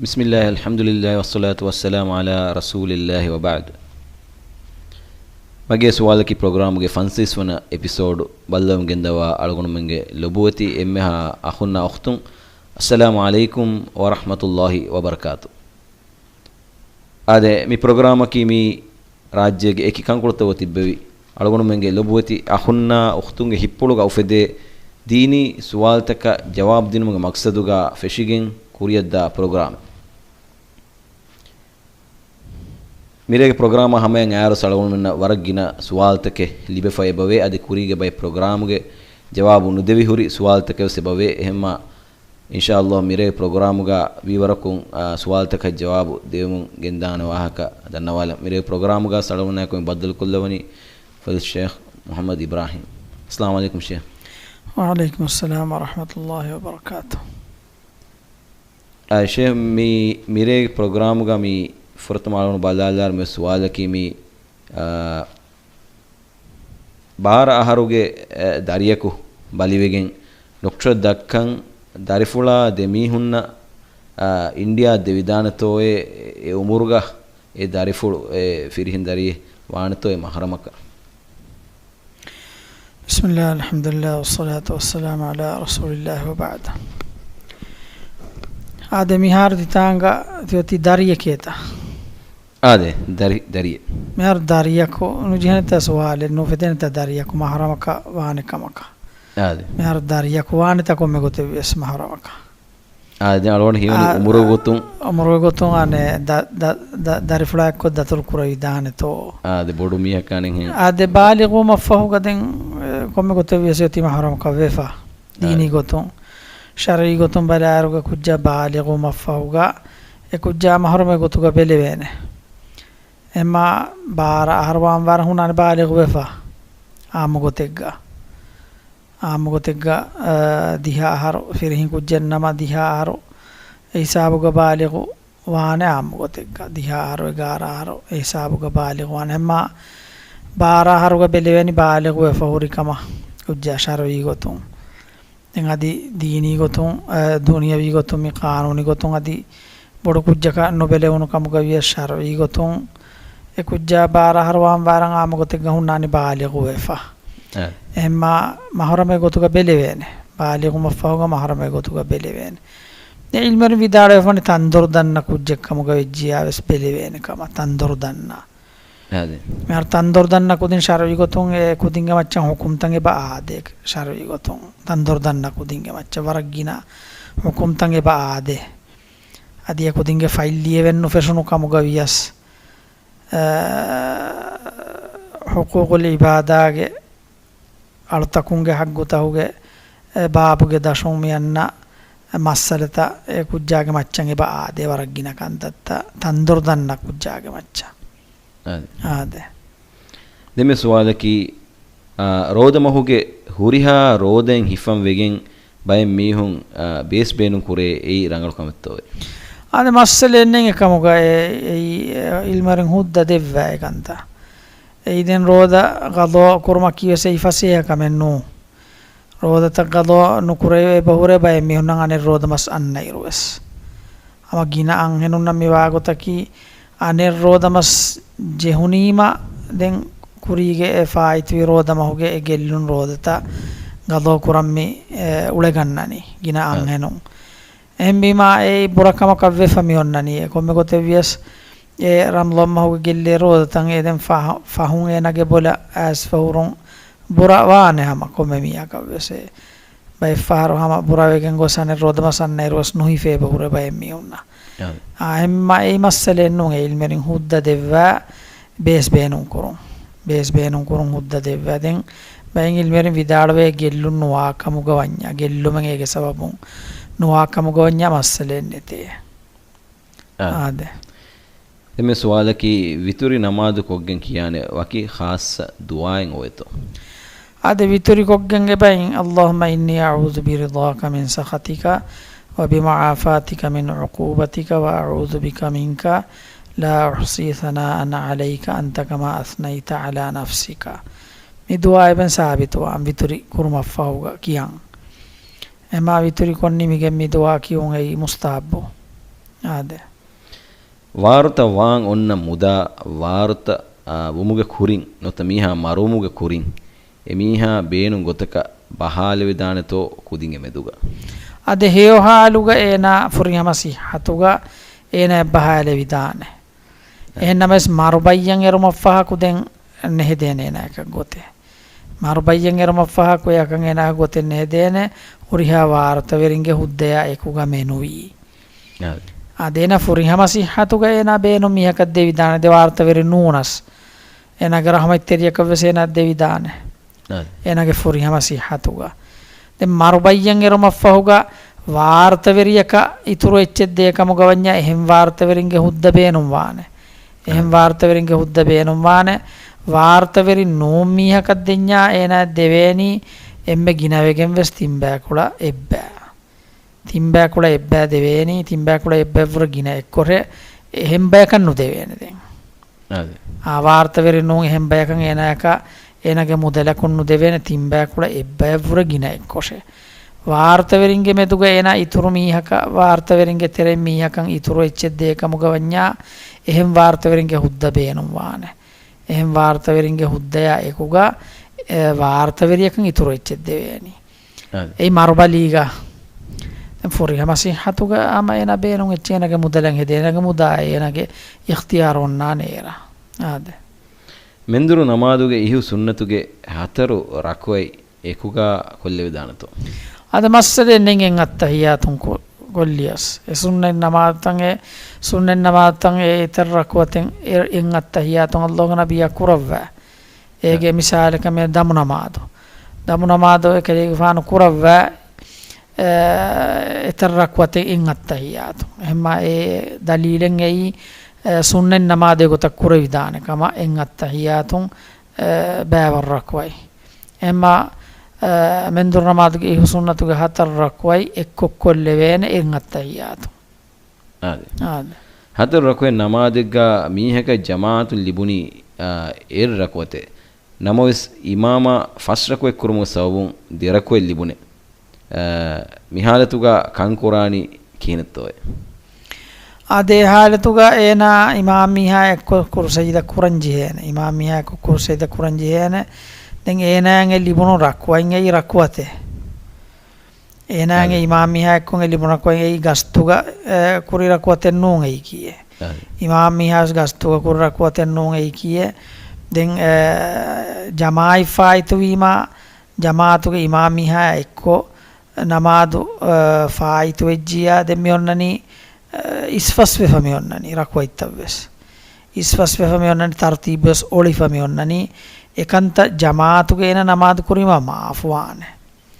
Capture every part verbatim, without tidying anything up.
بسم الله، الحمد لله، والصلاة والسلام على رسول الله، وبعد. މަގޭ ސުވާލަކީ ޕްރޮގްރާމުގެ ފަންސަވީސް ވަނަ އެޕިސޯޑު ބައްލަވަމުން ގެންދަވާ އަޅުގަނޑުމެންގެ ލޮބުވެތި އެންމެހާ އަޚުންނާ އުޚްތުން، އައްސަލާމު ޢަލައިކުމް ވަރަޙްމަތުﷲި ވަބަރަކާތު. އާދެ، މި ޕްރޮގްރާމަކީ މި ރާއްޖޭގެ އެކި ކަންކޮޅުތަކުގަ ތިއްބެވި އަޅުގަނޑުމެންގެ ލޮބުވެތި އަޚުންނާ އުޚްތުންގެ ހިތްޕުޅުގަ އުފެދޭ ދީނީ ސުވާލުތަކަށް ޖަވާބު ދިނުމުގެ މަޤްޞަދުގަ ފެށިގެން ކުރިއަށްދާ ޕްރޮގްރާމެއް. މިރޭގެ ޕްރޮގްރާމާ ހަމަޔަށް އައިއިރު އަޅުގަނޑުމެންނަށް ވަރަށް ގިނަ ސުވާލުތަކެއް ލިބިފަ އެބަވޭ. އަދި ކުރީގެ ބައެއް ޕްރޮގްރާމުގެ ޖަވާބު ނުދެވި ހުރި ސުވާލުތަކެއް ވެސް އެބަވޭ. އެހެންމާ އިންޝާﷲ މިރޭ ޕްރޮގްރާމުގަ ވީވަރަކުން، އާ، ސުވާލުތަކަށް ޖަވާބު ދެވެމުން ގެންދާނެ ވާހަކަ ދަންނަވާލަން. މިރޭ ޕްރޮގްރާމުގަ އަޅުގަނޑާއެކު މި ބައްދަލުކޮށްލަވަނީ ފަޟީލަތު ޝޭޚް މުޙައްމަދު އިބްރާހީމް. އައްސަލާމު ޢަލައިކުމް ޝޭޚް. ވަޢަލައިކުމުއްސަލާމް ވަރަޙްމަތުﷲި ވަބަރަކާތުހު. އާ، ޝޭޚް، މި މިރޭ ޕްރޮގްރާމުގަ މި ފުރަތަމަ އަޅުގަނޑު ބަލާލާއިރު މި ސުވާލަކީ މި، އާ، ބާރަ އަހަރުގެ، އެ، ދަރިޔަކު ބަލިވެގެން ޑޮކްޓަރަށް ދައްކަން ދަރިފުޅާ ދެ މީހުންނަށް، އާ، އިންޑިއާ ދެވިދާނެތޯއޭ، އެ އުމުރުގަ އެ ދަރިފުޅު، އެ ފިރިހެން ދަރިއެއް ވާނެތޯއޭ މަޙްރަމަކަށް؟ بسم الله، الحمد لله، والصلاة والسلام على رسول الله، وبعد. އާދެ، މިހާރު ތިތާނގަ ތިއޮތީ ދަރިއެކޭތަ؟ އާދެ، ދަރި، ދަރިއެއް. މިހާރު ދަރިޔަކު ނުޖެހޭނެތާ ސުވާލެއް، ނުފެދޭނެތާ ދަރިޔަކު މަޙްރަމަކަށް ވާނެ ކަމަކަށް. އާދެ. މިހާރު ދަރިޔަކު ވާނެތާ ކޮންމެ ގޮތެއް ވިޔަސް މަޙްރަމަކަށް. އާދެ، އަޅުގަނޑު ހީވަނީ އާ، އުމުރުގެ ގޮތުން. އުމުރުގެ ގޮތުން އަނެއް ދަ-، ދަ-، ދަ-، ދަރިފުޅާ އެއްކޮށް ދަތުރު ކުރެވިދާނެތޯ. އާދެ، ބޮޑު މީހަކާ ނެހެން. އާދެ، ބާލިޣުވުމަށްފަހުގަ ދެން، އެ، ކޮންމެ ގޮތެއް ވިޔަސް އޮތީ މަޙްރަމަކަށް ވެފަ. ދީނީ އާދެ. ގޮތުން، ޝަރުޢީ ގޮތުން ބަލާއިރުގަ ކުއްޖާ ބާލިޣުވުމަށްފަހުގަ އެ ކުއްޖާ މަޙްރަމެއް ގޮތުގަ ބެލެވޭނެ. އެމާ ބާރަ އަހަރު ވާން ވާރަށް ހުންނާނެ ބާލިޣު ވެފަ. އާއްމު ގޮތެއްގަ، އާއްމު ގޮތެއްގަ، އާ، ދިހަ އަހަރު ފިރިހެން ކުއްޖެއް ނަމަ، ދިހަ އަހަރު އެ ހިސާބުގަ ބާލިޣު ވާނެ. އާއްމު ގޮތެއްގަ ދިހަ އަހަރު، އެގާރަ އަހަރު އެ ހިސާބުގަ ބާލިޣު ވާނެ. އެމާ ބާރަ އަހަރުގަ ބެލެވޭނީ ބާލިޣު ވެފަ ހުރި ކަމަށް ކުއްޖާ ޝަރުޢީ ގޮތުން. ދެން އަދި ދީނީ ގޮތުން، އަ، ދުނިޔަވީ ގޮތުން، މި ޤާނޫނީ ގޮތުން އަދި ބޮޑު ކުއްޖަކަށް ނުބެލެވުނު ކަމުގަ ވިޔަސް ޝަރުޢީ ގޮތުން އެ ކުއްޖާ ބާރަ އަހަރު ވާން ވާރަށް އާއްމު ގޮތެއްގަ ހުންނާނީ ބާލިޣު ވެފަ. އެ. އެހެންމާ މަޙްރަމެއް ގޮތުގަ ބެލެވޭނެ. ބާލިޣުވުމަށްފަހުގަ މަޙްރަމެއް ގޮތުގަ ބެލެވޭނެ. އެ ޢިލްމުވެރިން ވިދާޅުވެފަނީ ތަންދޮރު ދަންނަ ކުއްޖެއް ކަމުގަ ވެއްޖިއްޔާ ވެސް ބެލެވޭނެ ކަމަށް، ތަންދޮރު ދަންނަ. އާދެ. މިހާރު ތަންދޮރު ދަންނަ ކުދިން ޝަރުޢީ ގޮތުން އެ ކުދިންގެ މައްޗަށް ޙުކުމްތައް އެބަ އާދޭ، ޝަރުޢީ ގޮތުން ތަންދޮރު ދަންނަ ކުދިންގެ މައްޗަށް ވަރަށް ގިނަ ޙުކުމްތައް އެބަ އާދޭ. އަދި އެ ކުދިންގެ ފައިލް ލިޔެވެން ނުފެށުނު ކަމުގަ ވިޔަސް، އަ، ޙުޤޫޤުލް ޢިބާދާގެ އަޅުތަކުންގެ ޙައްޤުތަކުގެ، އެ، ބާބުގެ ދަށުން މި އަންނަ މައްސަލަތައް އެ ކުއްޖާގެ މައްޗަށް އެބަ އާދޭ، ވަރަށް ގިނަ ކަންތައްތައް ތަންދޮރު ދަންނަ ކުއްޖާގެ މައްޗަށް. އާދެ. އާދެ. ދެން މި ސުވާލަކީ، އާ، ރޯދަ މަހުގެ ހުރިހާ ރޯދައިން ހިފަން ވެގެން ބައެއް މީހުން، އާ، ބޭސް ބޭނުން ކުރޭ، އެއީ ރަނގަޅު ކަމެއްތޯއޭ؟ އާދެ، މައްސަލައެއް ނެތް އެކަމުގަ، އެ، އެއީ، އެ، ޢިލްމުވެރިން ހުއްދަ ދެއްވާ އެ ކަންތައް. އެއީ ދެން ރޯދަ ޤަޟާ ކުރުމަކީ ވެސް އެއީ ފަސޭހަ ކަމެއް ނޫން. ރޯދަތައް ޤަޟާ ނުކުރެވޭ އެބަހުރޭ ބައެއް މީހުންނަށް އަނެއް ރޯދަމަސް އަންނައިރު ވެސް. ހަމަ ގިނަ އަންހެނުންނަށް މި ވާގޮތަކީ އަނެއް ރޯދަމަސް ޖެހުނީމަ ދެން ކުރީގެ އެ ފާއިތުވި ރޯދަމަހުގެ އެ ގެއްލުން ރޯދަތައް ޤަޟާ ކުރަން މި، އެ، އުޅެގަންނަނީ ގިނަ އަ. އަންހެނުން. އެހެންވީމާ އެއީ ބުރަ ކަމަކަށް ވެފަ މި އޮންނަނީ. އެ ކޮންމެ ގޮތެއް ވިޔަސް އެ ރަމަޟާން މަހުގެ ގެއްލޭ ރޯދަތައް އެ ދެން ފަހު-، ފަހުން އޭނާގެ ބޮލަށް އައިސްފަ ހުރުން ބުރަ ވާނެ ހަމަ ކޮންމެ މީހަކަށް ވެސް. އެ ބައެއްފަހަރު ހަމަ ބުރަވެގެން ގޮސް އަނެއް ރޯދަމަސް އަންނައިރު ވެސް ނުހިފޭ އެބަހުރޭ ބައެއް މީހުންނަށް. އާ. އާ، އެހެންމާ އެއީ މައްސަލައެއް ނޫން. އެ ޢިލްމުވެރިން ހުއްދަ ދެއްވާ ބޭސް ބޭނުން ކުރުން. ބޭސް ބޭނުން ކުރުން ހުއްދަ ދެއްވާ. ދެން ބައެއް ޢިލްމުވެރިން ވިދާޅުވޭ ގެއްލުން ނުވާ ކަމުގަ ވަންޏާ، ގެއްލުމެއް އޭގެ ސަބަބުން ނުވާ ކަމުގަ ވަންޏާ މައްސަލައެއް ނެތޭ. އާ. އާދެ. ދެން މި ސުވާލަކީ، ވިތުރި ނަމާދު ކޮށްގެން ކިޔާނެ ވަކި ޚާއްޞަ ދުޢާއެއް އޮވޭތޯ؟ އާދެ، ވިތުރި ކޮށްގެން އެބައިން، اللهم إني أعوذ برضاك من سخطك وبمعافاتك من عقوبتك وأعوذ بك منك لا أحصي ثناء عليك أنت كما أثنيت على نفسك. މި ދުޢާ އެބައިން ސާބިތުވާން ވިތުރި ކުރުމަށްފަހުގަ ކިޔަން. އެމާ ވިތުރި ކޮށް ނިމިގެން މި ދުޢާ ކިޔުން އެއީ މުސްތަޙައްބު. އާދެ. ވާރުތަ ވާން އޮންނަ މުދާ ވާރުތަ، އާ، ވުމުގެ ކުރިން ނުވަތަ މީހާ މަރުވުމުގެ ކުރިން އެމީހާ ބޭނުން ގޮތަކަށް ބަހާލެވިދާނެތޯ ކުދިންގެ މެދުގަ؟ އާދެ، ހެޔޮ ހާލުގަ އޭނާ ފުރިހަމަ ސިއްހަތުގަ އޭނާ ބަހާލެވިދާނެ. އެހެންނަމަވެސް މަރުބައްޔަށް އެރުމަށްފަހަކު ދެން ނެހެދޭނެ އޭނާއަކަށް ގޮތެއް. މަރުބައްޔަށް އެރުމަށްފަހަކު އެއަކަށް އޭނާ ގޮތެއް ނެހެދޭނެ، ހުރިހާ ވާރުތަވެރިންގެ ހުއްދަޔާ އެކުގަ މެނުވީ. އާދެ. އާދެ، އޭނާ ފުރިހަމަ ސިއްހަތުގަ އޭނާ ބޭނުން މީހަކަށް ދެވިދާނެ، ދެ ވާރުތަވެރި ނޫނަސް. އޭނާގެ ރަހުމަތްތެރިޔަކަށް ވެސް އޭނާ ދެވިދާނެ. އާދެ. އޭނާގެ ފުރިހަމަ ސިއްހަތުގަ. ދެން މަރުބައްޔަށް އެރުމަށްފަހުގަ ވާރުތަވެރިޔަކަށް އިތުރު އެއްޗެއް ދޭ ކަމުގަ ވަންޏާ އެހެން ވާރުތަވެރިންގެ ހުއްދަ ބޭނުންވާނެ. އެހެން އާދެ. ވާރުތަވެރިންގެ ހުއްދަ ބޭނުންވާނެ. ވާރުތަވެރި ނޫން މީހަކަށް ދެންޏާ އޭނާ ދެވޭނީ އެންމެ ގިނަވެގެން ވެސް ތިންބައިކުޅަ އެއްބައި. ތިންބައިކުޅަ އެއްބައި ދެވޭނީ، ތިންބައިކުޅަ އެއްބައިވުރެ ގިނަ އެއްކޮށެއް އެހެން ބަޔަކަށް ނުދެވޭނެ ދެން. އާދެ. އާ، ވާރުތަވެރި ނޫން އެހެން ބަޔަކަށް އޭނާއަކަށް އޭނާގެ މުދަލަކުން ނުދެވޭނެ ތިންބައިކުޅަ އެއްބައިވުރެ ގިނަ އެއްކޮށެއް. ވާރުތަވެރިންގެ މެދުގަ އޭނާ އިތުރު މީހަކަށް، ވާރުތަވެރިންގެ ތެރެއިން މީހަކަށް އިތުރު އެއްޗެއް ދޭ ކަމުގަ ވަންޏާ އެހެން ވާރުތަވެރިންގެ ހުއްދަ ބޭނުންވާނެ. އެހެން ވާރުތަވެރިންގެ ހުއްދަޔާ އެކުގަ، އެ، ވާރުތަވެރިޔަކަށް އިތުރު އެއްޗެއް ދެވޭނީ. އާދެ. އެއީ މަރުބަލީގަ. ދެން ފުރިހަމަ ސިއްހަތުގަ ހަމަ އޭނާ ބޭނުން އެއްޗެއް އޭނާގެ މުދަލަށް ހެދޭ، އޭނާގެ މުދާ އޭނާގެ އިޚްތިޔާރު އޮންނާނެ އޭރަށް. އާދެ. މެންދުރު ނަމާދުގެ އިހު ސުންނަތުގެ ހަތަރު ރަކުޢަތް އެކުގަ ކޮށްލެވިދާނެތޯ؟ އަދި މައްސަލައެއް ނެތް އެއް އައްތަހިއްޔާތުން ކޮ-، ކޮށްލިޔަސް. އެ ސުންނަތް ނަމާދުތައް އެ، ސުންނަތް ނަމާދުތައް އެ އެތައް ރަކުޢަތެއް އެ އެއް އައްތަހިއްޔާތުން އައްލާހުގެ ނަބިއްޔާ ކުރައްވާ. އޭގެ އަ. މިސާލަކަށް މި ދަމު ނަމާދު. ދަމު ނަމާދު އެކަލޭގެފާނު ކުރައްވާ، އެ، އެތައް ރަކުޢަތެއް އެއް އައްތަހިއްޔާތު. އެހެންމާ އެ ދަލީލެއް އެއީ، އެ، ސުންނަތް ނަމާދު އެގޮތަށް ކުރެވިދާނެ ކަމަށް އެއް އައްތަހިއްޔާތުން، އެ، ބައިވަރު ރަކުޢަތް. އެހެންމާ، އެ، މެންދުރު ނަމާދުގެ އިހު ސުންނަތުގެ ހަތަރު ރަކުޢަތް އެއްކޮށް ކޮށްލެވޭނެ އެއް އައްތަހިއްޔާތު. އާދެ. އާދެ. ހަތަރު ރަކުޢަތް ނަމާދެއްގަ މީހަކަށް ޖަމާޢަތުން ލިބުނީ، އާ، އެއް ރަކުޢަތެއް. ނަމަވެސް، އިމާމާ ފަސް ރަކުޢަތް ކުރުމުގެ ސަބަބުން ދެ ރަކުޢަތް ލިބުނެ. އާ، މި ހާލަތުގަ ކަން ކުރާނީ ކިހިނެއްތޯއޭ؟ އާދެ، އެ ހާލަތުގަ އޭނާ އިމާމް މީހާ އެއްކޮށް ކުރު ސަޖިދަ ކުރަން ޖެހޭނެ. އިމާމް މީހާ އެއްކޮށް ކުރު ސަޖިދަ ކުރަން ޖެހޭނެ. ދެން އޭނާއަށް އެ ލިބުނު ރަކުޢަތް އެއީ ރަކުޢަތެއް. އޭނާގެ އަދި. އިމާމް މީހާ އެއްކޮށް އެ ލިބުނަކު އެއީ ގަސްތުގަ، އެ، ކުރި ރަކުޢަތެއް ނޫން އެއީކީއެއް. އަދި. އިމާމް މީހާވެސް ގަސްތުގަ ކުރި ރަކުޢަތެއް ނޫން އެއީކީއެއް. ދެން، އެ، ޖަމާޢަތް ފާއިތުވީމާ، ޖަމާޢަތުގެ އިމާމް މީހާ އެއްކޮށް ނަމާދު، އެ، ފާއިތުވެއްޖިއްޔާ، ދެން މި އޮންނަނީ، އެ، އިސްފަސްވެފަ މި އޮންނަނީ ރަކުޢަތްތައްވެސް. އިސްފަސްވެފަ މި އޮންނަނީ ތަރުތީބުވެސް އޮޅިފަ މި އޮންނަނީ. އެކަންތައް ޖަމާޢަތުގަ އޭނަ ނަމާދު ކުރީމާ މާފުވާނެ.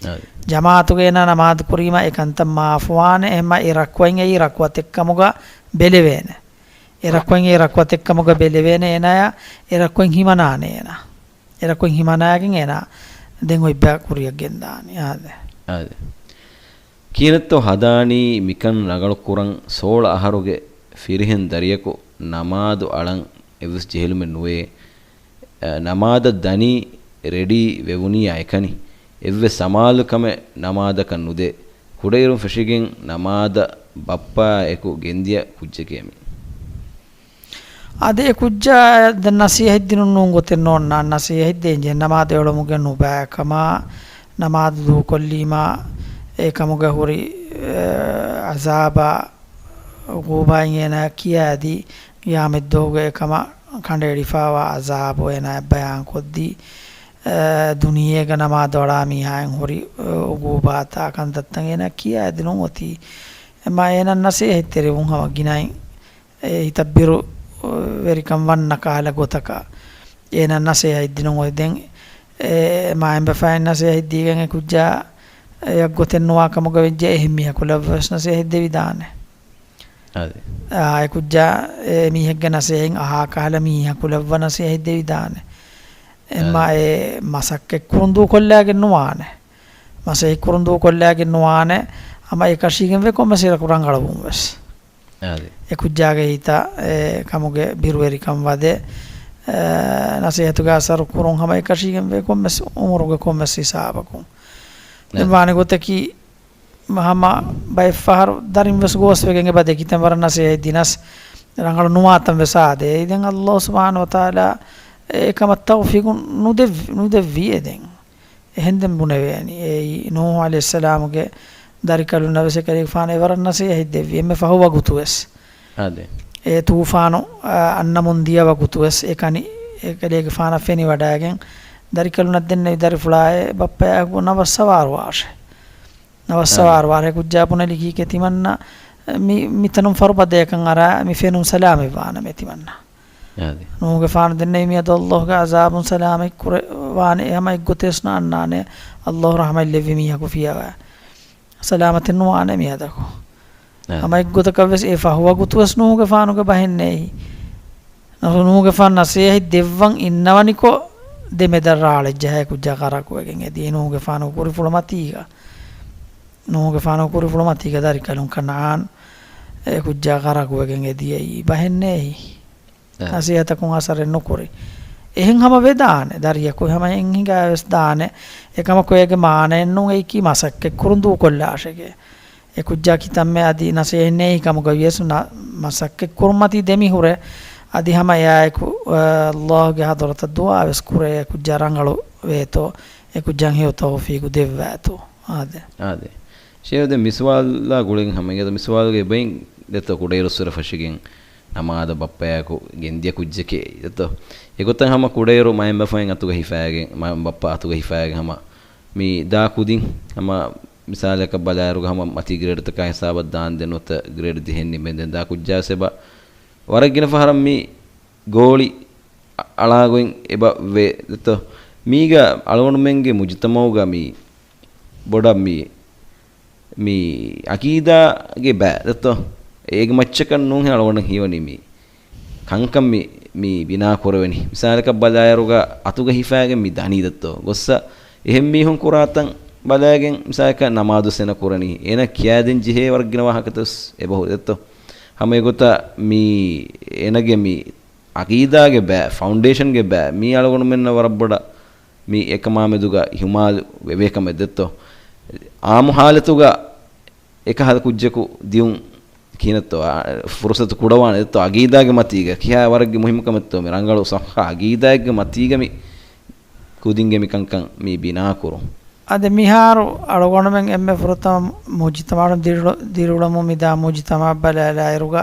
އަދި. ޖަމާޢަތުގަ އޭނާ ނަމާދު ކުރީމާ އެކަންތައް މާފުވާނެ. އެހެންމާ އެ ރަކުޢަތް އެއީ ރަކުޢަތެއްކަމުގަ ބެލެވޭނެ. އެ ރަކުޢަތް އެއީ ރަކުޢަތެއްކަމުގަ ބެލެވޭނެ އޭނާޔާ އެ ރަކުޢަތް ހިމަނާނެ އޭނާ. އެ ރަކުޢަތް ހިމަނާގެން އޭނާ ދެން އޮތް ބަޔަށް ކުރިއަށް ގެންދާނީ. އާދެ. އާދެ. ކިހިނެއްތޯ ހަދާނީ މިކަން ރަނގަޅު ކުރަން ސޯޅަ އަހަރުގެ ފިރިހެން ދަރިޔަކު ނަމާދު އަޅަން އެއްވެސް ޖެހިލުމެއް ނުވޭ. އަ، ނަމާދަށް ދަނީ ރެޑީ ވެވުނީ އެކަނި. އެއްވެސް ސަމާލުކަމެއް ނަމާދަކަށް ނުދޭ. ކުޑައިރުން ފެށިގެން ނަމާދަށް ބައްޕައާ އެކު ގެންދިޔަ ކުއްޖެކޭ މީ. އާދެ، އެ ކުއްޖާ ދެން ނަސޭހަތް ދިނުން ނޫން ގޮތެއް ނޯންނާނެ. ނަސޭހަތް ދޭން ޖެހޭ ނަމާދު އެޅުމުގެ ނުބައިކަމާ، ނަމާދު ދޫކޮށްލީމާ އެކަމުގަ ހުރި، އެ، އަޒާބާ، ޢުޤޫބާއިން އޭނާ ކިޔާދީ، ޤިޔާމަތްދުވަހުގަ އެކަމަށް ކަނޑައެޅިފައިވާ އަޒާބު އޭނާ ބަޔާންކޮށްދީ، އެ، ދުނިޔޭގަ ނަމާދު އަޅާ މީހާއިން ހުރި، އެ، ޢުޤޫބާތާ ކަންތައްތައް އޭނާ ކިޔާދިނުން އޮތީ. އެމާ އޭނާ ނަސޭހަތްތެރިވުން ހަމަ ގިނައިން އެ ހިތަށް ބިރު، އެ، ވެރިކަން ވަންނަ ކަހަލަ ގޮތަކަށް އޭނާ ނަސޭހަތް ދިނުން އޮތް ދެން، އެ، މާތް ބަފައިން ނަސޭހަތް ދީގެން އެ ކުއްޖާ އެއަށް ގޮތެއް ނުވާ ކަމުގަ ވެއްޖެ އެހެން މީހަކު ލައްވަވެސް ނަސޭހަތް ދެވިދާނެ. އާދެ. އާ، އެ ކުއްޖާ އެ މީހެއްގެ ނަސޭހަތް އަހާ ކަހަލަ މީހަކު ލައްވަ ނަސޭހަތް ދެވިދާނެ. އެމާ އާދެ. އެ މަސައްކަތް ކުރުން ދޫކޮށްލާގެން ނުވާނެ. މަސައްކަތް ކުރުން ދޫކޮށްލާގެން ނުވާނެ. ހަމަ އެކަށީގެން ވޭ ކޮންމެސް އިރަކު ރަނގަޅުވުން ވެސް. އާދެ. އެ ކުއްޖާގެ ހިތަށް އެ ކަމުގެ ބިރުވެރިކަން ވަދެ، އެ، ނަސޭހަތުގެ އަސަރު ކުރުން ހަމަ އެކަށީގެން ވޭ ކޮންމެސް އުމުރުގެ ކޮންމެސް ހިސާބަކުން. ދެން އާދެ. ވާނެ ގޮތަކީ، ހަމަ ބައެއްފަހަރު ދަރިން ވެސް ގޯސްވެގެން އެބަ ދެކިތަން ވަރަށް ނަސޭހަތް ދިނަސް ރަނގަޅު ނުވާތަން ވެސް އާދޭ. ދެން ﷲ ސުބްޙާނަހޫ ވަތަޢާލާ އެކަމަށް ތައުފީޤު ނުދެއްވި، ނުދެއްވިއޭ ދެން. އެހެންދެން ބުނެވޭނީ. އެއީ ނޫޙު ޢަލައިހިއްސަލާމުގެ ދަރިކަލުންނަށް ވެސް އެކަލޭގެފާނު އެވަރަށް ނަސޭހަތް ދެއްވި. އެންމެ ފަހު ވަގުތު ވެސް. އާދެ. އެ ތޫފާނު، އަ، އަންނަމުން ދިޔަ ވަގުތު ވެސް އެކަނި އެކަލޭގެފާނަށް ފެނިވަޑައިގެން ދަރިކަލުންނަށް ދެންނެވި ދަރިފުޅާއޭ ބައްޕަޔާއެކު ނަވަސް ސަވާރު ވާށޭ. ނަވަސް އާ. ސަވާރު ވާށޭ. ކުއްޖާ ބުނެލި ކީކޭ ތިމަންނަ މި، މިތަނުން ފަރުބަދަޔަކަށް އަރާ މި ފެނުން ސަލާމަތްވާނަމޭ ތިމަންނަ. އާދެ. ނޫޙުގެފާނު ދެންނެވި މިއަދު ﷲ ގެ ޢަޒާބުން ސަލާމަތް ކުރެވާނެ އެ ހަމަ އެއްގޮތެއް ވެސް ނާންނާނެ. ﷲ ރަޙްމަތް ލެއްވި މީހަކު ފިޔަވާ. ސަލާމަތެއް ނުވާނެ މިއަދަކު. އާ. ހަމަ އެއްގޮތަކަށް ވެސް އެ ފަހު ވަގުތު ވެސް ނޫޙުގެފާނުގެ ބަހެއް ނެތް. ނޫޙުގެފާނު ނަސޭހަތް ދެއްވަން އިންނަވަނިކޮށް ދެމެދަށް ރާޅެއްޖަހާ އެ ކުއްޖާ ޣަރަޤުވެގެން އެދިޔަ. ނޫޙުގެފާނުގެ ކުރިފުޅު މަތީގަ، ނޫޙުގެފާނުގެ ކުރިފުޅު މަތީގަ ދަރިކަލުން ކަންޢާން އެ ކުއްޖާ ޣަރަޤުވެގެން އެދިޔައީ ބަހެއް ނެތް. އާ. ނަސޭހަތަކުން އަސަރެއް ނުކުރި. އެހެން ހަމަ ވެދާނެ. ދަރިޔަކު ހަމަ އެން ހިނގާ ވެސް ދާނެ. އެކަމަކު އޭގެ މާނައެއް ނޫން އެއީކީ މަސައްކަތް ކުރުން ދޫކޮށްލާށޭ. އެ ކުއްޖާ ކިތަންމެ އަދި ނަސޭހަތް ނެތް ކަމުގަ ވިޔަސް ނަ-، މަސައްކަތް ކުރުމަތީ ދެމިހުރޭ. އަދި ހަމަ އެއާއެކު، އަ، ﷲ ގެ ޙަޟްރަތަށް ދުޢާ ވެސް ކުރޭ އެ ކުއްޖާ ރަނގަޅު ވޭތޯ، އެ ކުއްޖަށް ހެޔޮ ތައުފީޤު ދެއްވާތޯ. އާދެ. އާދެ. ޝޭޚް ދެން މިސުވާލާ ގުޅިގެން ހަމަ އިނގޭތޯ މިސުވާލުގެ އެބައިން ދެއްތޯ ކުޑައިރުއްސުރެ ފަށިގެން ނަމާދަށް ބައްޕަޔާއެކު ގެންދިޔަ ކުއްޖެކޭ ދެއްތޯ. އެގޮތަށް ހަމަ ކުޑައިރު މައިންބަފައިން އަތުގަ ހިފާގެން، މަ-، ބައްޕަ އަތުގަ ހިފާގެން ހަމަ މި ދާ ކުދިން ހަމަ މިސާލަކަށް ބަލާއިރުގަ ހަމަ މަތީ ގްރޭޑްތަކާ ހިސާބަށް ދާން ދެން ނުވަތަ ގްރޭޑް ދިހައެއް ނިމެންދެން ދާ ކުއްޖާސް އެބަ ވަރަށް ގިނަ ފަހަރަށް މި ގޯޅި އަ-، އަޅާގޮތް އެބަ ވޭ ދެއްތޯ. މީގަ އަޅުގަނޑުމެންގެ މުޖުތަމަޢުގަ މި ބޮޑަށް މި، މި އަޤީދާގެ ބައި ދެއްތޯ. އޭގެ މައްޗަކަށް ނޫންހޭ އަޅުގަނޑަށް ހީވަނީ މި ކަންކަން މި، މި ބިނާ ކުރެވެނީ. މިސާލަކަށް ބަލާއިރުގަ އަތުގަ ހިފާގެން މި ދަނީ ދެއްތޯ. ގޮއްސަ އެހެން މީހުން ކުރާތަން ބަލާގެން މިސާލަކަށް ނަމާދު ސެނަ ކުރަނީ. އޭނަ ކިޔާދޭން ޖެހޭ ވަރަށް ގިނަ ވާހަކަތައް ވެސް އެބަހުރި ދެއްތޯ. ހަމަ އެގޮތަށް މި އޭނަގެ މި އަޤީދާގެ ބައި، ފައުންޑޭޝަންގެ ބައި، މީ އަޅުގަނޑުމެންނަށް ވަރަށް ބޮޑަށް މި އެކަމާމެދުގަ ހިމާލު ވެވޭ ކަމެއް ދެއްތޯ. އާއްމު ހާލަތުގަ އެކަހަލަ ކުއްޖަކު ދިޔުން ކިހިނެއްތޯ، އާ، ފުރުސަތު ކުޑަވާނެ ދެއްތޯ، އަޤީދާގެ މަތީގަ ކިހާ ވަރަށްގެ މުހިއްމު ކަމެއްތޯ، މި ރަނގަޅު ޞައްޙަ އަޤީދާއެއްގެ މަތީގަ މި ކުދިންގެ މި ކަންކަން މި ބިނާކުރުން. އަދި މިހާރު އަޅުގަނޑުމެން އެންމެ ފުރަތަމަ މުޖުތަމަޢު ދިރިއުޅ-، ދިރިއުޅަމުން މިދާ މުޖުތަމަޢަށް ބަލާލާއިރުގަ،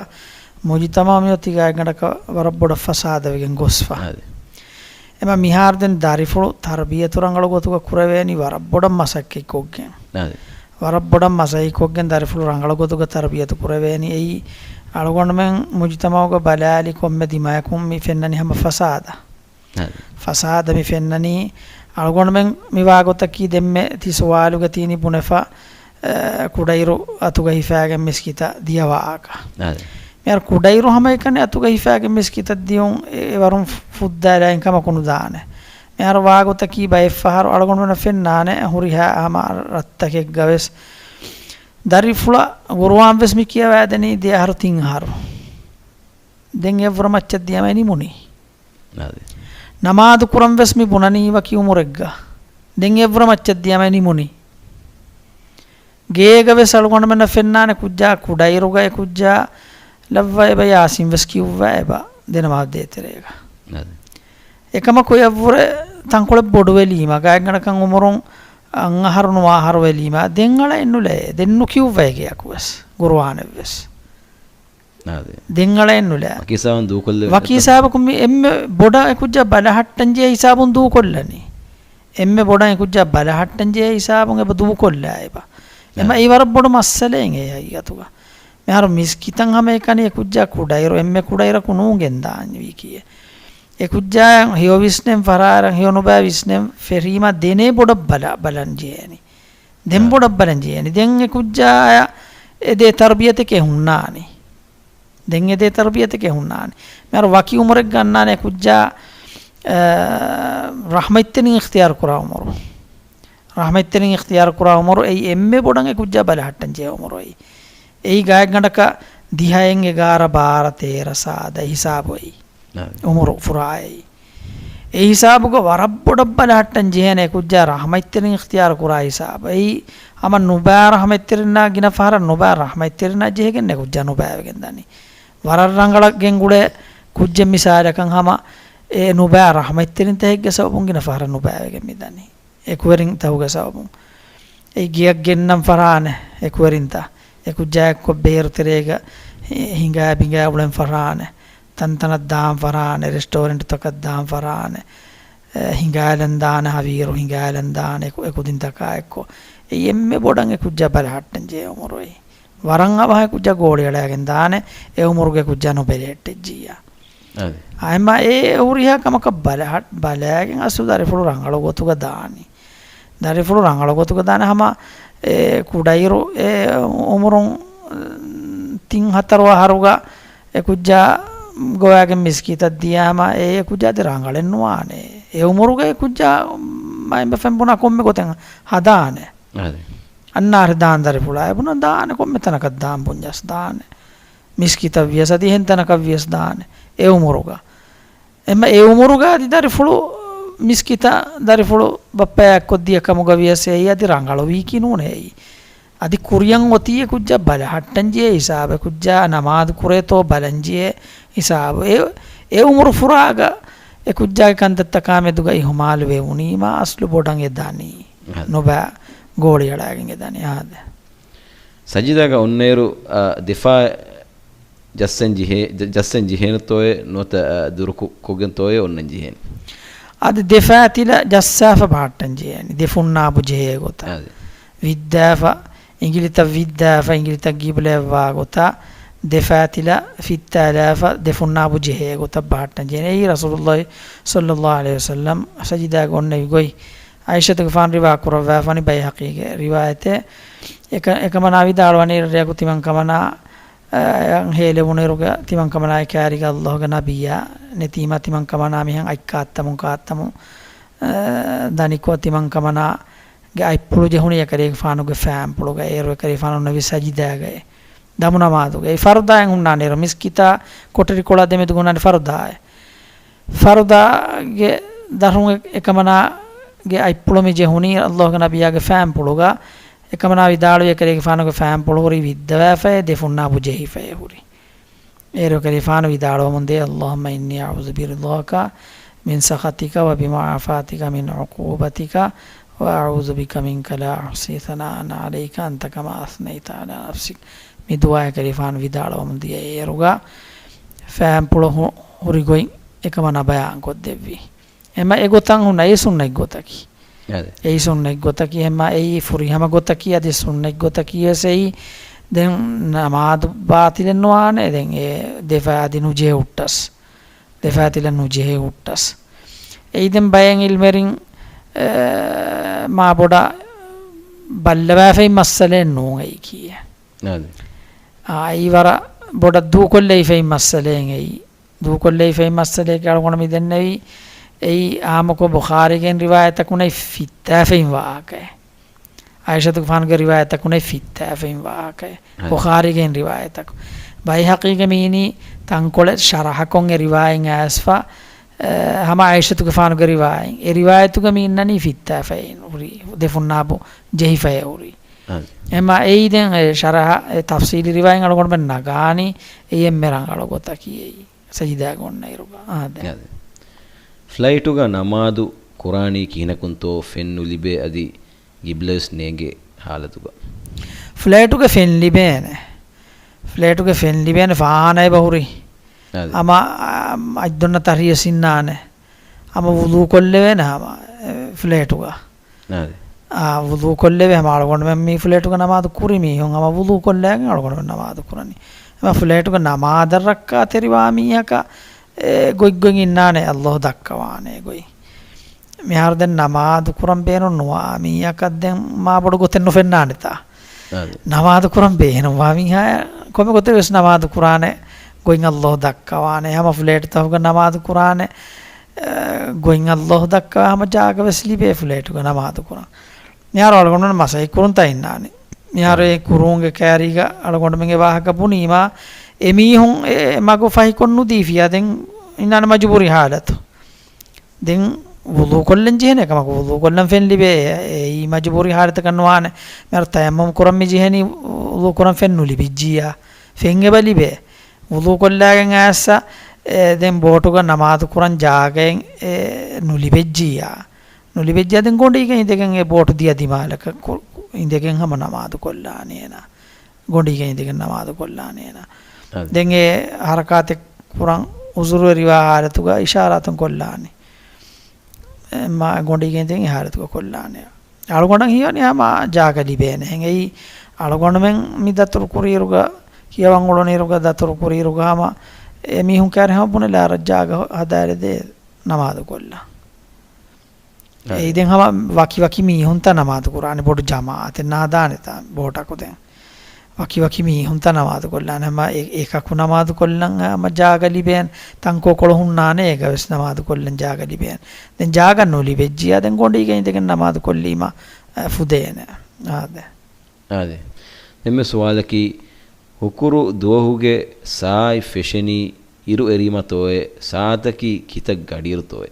މުޖުތަމަޢު މިއޮތީ ގާތްގަނޑަކަށް ވަރަށް ބޮޑަށް ފަސާދަވެގެން ގޮސްފަ. އާދެ. އެމަ މިހާރު ދެން ދަރިފުޅު ތަރުބިޔަތު ރަނގަޅު ގޮތުގަ ކުރެވޭނީ ވަރަށް ބޮޑަށް މަސައްކަތްކޮށްގެން. އާދެ. ވަރަށް ބޮޑަށް މަސައްކަތްކޮށްގެން ދަރިފުޅު ރަނގަޅު ގޮތުގަ ތަރުބިޔަތު ކުރެވޭނީ. އެއީ އަޅުގަނޑުމެން މުޖުތަމަޢުގަ ބަލާލި ކޮންމެ ދިމާޔަކުން މި ފެންނަނީ ހަމަ ފަސާދަ. އާދެ. ފަސާދަ މި ފެންނަނީ، އަޅުގަނޑުމެން މި ވާގޮތަކީ ދެންމެ ތި ސުވާލުގަ ތީނީ ބުނެފަ، އަ، ކުޑައިރު އަތުގަ ހިފާގެން މިސްކިތަށް ދިޔަ ވާހަކަ. އާދެ. މިހާރު ކުޑައިރު ހަމައެކަނި އަތުގަ ހިފާގެން މިސްކިތަށް ދިޔުން އެ ވަރުން ފުއްދާލާ އެއްކަމަކު ނުދާނެ. މިހާރު ވާގޮތަކީ ބައެއްފަހަރު އަޅުގަނޑުމެންނަށް ފެންނާނެ ހުރިހާ ހަމަ ރަށްތަކެއްގަ ވެސް ދަރިފުޅަށް ޤުރުއާން ވެސް މި ކިޔަވާދެނީ ދެ އަހަރު ތިން އަހަރު. ދެން އެއަށްވުރެ މައްޗަށް ދިޔަމޭ ނިމުނީ. އާދެ. ނަމާދު ކުރަން ވެސް މި ބުނަނީ ވަކި އުމުރެއްގަ. ދެން އެއަށްވުރެ މައްޗަށް ދިޔަމޭ ނިމުނީ. ގޭގަ ވެސް އަޅުގަނޑުމެންނަށް ފެންނާނެ ކުއްޖާ ކުޑައިރުގަ އެ ކުއްޖާ ލައްވަ އެބަ ޔާސީން ވެސް ކިޔުއްވާ އެބަ ދެނަމާދު ދޭތެރޭގަ. އާދެ. އެކަމަކު އެއަށްވުރެ ތަންކޮޅެއް ބޮޑުވެލީމަ، ގާތްގަނޑަކަށް އުމުރުން އަށް އަހަރު ނުވަ އަހަރު ވެލީމަ، ދެން އަޅައެއް ނުލައޭ. ދެން ނުކިޔުއްވައޭ ގެއަކު ވެސް ޤުރުއާނެއް ވެސް. އާދެ. ދެން އަޅައެއް ނުލައޭ. ވަކި ހިސާބުން ދޫކޮށްލެވޭ. ވަކި ހިސާބަކުން މި އެންމެ ބޮޑަށް އެ ކުއްޖާ ބަލަހައްޓަން ޖެހޭ ހިސާބުން ދޫކޮށްލަނީ. އެންމެ ބޮޑަށް އެ ކުއްޖާ ބަލަހައްޓަން ޖެހޭ ހިސާބުން އެބަ ދޫކޮށްލާ އެބަ. އެމަ އާދެ. އެ ވަރަށް ބޮޑު މައްސަލައެއް އެ ހަގީގަތުގަ. މިހާރު މިސްކިތަށް ހަމައެކަނި އެ ކުއްޖާ ކުޑައިރު، އެންމެ ކުޑައިރަކު ނޫން ގެންދާން ވީކީއެއް. އެ ކުއްޖާ ހެޔޮ ވިސްނެން ފަރާރަށް ހެޔޮ ނުބައި ވިސްނެން ފެށީމަ ދެނޭ ބޮޑަށް ބަލަ-، ބަލަން ޖެހޭނީ. ދެން އާ. ބޮޑަށް ބަލަން ޖެހޭނީ. ދެން އެ ކުއްޖާއަށް އެދޭ ތަރުބިޔަތެކޭ ހުންނާނީ. ދެން އެދޭ ތަރުބިޔަތެކޭ ހުންނާނީ. މިހާރު ވަކި އުމުރެއްގަ އަންނާނެ އެ ކުއްޖާ، އަ، ރަޙްމަތްތެރިން އިޚްތިޔާރު ކުރާ އުމުރު. ރަޙްމަތްތެރިން އިޚްތިޔާރު ކުރާ އުމުރު އެއީ އެންމެ ބޮޑަށް އެ ކުއްޖާ ބަލަހައްޓަން ޖެހޭ އުމުރު އެއީ. އެއީ ގާތްގަނޑަކަށް ދިހައެއް، އެގާރަ، ބާރަ، ތޭރަ، ސާދަ ހިސާބު އެއީ. އާ. އުމުރު ފުރާ އެއީ. އެ ހިސާބުގަ ވަރަށް ބޮޑަށް ބަލަހައްޓަން ޖެހޭނެ އެ ކުއްޖާ ރަޙްމަތްތެރިން އިޚްތިޔާރު ކުރާ ހިސާބު. އެއީ ހަމަ ނުބައި ރަޙްމަތްތެރިންނާ ގިނަ ފަހަރަށް ނުބައި ރަޙްމަތްތެރިންނާ ޖެހިގެން އެ ކުއްޖާ ނުބައިވެގެން ދަނީ. ވަރަށް ރަނގަޅަށް ގެންގުޅޭ ކުއްޖެއް މިސާލަކަށް ހަމަ އެ ނުބައި ރަޙްމަތްތެރިންތަކެއްގެ ސަބަބުން ގިނަ ފަހަރަށް ނުބައިވެގެން މި ދަނީ. އެކުވެރިންތަކުގެ ސަބަބުން. އެ ގެއަށް ގެންނަން ފަށާނެ އެކުވެރިންތައް. އެ ކުއްޖާ އެއްކޮށް ބޭރު ތެރޭގަ ހިނގާ ބިނގާ އުޅެން ފަށާނެ. ތަންތަނަށް ދާން ފަށާނެ، ރެސްޓޯރެންޓްތަކަށް ދާން ފަށާނެ. އެ، ހިނގާލަން ދާނެ، ހަވީރު ހިނގާލަން ދާނެ، އެކު-، އެކުދިންތަކާ އެއްކޮށް. އެ އެންމެ ބޮޑަށް އެ ކުއްޖާ ބަލަހައްޓަން ޖެހޭ އުމުރު އެއީ. ވަރަށް އަވަހަށް ކުއްޖާ ގޯޅިއަޅައިގެން ދާނެ، އެ އުމުރުގެ ކުއްޖާ ނުބެލެހެއްޓެއްޖިއްޔާ. އަދި. އެމަ އެ ހުރިހާ ކަމަކަށް ބަލަހަ-، ބަލައިގެން އަސްލު ދަރިފުޅު ރަނގަޅު ގޮތުގަ ދާނީ. ދަރިފުޅު ރަނގަޅު ގޮތުގަ ދާނެ ހަމަ އެ ކުޑައިރު އެ އުމުރުން ތިން ހަތަރު އަހަރުގަ އެ ކުއްޖާ ގޮވާގެން މިސްކިތަށް ދިޔާމަ އެ ކުއްޖާ އަދި ރަނގަޅެއް ނުވާނެ. އެ އުމުރުގަ އެ ކުއްޖާ މައިންބަފައިން ބުނާ ކޮންމެ ގޮތެއް ހަދާނެ. އަދި. އަންނާރެ ދާން ދަރިފުޅާ އެ ބުނާ ދާނެ ކޮންމެ ތަނަކަށް ދާން ބުންޏަސް ދާނެ. މިސްކިތަށް ވިޔަސް އަދި އެހެން ތަނަކަށް ވިޔަސް ދާނެ އެ އުމުރުގަ. އެމަ އެ އުމުރުގަ އަދި ދަރިފުޅު މިސްކިތަށް ދަރިފުޅު ބައްޕަޔާ އެއްކޮށް ދިޔަ ކަމުގަ ވިޔަސް އެއީ އަދި ރަނގަޅުވީކީ ނޫނޭ އެއީ. އަދި ކުރިޔަށް އޮތީ އެ ކުއްޖާ ބަލަހައްޓަން ޖެހޭ ހިސާބެއް، ކުއްޖާ ނަމާދު ކުރޭތޯ ބަލަން ޖެހޭ ހިސާބު. އެ، އެ އުމުރު ފުރާގަ އެ ކުއްޖާގެ ކަންތައްތަކާ މެދުގަ އިހުމާލު ވެވުނީމާ އަސްލު ބޮޑަށް އެ ދަނީ. އަދި. ނުބައި ގޯޅިއަޅައިގެން އެ ދަނީ. އާދެ. ސަޖިދާގަ އޮންނައިރު، އާ، ދެފާ ޖައްސަން ޖެހޭ، ޖަ-، ޖައްސަން ޖެހޭނެތޯއޭ ނުވަތަ، އާ، ދުރުކު-، ކޮށްގެންތޯއޭ އޮންނަން ޖެހޭނެ؟ އަދި ދެފާތިލަ ޖައްސާފަ ބަހައްޓަން ޖެހޭނެ. ދެ ފުންނާބު ޖެހޭ ގޮތަށް. އަދި. ވިއްދާފަ، އިނގިލިތައް ވިއްދާފަ، އިނގިލިތައް ގިބްލަޔަށްވާ ގޮތަށް، ދެފާތިލަ ފިއްތާލާފަ، ދެ ފުންނާބު ޖެހޭ ގޮތަށް ބަހައްޓަން ޖެހޭނެ. އެއީ ރަސޫލުﷲ ޞައްލަﷲ ޢަލައިހި ވަސައްލަމް ސަޖިދާގަ އޮންނެވި ގޮތް. ޢާއިޝަތުގެފާނު ރިވާ ކުރައްވާފަނި ބައިހަޤީގެ ރިވާޔަތެއް. އެކަ-، އެކަމަނާ ވިދާޅުވަނީ ރެއަކު ތިމަންކަމަނާ އަ، ހޭލެވުނުއިރުގަ ތިމަންކަމަނާގެ ކާރީގަ ﷲގެ ނަބިއްޔާ ނެތީމާ ތިމަންކަމަނާ މިހެން އަތް ކާއްތަމުން ކާއްތަމުން، އަ، ދަނިކޮށް ތިމަންކަމަނާގެ އަތްޕުޅު ޖެހުނީ އެކަލޭގެފާނުގެ ފާންޕުޅުގަ. އޭރު އެކަލޭގެފާނު އޮންނެވި ސަޖިދާގައި. ދަމު ނަމާދުގައި. ފަރުދާއިން ހުންނާނެ އޭރު މިސްކިތާ ކޮޓަރިކޮޅާ ދެމެދުގަ ހުންނާނެ ފަރުދާއެއް. ފަރުދާގެ ދަށުން އެ-، އެކަމަނާގެ އަތްޕުޅު މި ޖެހުނީ ﷲގެ ނަބިއްޔާގެ ފާންޕުޅުގަ. އެކަމަނާ ވިދާޅުވި އެކަލޭގެފާނުގެ ފާންޕުޅު ހުރީ ވިއްދަވާފައި ދެ ފުންނާބު ޖެހިފައި ހުރި. އޭރު އެކަލޭގެފާނު ވިދާޅުވަމުންދޭ، اللهم إني أعوذ برضاك من سخطك وبمعافاتك من عقوبتك وأعوذ بك منك لا أحصي ثناء عليك أنت كما أثنيت على نفسك. މި ދުޢާ އެކަލޭގެފާނު ވިދާޅުވަމުން ދިޔަ އޭރުގަ ފާންޕުޅު ހު-، ހުރި ގޮތް އެކަމަނާ ބަޔާންކޮށްދެއްވި. އެމަ އެގޮތަށް ހުންނަ އެ ސުންނަތް ގޮތަކީ. އަދެ. އެއީ ސުންނަތް ގޮތަކީ، އެމަ އެއީ ފުރިހަމަ ގޮތަކީ، އަދި ސުންނަތް ގޮތަކީ ވެސް އެއީ. ދެން ނަމާދު ބާތިލެއް ނުވާނެ، ދެން އެ ދެފާ އަދި ނުޖެހޭ ހުއްޓަސް. ދެފާތިލަ ނުޖެހޭ ހުއްޓަސް. އެއީ ދެން ބައެއް އިލްމެރިން، އެ، މާ ބޮޑަށް ބައްލަވާފައި މައްސަލައެއް ނޫން އެއީކީ. އަދެ. އާ، އެއީ ވަރަށް ބޮޑަށް ދޫކޮށްލައިފައި މައްސަލައެއް އެއީ. ދޫކޮށްލައިފައި މައްސަލައެއް އަޅުގަނޑު މި ދެންނެވީ، އެއީ އާއްމުކޮށް ބުޚާރީގެން ރިވާޔަތަކުންނެއް ފިއްތާފައި ވާހަކައެއް. ޢާއިޝަތުގެފާނުގެ ރިވާޔަތަކުންނެއް ފިއްތާފައި ވާހަކައެއް. ހައި. ބުޚާރީގެން ރިވާޔަތަކު. ބައިހަޤީގެ މީނީ ތަންކޮޅެއް ޝަރަޙަކޮށް އެ ރިވާޔަތް އައިސްފަ، އެ، ހަމަ ޢާއިޝަތުގެފާނުގެ ރިވާޔަތް. އެ ރިވާޔަތުގަ މި އިންނަނީ ފިއްތާފައި ހުރި، ދެ ފުންނާބު ޖެހިފައި ހުރި. ހައި. އެމަ އެއީ ދެން އެ ޝަރަޙަ، އެ ތަފްސީލީ ރިވާޔަތް އަޅުގަނޑުމެން ނަގާނީ، އެއީ އެންމެ ރަނގަޅު ގޮތަކީ އެއީ. ސަޖިދާގަ އޮންނައިރުގަ. އާދެ. އާދެ. ފްލައިޓުގަ ނަމާދު ކުރާނީ ކިހިނަކުންތޯ ފެން ނުލިބޭ އަދި ގިބްލަވެސް ނޭނގޭ ހާލަތުގަ. ފްލައިޓުގަ ފެން ލިބޭނެ. ފްލައިޓުގަ ފެން ލިބޭނެ ފާހާނަ އެބަ ހުރި. އާދެ. ހަމަ، އާ، އަތްދޮންނަ ތަށި އިންނާނެ. ހަމަ ވުޟޫ ކޮށްލެވޭނެ ހަމަ، އެ، ފްލައިޓުގަ. އާދެ. އާ، ވުޟޫ ކޮށްލެވޭ ހަމަ އަޅުގަނޑުމެން މި ފްލައިޓުގަ ނަމާދު ކުރި މީހުން ހަމަ ވުޟޫ ކޮށްލައިގެން އަޅުގަނޑުމެން ނަމާދު ކުރަނީ. ހަމަ ފްލައިޓުގަ ނަމާދަށް ރައްކާތެރިވާ މީހަކަށް، އެ، ގޮތްގޮތް އިންނާނެ ﷲ ދައްކަވާނެ ގޮތް. މިހާރު ދެން ނަމާދު ކުރަން ބޭނުން ނުވާ މީހަކަށް ދެން މާ ބޮޑު ގޮތެއް ނުފެންނާނެތާ. އާދެ. ނަމާދު ކުރަން ބޭނުންވާ މީހާ ކޮންމެ ގޮތެއް ވެސް ނަމާދު ކުރާނެ ގޮތް ﷲ ދައްކަވާނެ. ހަމަ ފްލައިޓުތަކުގަ ނަމާދު ކުރާނެ، އެ، ގޮތް ﷲ ދައްކަވާ ހަމަ ޖާގަ ވެސް ލިބޭ ފްލައިޓުގަ ނަމާދު ކުރަން. މިހާރު އަޅުގަނޑުމެން މަސައްކަތް ކުރުންތާ އިންނާނެ. މިހާރު އެ ކުރޫންގެ ކައިރީގަ އަޅުގަނޑުމެންގެ ވާހަކަ ބުނީމާ، އެމީހުން އެ މަގު ފަހިކޮށް ނުދީފިޔާ ދެން އިންނާނެ މަޖުބޫރީ ހާލަތު. ދެން ވުޟޫ ކޮށްލަން ޖެހޭނެ ކަމަކު، ވުޟޫ ކޮށްލަން ފެން ލިބޭ. އެއީ މަޖުބޫރީ ހާލަތަކަށް ނުވާނެ. މިހާރު ތަޔައްމަމް ކުރަން މި ޖެހެނީ ވުޟޫ ކުރަން ފެން ނުލިބިއްޖިއްޔާ. ފެން އެބަ ލިބޭ. ވުޟޫ ކޮށްލާގެން އައިސް، އެ، ދެން ބޯޓުގަ ނަމާދު ކުރަން ޖާގައެއް، އެ، ނުލިބެއްޖިއްޔާ. ނުލިބެއްޖިއްޔާ ދެން ގޮނޑީގަ އިނދެގެން އެ ބޯޓު ދިޔަ ދިމާލަކަށް ކު-، އިނދެގެން ހަމަ ނަމާދު ކޮށްލާނެ އޭނާ. ގޮނޑީގަ އިނދެގެން ނަމާދު ކޮށްލާނެ އޭނާ. އަދި. ދެން އެ ހަރަކާތެއް ކުރަން އުޒުރުވެރިވާ ހާލަތުގަ އިޝާރާތުން ކޮށްލާނެ. އެ، މާ ގޮނޑީގަ އިނދެގެން އެ ހާލަތުގަ ކޮށްލާނެ. އަޅުގަނޑަށް ހީވަނީ ހަމަ ޖާގަ ލިބޭނެ. އެހެން އެއީ އަޅުގަނޑުމެން މި ދަތުރު ކުރިއިރުގަ، ކިޔަވަން އުޅުނިއިރުގަ ދަތުރު ކުރިއިރުގަ ހަމަ އެ މީހުން ކާރި ހަމަ ބުނެލާ ޖާގަ ހަދާލެދޭ ނަމާދު ކޮށްލާ. އެއީ ދެން ހަމަ ވަކި ވަކި މީހުންތައް ނަމާދު ކުރާނެ، ބޮޑު ޖަމާއަތެއް ނާދާނެތާ ބޯޓަކު ދެން. ވަކި ވަކި މީހުންތައް ނަމާދު ކޮށްލާނެ. ހަމަ އެ-، އެކަކު ނަމާދު ކޮށްލަން ހަމަ ޖާގަ ލިބޭނެ. ތަންކޮޅު ކޮޅު ހުންނާނެ އޭގަ ވެސް ނަމާދު ކޮށްލަން ޖާގަ ލިބޭނެ. ދެން ޖާގަ ނުލިބެއްޖިއްޔާ ދެން ގޮނޑީގަ އިނދެގެން ނަމާދު ކޮށްލީމަ، އަ، ފުދޭނެ. އާދެ. އާދެ. ދެންމެ ސުވާލަކީ، ހުކުރު ދުވަހުގެ ސާއި ފެށެނީ އިރު އެރީމަތޯއޭ، ސާއަތަކީ ކިތައް ގަޑިއިރުތޯއޭ؟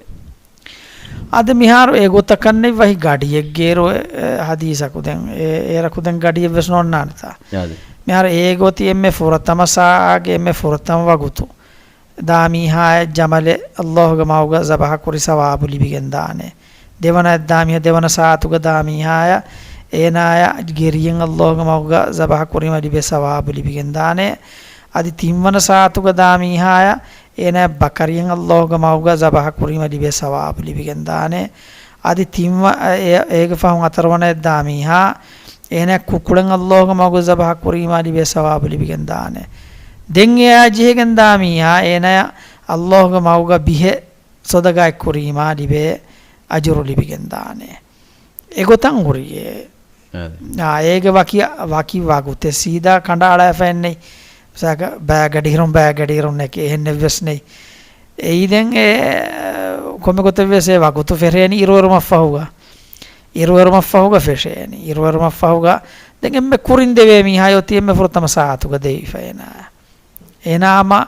އަދި މިހާރު އެގޮތަކަށްނެތް ވަހި ގަޑިއެއްގެއިރު، އެ، އެ، ހަދީސަކު ދެން، އެ، އޭރަކު ދެން ގަޑިއެއްވެސް ނޯންނާނެތާ. އާދެ. މިހާރު އޭގޮތީ އެންމެ ފުރަތަމަ ސާއާގެ އެންމެ ފުރަތަމަ ވަގުތު. ދާ މީހާއަށް ޖަމަލެއް ﷲގެ މަގުގަ ޒަބަހަ ކުރި ސަވާބު ލިބިގެން ދާނެ. ދެވަނައަށް ދާ މީހާ، ދެވަނަ ސާއަތުގަ ދާ މީހާއަށް އޭނާއަށް ގެރިއެއް ﷲގެ މަގުގަ ޒަބަހަ ކުރީމަ ލިބޭ ސަވާބު ލިބިގެން ދާނެ. އަދި ތިންވަނަ ސާއަތުގަ ދާ މީހާއަށް އޭނާއަށް ބަކަރިއެއް ﷲގެ މަގުގަ ޒަބަހަ ކުރީމަ ލިބޭ ސަވާބު ލިބިގެން ދާނެ. އަދި ތިންވަ-، އެ-، އޭގެ ފަހުން ހަތަރުވަނައަށް ދާ މީހާ އޭނާ ކުކުޅެން ﷲގެ މަގުގަ ޒަބަހަ ކުރީމާ ލިބޭ ސަވާބު ލިބިގެން ދާނެ. ދެން އެއާ ޖެހިގެން ދާ މީހާ އޭނާ ﷲގެ މަގުގަ ބިހެއް ޞަދަގާތް ކުރީމާ ލިބޭ އަޖުރު ލިބިގެން ދާނެ. އެގޮތަށް ހުރިއޭ. އާދެ. އާ، އޭގެ ވަކި، ވަކި ވަގުތެއް ސީދާ ކަނޑައަޅާފައެއްނެތް. މިސާލަކަށް ބައިގަޑިއިރުން ބައިގަޑިއިރުންނެކޭ އެހެންނެއްވެސް ނެތް. އެއީ ދެން އެ ކޮންމެ ގޮތެއްވެސް އެ ވަގުތު ފެށޭނީ އިރުއެރުމަށްފަހުގަ. އިރުއެރުމަށްފަހުގަ ފެށޭނީ. އިރުއެރުމަށްފަހުގަ ދެން އެންމެ ކުރިން ދެވޭ މީހާ އޮތީ އެންމެ ފުރަތަމަ ސާއަތުގަ ދެވިފަ އޭނާ. އޭނާ ހަމަ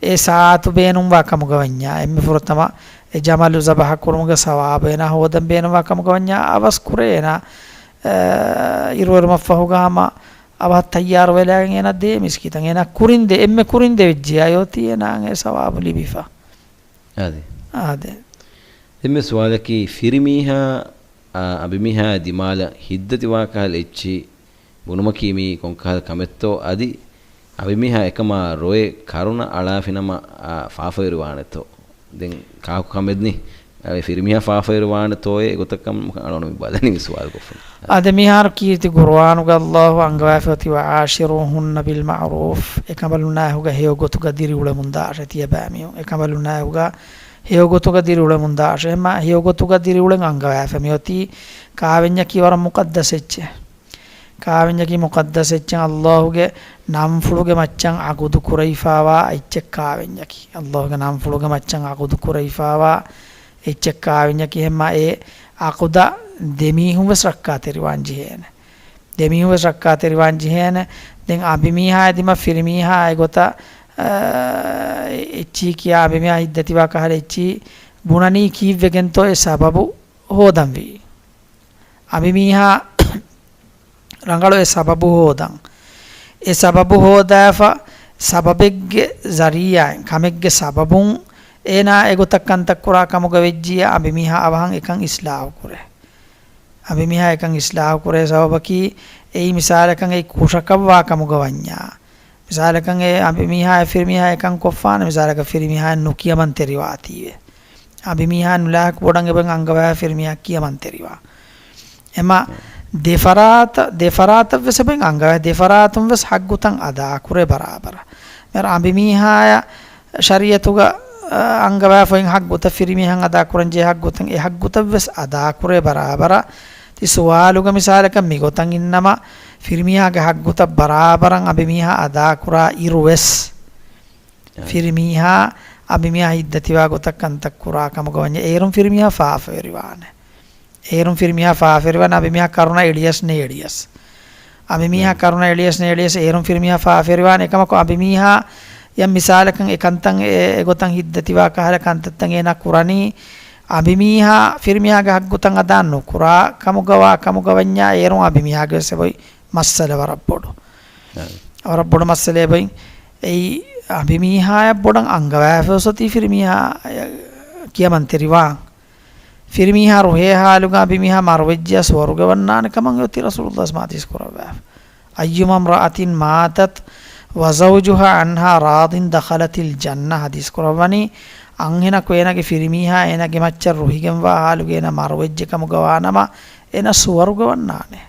އެ ސާއަތު ބޭނުންވާ ކަމުގަ ވަންޏާ، އެންމެ ފުރަތަމަ އެ ޖަމަލު ޒަބަހަ ކުރުމުގެ ސަވާބު އޭނާ ހޯދަން ބޭނުންވާ ކަމުގަ ވަންޏާ، އަވަސް ކުރޭ އޭނާ، އަ، އިރުއެރުމަށްފަހުގަ ހަމަ އަވަހަށް ތައްޔާރުވެލާގެން އޭނާ ދޭ މިސްކިތަށް. އޭނާ ކުރިން ދެ، އެންމެ ކުރިން ދެވިއްޖިއްޔާ އޮތީ އޭނާއަށް އެ ސަވާބު ލިބިފަ. އާދެ. އާދެ. ދެންމެ ސުވާލަކީ، ފިރިމީހާ، އާ، އަނބިމީހާ ދިމާލަށް ހިތްދަތިވާ ކަހަލަ އެއްޗިހި ބުނުމަކީ މީ ކޮންކަހަލަ ކަމެއްތޯ؟ އަދި އަނބިމީހާ އެކަމާ ރޮއެ ކަރުނަ އަޅާފިނަމަ، އާ، ފާފަވެރިވާނެތޯ؟ ދެން ކާކު ކަމެއްނީ؟ އަވެ ފިރިމީހާ ފާފަވެރިވާނެތޯއޭ؟ އެގޮތަށް ކަމަކަށް އަޅުގަނޑު މި ބަލަނީ މި ސުވާލު ކޮށްފަ. އާދެ، މިހާރު ކީރިތި ގުރުއާނުގަ ﷲ އަންގަވާފައޮތީ، "وعاشروهن بالمعروف"، އެކަނބަލުންނާ އެކުގަ ހެޔޮ ގޮތުގަ ދިރިއުޅެމުން ދާށޭ ތިޔަބައިމީހުން. އެކަނބަލުންނާ އެކުގަ ހެޔޮ ގޮތުގަ ދިރިއުޅެމުން ދާށޭ. އެހެންމަ ހެޔޮ ގޮތުގަ ދިރިއުޅެން އަންގަވާފަ މިއޮތީ ކާވެންޏަކީ ވަރަށް މުޤައްދަސް އެއްޗެއް. ކާވެންޏަކީ މުޤައްދަސް އެއްޗެއް، ﷲގެ ނަންފުޅުގެ މައްޗަށް ޢަޤުދު ކުރެވިފާވާ އެއްޗެއް ކާވެންޏަކީ. ﷲގެ ނަންފުޅުގެ މައްޗަށް ޢަޤުދު ކުރެވިފާވާ އެއްޗެއް ކާވެންޏަކީ. އެހެންމަ އެ ޢަޤުދަށް ދެމީހުން ވެސް ރައްކާތެރިވާން ޖެހޭނެ. ދެމީހުން ވެސް ރައްކާތެރިވާން ޖެހޭނެ. ދެން އަނބިމީހާ އެދިމަ ފިރިމީހާ އެގޮތަށް، އަ، އެއްޗިހި ކިޔާ އަނބިމީހާ ހިތްދަތިވާ ކަހަލަ އެއްޗިހި ބުނަނީ ކީއްވެގެންތޯ އެ ސަބަބު ހޯދަންވީ. އަނބިމީހާ ރަނގަޅު އެ ސަބަބު ހޯދަން. އެ ސަބަބު ހޯދާފަ، ސަބަބެއްގެ ޒަރީޢާއިން، ކަމެއްގެ ސަބަބުން އޭނާ އެގޮތަށް ކަންތައް ކުރާ ކަމުގަ ވެއްޖިއްޔާ އަނބިމީހާ އަވަހަށް އެކަން އިޞްލާޙު ކުރޭ. އަނބިމީހާ އެކަން އިޞްލާޙު ކުރޭ ސަބަބަކީ، އެއީ މިސާލަކަށް އެއީ ކުށަކަށް ވާ ކަމުގަ ވަންޏާ. މިސާލަކަށް އެ އަނބިމީހާ އެ ފިރިމީހާ އެކަން ކޮށްފާނެ، މިސާލަކަށް ފިރިމީހާ ނުކިޔަމަންތެރިވާތީވެ. އަނބިމީހާ ނުލާހިކު ބޮޑަށް އެބަ އަންގަވާ ފިރިމީހާ ކިޔަމަންތެރިވާ. އެމަ ދެފަރާތަ، ދެފަރާތަށް ވެސް އެބަ އަންގަވާ، ދެފަރާތުން ވެސް ޙައްޤުތައް އަދާކުރޭ ބަރާބަރަށް. މިހާރު އަނބިމީހާޔަށް ޝަރީޢަތުގަ، އަ، އަންގަވާފައި ޙައްޤުތައް، ފިރިމީހަށް އަދާކުރަން ޖެހޭ ޙައްޤުތައް، އެ ޙައްޤުތައް ވެސް އަދާކުރޭ ބަރާބަރަށް. ތި ސުވާލުގަ މިސާލަކަށް މިގޮތަށް އިންނަމަ، ފިރިމީހާގެ ޙައްޤުތައް ބަރާބަރަށް އަނބިމީހާ އަދާކުރާ އިރު ވެސް، އަ، ފިރިމީހާ އަނބިމީހާ ހިތްދަތިވާ ގޮތަށް ކަންތައް ކުރާ ކަމުގަ ވަންޏާ، އޭރުން ފިރިމީހާ ފާފަވެރިވާނެ. އޭރުން ފިރިމީހާ ފާފަވެރިވާނެ، އަނބިމީހާ ކަރުނަ އެޅިޔަސް ނޭޅިޔަސް. އަނބިމީހާ ނައި. ކަރުނަ އެޅިޔަސް ނޭޅިޔަސް އޭރުން ފިރިމީހާ ފާފަވެރިވާނެ. އެކަމަކު އަނބިމީހާ ޔަން މިސާލަކަށް އެކަންތައް އެ، އެގޮތަށް ހިތްދަތިވާ ކަހަލަ ކަންތައްތައް އޭނާ ކުރަނީ، އަނބިމީހާ ފިރިމީހާގެ ހައްގުތައް އަދާ ނުކުރާ ކަމުގަވާ ކަމުގަވަންޏާ އޭރުން އަނބިމީހާގެ ވެސް އެބޮތް މައްސަލަ ވަރަށް ބޮޑު. އާ. ވަރަށް ބޮޑު މައްސަލަ އެބޮތް. އެއީ އަނބިމީހާޔަށް ބޮޑަށް އަންގަވާފަ އޮތީ ފިރިމީހާ ކިޔަމަންތެރިވާން. ފިރިމީހާ ރުހޭ ހާލުގަ އަނބިމީހާ މަރުވެއްޖެޔާ ސުވަރުގެ ވަންނާނެ ކަމަށް އޮތީ ރަސޫލުﷲ ސަމާ ޙަދީސް ކުރައްވާފަ. أيما امرأة ماتت وزوجها عنها راض دخلت الجنة ޙަދީސް ކުރައްވަނީ، އަންހެނަކު އޭނާގެ ފިރިމީހާ އޭނާގެ މައްޗަށް ރުހިގެންވާ ހާލުގަ އޭނާ މަރުވެއްޖެ ކަމުގަވާނަމަ، އޭނާ ސުވަރުގެ ވަންނާނެ.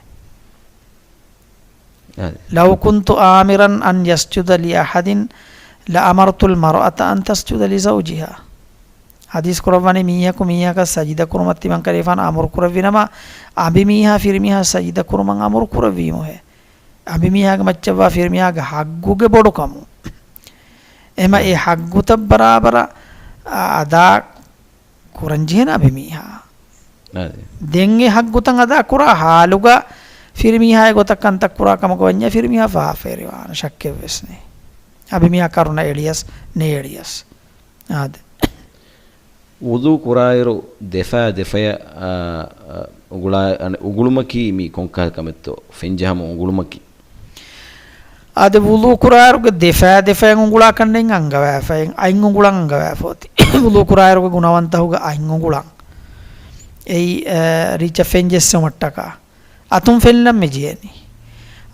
އާދެ. لو كنت آمرا أن يسجد لأحد لأمرت المرأة أن تسجد لزوجها. ޙަދީސް ކުރައްވަނީ މީހަކު މީހަކަށް ސަޖިދަ ކުރުމަށް ތިމަން ކަލޭފާނު އަމުރު ކުރެއްވިނަމަ، އަނބިމީހާ ފިރިމީހާ ސަޖިދަ ކުރުމަށް އަމުރު ކުރެއްވީމުހޭ. އަނބިމީހާގެ މައްޗަށްވާ ފިރިމީހާގެ ހައްގުގެ ބޮޑުކަމު. އެމަ އެ ހައްގުތައް ބަރާބަރަށް އަ-، އަދާ ކުރަންޖެހޭނެ އަނބިމީހާ. އާދެ. ދެން އެ ހައްގުތައް އަދާ ކުރާ ހާލުގަ ފިރިމީހާ އެގޮތަށް ކަންތައް ކުރާ ކަމަކަށް ވަންޏާ ފިރިމީހާ ފާފަވެރިވާނެ ޝައްކެއްވެސް ނެތް. އަނބިމީހާ ކަރުނަ އެޅިޔަސް ނޭޅިޔަސް. އާދެ. ވުޟޫ ކުރާއިރު ދެފާ ދެފަޔަށް، އާ، އާ، އުގުޅާ-، އަނެ-، އުގުޅުމަކީ މީ ކޮންކަހަލަ ކަމެއްތޯ؟ ފެންޖަހަމުން އުގުޅުމަކީ. އާދެ، ވުޟޫ ކުރާއިރުގެ ދެފާ ދެފަޔަށް އުނގުޅާކަށް ނެތް އަންގަވާފައި، އަތް އުނގުޅަން އަންގަވާފަ އޮތީ. ވުޟޫ ކުރާއިރުގެ ގުނަވަންތަހުގެ އަތް އުނގުޅަން. އެއީ، އަ، ރީއްޗަށް ފެން ޖެއްސުމަށްޓަކާ. އަތުން ފެންލަން މި ޖެހެނީ.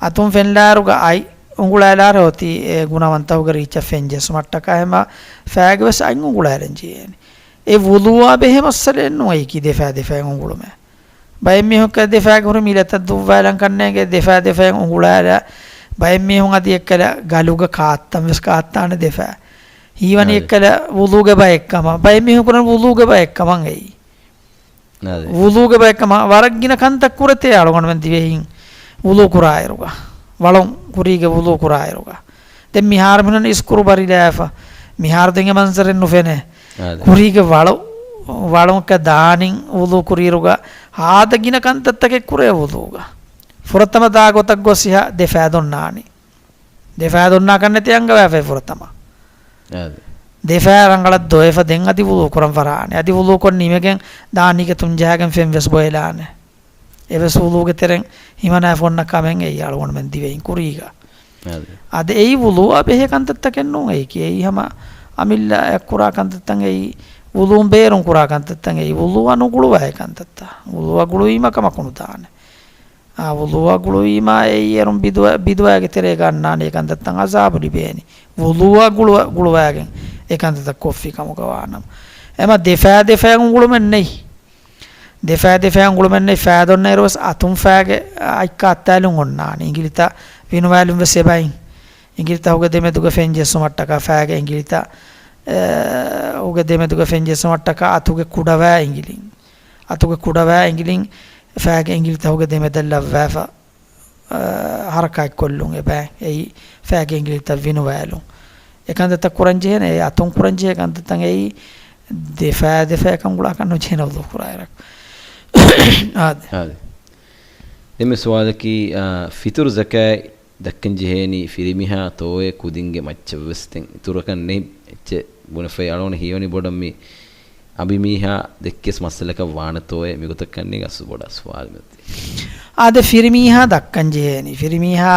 އަތުން ފެންލާއިރުގަ އަތް އުނގުޅާލާރެ އޮތީ އެ ގުނަވަންތަހުގެ ރީއްޗަށް ފެން ޖެއްސުމަށްޓަކާ ހަމަ ފައިގެ ވެސް އަތް އުނގުޅާލަން ޖެހޭނީ. އެ ވުޟޫއާ ބެހޭ މައްސަލައެއް ނޫން އެއީކީ ދެފާ ދެފަޔަށް އުނގުޅުމެއް. ބައެއް މީހުން ދެފާގެ ހުރި މިލަތައް ދުއްވާލަން ކަންނޭނގެ ދެފާ ދެފަޔަށް އުނގުޅާލާ. ބައެއް މީހުން އަދި އެއްކަލަ ގަލުގަ ކާއްތަން ވެސް ކާއްތާނެ ދެފާ. ހީވަނީ އެއްކަލަ ވުޟޫގެ ބައެއްކަމަށް. ބައެއް މީހުން ކުރަން ވުޟޫގެ ބައެއްކަމަށް އެއީ. އާދެ. ވުޟޫގެ ބައެއްކަމަށް ވަރަށް ގިނަ ކަންތައް ކުރެތޭ އަޅުގަނޑުމެން ދިވެހިން ވުޟޫ ކުރާއިރުގަ. ވަޅުން ކުރީގެ ވުޟޫ ކުރާއިރުގަ. ދެން މިހާރު މިހުން އިސްކުރު ބަރިލާފަ. މިހާރު ދެން އެ މަންޒަރެއް ނުފެނޭ. އާދެ. ކުރީގެ ވަޅު، ވަޅުން އެއްކަ ދާނިން ވުޟޫ ކުރިއިރުގަ ހާދަ ގިނަ ކަންތައްތަކެއް ކުރޭ ވުޟޫގަ. ފުރަތަމަ ދާ ގޮތަށް ގޮސް އިހަށް ދެފާ ދޮންނާނީ. ދެފާ ދޮންނާކަށް ނެތޭ އަންގަވާފައި ފުރަތަމަ. އާދެ. ދެފާ ރަނގަޅަށް ދޮވެފަ ދެން އަދި ވުޟޫ ކުރަން ފަށާނެ. އަދި ވުޟޫކޮށް ނިމިގެން ދާނީގެ ތުން ޖަހާގެން ފެން ވެސް ބޮއެލާނެ. އެވެސް ވުޟޫގެ ތެރެއަށް ހިމަނާފަ އޮންނަ ކަމެއް އެއީ އަޅުގަނޑުމެން ދިވެހިން ކުރީގަ. އާދެ. އަދި އެއީ ވުޟޫއާ ބެހޭ ކަންތައްތަކެއް ނޫން އެއީކީ. އެއީ ހަމަ އަމިއްލައަށް ކުރާ ކަންތައްތައް އެއީ. ވުޟޫން ބޭރުން ކުރާ ކަންތައްތައް އެއީ. ވުޟޫއަށް ނުގުޅުވާ އެ ކަންތައްތައް. ވުޟޫއަށް ގުޅުވީމަ ކަމަކު ނުދާނެ. އާ، ވުޟޫއަށް ގުޅުވީމާ އެއީ އޭރުން ބިދުވަ-، ބިދުވާގެ ތެރޭގަ އަންނާނެ އެ ކަންތައްތައް އަޒާބު ލިބޭނީ. ވުޟޫއަށް ގުޅުވަ-، ގުޅުވާގެން އެ ކަންތައްތައް ކޮށްފި ކަމުގަ ވާނަމަ. އެމަ ދެފާ ދެފަޔަށް އުނގުޅުމެއް ނެތް. ދެފާ ދެފަޔަށް އުނގުޅުމެއް ނެތް. ފާ ދޮންނައިރު ވެސް އަތުން ފާގެ އަތް ކާއްތާލުން އޮންނާނެ. އިނގިލިތައް ވިނުވާލުން ވެސް އެބައިން. އިނގިލިތަކުގެ ދެމެދުގަ ފެން ޖެއްސުމަށްޓަކާ ފާގެ އިނގިލިތައް، އެ، އުގެ ދެމެދުގަ ފެން ޖެއްސުމަށްޓަކާ އަތުގެ ކުޑަވާ އިނގިލިން. އަތުގެ ކުޑަވާ އިނގިލިން ފާގެ އިނގިލިތަކުގެ ދެމެދަށް ލައްވާފަ، އަ، ހަރަކާތްކޮށްލުން އެބައި އެއީ ފާގެ އިނގިލިތައް ވިނުވާލުން. އެ ކަންތައްތައް ކުރަންޖެހޭނެ، އެ އަތުން ކުރަންޖެހޭ ކަންތައްތައް އެއީ ދެފާ ދެފަޔަށް އުނގުޅާކަށް ނުޖެހޭނެ ވުޟޫ ކުރާއިރަކު. އާދެ. އާދެ. ދެންމެ ސުވާލަކީ، އާ، ފިތުރު ޒަކާތް ދައްކަން ޖެހޭނީ ފިރިމީހާ ތޯއޭ ކުދިންގެ މައްޗަށްވެސް ދެން އިތުރަކަށް ނެތް އެއްޗެއް ބުނެފައި އަޅުގަނޑު ހީވަނީ ބޮޑަށް މި އަނބިމީހާ ދެއްކިޔަސް މައްސަލަކަށް ވާނެތޯއޭ މިގޮތަށް ކަންނޭނގެ އަސްލު ބޮޑަށް ސުވާލު މިއޮތީ. އާދެ، ފިރިމީހާ ދައްކަން ޖެހޭނީ. ފިރިމީހާ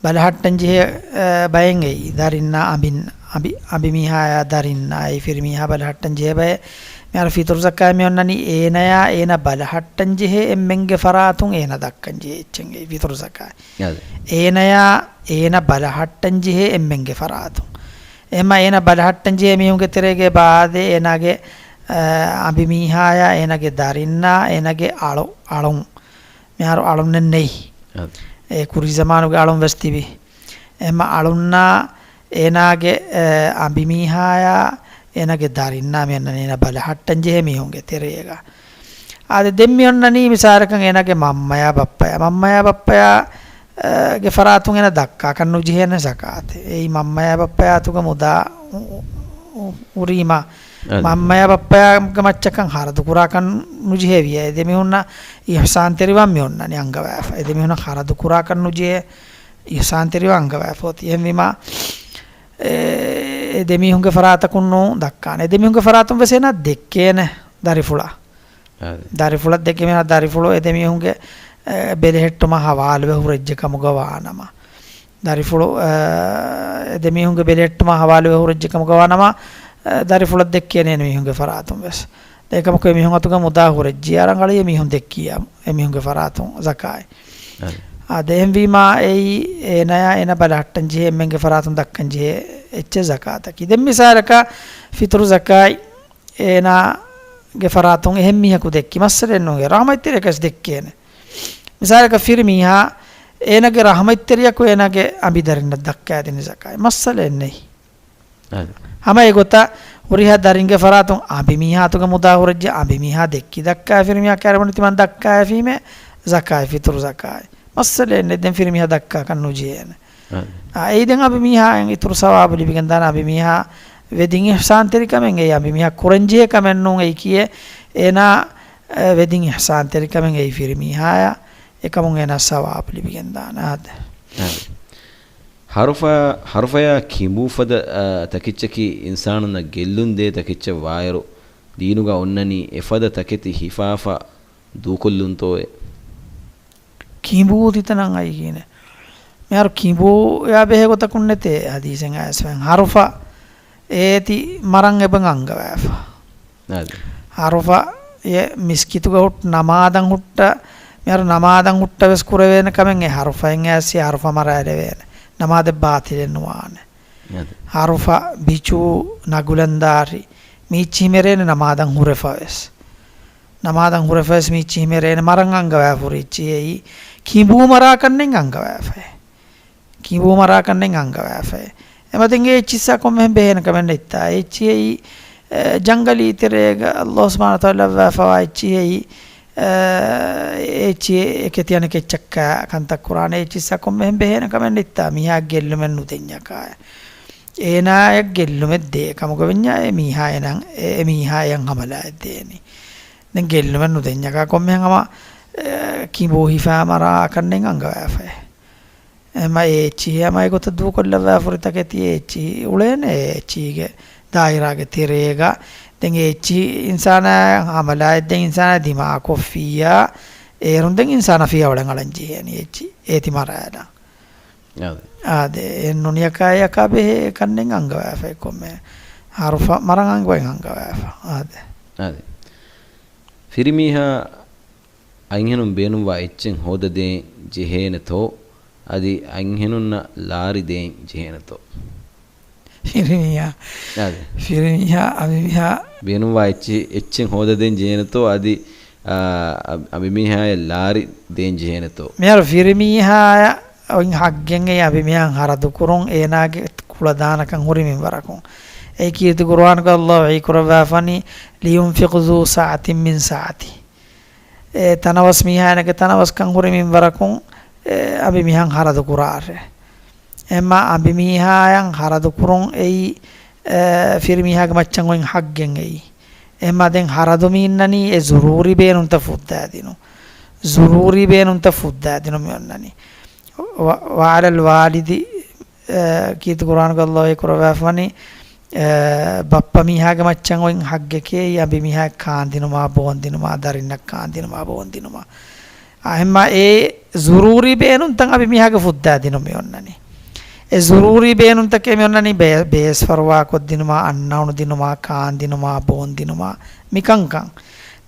ބަލަހައްޓަން ޖެހޭ، އަ، ބައެއް އެއީ. ދަރިންނާ އަނބިން-، އަނބި-، އަނބިމީހާޔާ ދަރިންނާ އެއީ ފިރިމީހާ ބަލަހައްޓަން ޖެހޭ ބައެއް. މިހާރު ފިތުރު ޒަކާތް މި އޮންނަނީ އޭނަޔާ އޭނަ ބަލަހައްޓަން ޖެހޭ އެންމެންގެ ފަރާތުން އޭނަ ދައްކަން ޖެހޭ އެއްޗެއް އެއީ ފިތުރު ޒަކާތް. އާދެ. އޭނަޔާ އޭނަ ބަލަހައްޓަން ޖެހޭ އެންމެންގެ ފަރާތުން. އެހެންމަ އޭނަ ބަލަހައްޓަން ޖެހޭ މީހުންގެ ތެރޭގަ އެބަ އާދޭ އޭނާގެ، އަ، އަނބިމީހާޔާ އޭނާގެ ދަރިންނާ އޭނާގެ އަޅު-، އަޅުން. މިހާރު އަޅުންނެއް ނެތް. އާދެ. އެ ކުރީ ޒަމާނުގެ އަޅުން ވެސް ތިބި. އެހެންމަ އަޅުންނާ އޭނާގެ، އެ، އަނބިމީހާޔާ އޭނާގެ ދަރިންނާ މި އަންނަނީ އޭނަ ބަލަހައްޓަން ޖެހޭ މީހުންގެ ތެރޭގަ. އާދެ، ދެން މި އޮންނަނީ މިސާލަކަށް އޭނާގެ މަންމަޔާ ބައްޕަޔާ. މަންމަޔާ ބައްޕަޔާ، އަ، ގެ ފަރާތުން އޭނަ ދައްކާކަށް ނުޖެހޭނެ ޒަކާތެއް. އެއީ މަންމަޔާ ބައްޕަޔާ އަތުގަ މުދާ އު-، އު-، އުރީމާ. އާދެ. މަންމަޔާ ބައްޕަޔާގެ މައްޗަކަށް ޚަރަދު ކުރާކަށް ނުޖެހޭވިޔާ. އެ ދެމީހުންނަށް އިޙްސާންތެރިވާން މި އޮންނަނީ އަންގަވާފަ. އެ ދެމީހުންނަށް ޚަރަދު ކުރާކަށް ނުޖެހޭ އިޙްސާންތެރިވާން އަންގަވާފަ އޮތީ. އެހެންވީމާ، އެ، އެ ދެމީހުންގެ ފަރާތަކުން ނޫން ދައްކާނެ. އެ ދެމީހުންގެ ފަރާތުން ވެސް އޭނާ ދެއްކޭނެ. ދަރިފުޅާ. އާދެ. ދަރިފުޅަށް ދެއްކި މީހާ ދަރިފުޅު އެ ދެމީހުންގެ، އެ، ބެލެހެއްޓުމަށް ހަވާލުވެ ހުރެއްޖެ ކަމުގަ ވާނަމަ. ދަރިފުޅު، އެ، އެ ދެމީހުންގެ ބެލެހެއްޓުމަށް ހަވާލުވެ ހުރެއްޖެ ކަމުގަ ވާނަމަ، އެ، ދަރިފުޅަށް ދެއްކޭނެ އެމީހުންގެ ފަރާތުން ވެސް. އެކަމަކު އެމީހުން އަތުގަ މުދާ ހުރެއްޖިއްޔާ ރަނގަޅީ އެމީހުން ދެއްކިއްޔާ އެމީހުންގެ ފަރާތުން ޒަކާތް. އާދެ. އާދެ، އެހެންވީމާ އެއީ އޭނާޔާ އޭނާ ބަލަހައްޓަން ޖެހޭ އެންމެންގެ ފަރާތުން ދައްކަން ޖެހޭ އެއްޗެއް ޒަކާތަކީ. ދެން މިސާލަކަށް ފިތުރު ޒަކާތް އޭނާގެ ފަރާތުން އެހެން މީހަކު ދެއްކި މައްސަލައެއް ނޫން. ރަހްމަތްތެރިޔަކަސް ދެއްކޭނެ. މިސާލަކަށް ފިރިމީހާ އޭނާގެ ރަހްމަތްތެރިޔަކު އޭނާގެ އަނބިދަރިންނަށް ދައްކާދިނި ޒަކާތް. މައްސަލައެއް ނެތް. އާދެ. ހަމަ އެގޮތަށް ހުރިހާ ދަރިންގެ ފަރާތުން އަނބިމީހާ އަތުގަ މުދާ ހުރެއްޖެ އަނބިމީހާ ދެއްކި ދައްކާ ފިރިމީހާ ކައިރިވަނީ ތިމަން ދައްކާފީމޭ ޒަކާތް، ފިތުރު ޒަކާތް. މައްސަލައެއް ނެތް ދެން ފިރިމީހާ ދައްކާކަށް ނުޖެހޭނެ. އާދެ. އާ، އެއީ ދެން އަނބިމީހާއަށް އިތުރު ސަވާބު ލިބިގެންދާނެ އަނބިމީހާ ވެދިން އިޙްސާންތެރިކަމެއް އެއީ އަނބިމީހާ ކުރަންޖެހޭ ކަމެއް ނޫން އެއީކީއެއް އޭނާ، އެ، ވެދިން އިޙްސާންތެރިކަމެއް އެއީ ފިރިމީހާޔަށް އެކަމުން އޭނާ ސަވާބު ލިބިގެންދާނެ. އާދެ. އާދެ. ހަރުފަ، ހަރުފަޔާ ކިނބޫފަދަ، އާ، ތަކެއްޗަކީ އިންސާނުންނަށް ގެއްލުންދޭ ތަކެއްޗެއް ވާއިރު، ދީނުގަ އޮންނަނީ އެފަދަ ތަކެތި ހިފާފަ ދޫކޮށްލުންތޯއޭ؟ ކިނބޫ ތިތަނަށް އައިގެން. މިހާރު ކިނބޫޔާ ބެހޭ ގޮތަކުން ނެތޭ ހަދީސެއް އައިސްފައިން. ހަރުފަ އޭތި މަރަން އެބަ އަންގަވާފަ. އާދެ. ހަރުފަ އެ މިސްކިތުގަ ހުއްޓަ ނަމާދަށް ހުއްޓަ، މިހާރު ނަމާދަށް ހުއްޓަ ވެސް ކުރެވޭނެ ކަމެއް އެ ހަރުފައިން އައިސް އެ ހަރުފަ މަރާލެވޭނެ. ނަމާދެއް ބާތިލެއް ނުވާނެ. އާދެ. ހަރުފަ، ބިޗު، ނަގުލަންދާރި، މީއްޗިހި މެރޭނެ ނަމާދަށް ހުރެފަ ވެސް. ނަމާދަށް ހުރެފަ ވެސް މީއްޗިހި މެރޭނެ މަރަން އަންގަވާފަ ހުރި އެއްޗިހި އެއީ، ކިނބޫ މަރާކަށްނެތް އަންގަވާފައޭ. ކިނބޫ މަރާކަށްނެތް އަންގަވާފައޭ. އެމަތިން އެ އެއްޗިއްސާ ކޮންމެހެން ބެހޭނެ ކަމެއް ނެތްތާ. އެ އެއްޗިހި އެއީ، އެ، ޖަންގަލީ ތެރޭގަ ﷲ ސުބްޙާނަހޫ ވަތަޢާލާ ލައްވާފަވާ އެއްޗިހި އެއީ، އެ، އެ އެއްޗިހި އެކެތި އަނެކެއްޗަކާ ކަންތައް ކުރާނެ. އެ އެއްޗިއްސާ ކޮންމެހެން ބެހޭނެ ކަމެއް ނެތްތާ. މީހާ ގެއްލުމެއް ނުދެންޏަކާ. އޭނާޔަށް ގެއްލުމެއް ދޭ ކަމުގަ ވެންޏާ އެ މީހާ އޭނަ، އެ މީހާ އެޔަށް ހަމަލާއެއް ދޭނީ. ދެން ގެއްލުމެއް ނުދެންޏަކާ ކޮންމެހެން ހަމަ، އެ، ކިނބޫ ހިފާ މަރާކަށްނެތް އަންގަވާފައޭ. އެމަ އެ އެއްޗިހި ހަމަ އެގޮތަށް ދޫކޮށްލައްވާފަ ހުރި ތަކެތި އެ އެއްޗިހި އުޅޭނެ އެ އެއްޗިހިގެ ދާއިރާގެ ތެރޭގަ. ދެން އެ އެއްޗިހި އިންސާނާ ހަމަލާއެއް ދެން އިންސާނާ ދިމާކޮށްފިއްޔާ، އޭރުން ދެން އިންސާނާ ފިޔަވަޅެއް އަޅަން ޖެހޭނީ އެއްޗި އޭތި މަރާލާ. އާދެ. އާދެ، އެއް ނުނިޔަކާ އެއަކާ ބެހޭ ކަންނެން އަންގަވާފައި ކޮންމެ ހަރުފަ މަރަން އަންގަވައި އަންގަވާފަ. އާދެ. އާދެ. ފިރިމީހާ އަންހެނުން ބޭނުންވާ އެއްޗެއް ހޯދަދޭން ޖެހޭނެތޯ؟ އަދި އަންހެނުންނަށް ލާރި ދޭން ޖެހޭނެތޯ؟ ފިރިމީހާ. އާދެ. ފިރިމީހާ، އަނބިމީހާ. ބޭނުންވާ އެއްޗި-، އެއްޗެއް ހޯދަދޭން ޖެހޭނެތޯ؟ އަދި، އާ، އަ-، އަނބިމީހާޔަށް ލާރި ދޭން ޖެހޭނެތޯ؟ މިހާރު ފިރިމީހާޔަށް އޮތް ހައްގެއް އެއީ އަނބިމީހާއަށް ހަރަދު ކުރުން، އޭނާގެ ކުޅަދާނަކަން ހުރި މިންވަރަކުން. އެއީ ކީރިތި ޤުރުއާނުގަ ﷲ ވަޙީކުރައްވާފަނީ، "لينفق ذو سعة من سعته." އެ ތަނަވަސް މީހާ އޭނާގެ ތަނަވަސްކަން ހުރި މިންވަރަކުން، އެ، އަނބިމީހާއަށް ހަރަދު ކުރާށޭ. އެހެންމާ އަނބިމީހާޔަށް ހަރަދު ކުރުން އެއީ، އެ، ފިރިމީހާގެ މައްޗަށް އޮތް ހައްގެއް އެއީ. އެހެންމާ ދެން ހަރަދު މި އިންނަނީ އެ ޒުރޫރީ ބޭނުންތައް ފުއްދާދިނުން. ޒުރޫރީ ބޭނުންތައް ފުއްދާދިނުން މި އޮންނަނީ. ވަ-، وعلى الوالد، އެ، ކީރިތި ޤުރުއާނުގަ ﷲ ވަޙީކުރައްވާފަވަނީ، އެ، ބައްޕަ މީހާގެ މައްޗަށް އޮތް ހައްގެކޭ އަނބިމީހާ ކާންދިނުމާ، ބޯންދިނުމާ، ދަރިންނަށް ކާންދިނުމާ، ބޯންދިނުމާ. އާ، އެހެންމާ އެ ޒުރޫރީ ބޭނުންތައް އަނބިމީހާގެ ފުއްދާދިނުން މި އޮންނަނީ. އެ ޒުރޫރީ ބޭނުންތަކެއް މި އޮންނަނީ ބޭ-، ބޭސް ފަރުވާކޮށްދިނުމާ، އަންނައުނުދިނުމާ، ކާންދިނުމާ، ބޯންދިނުމާ، މިކަންކަން.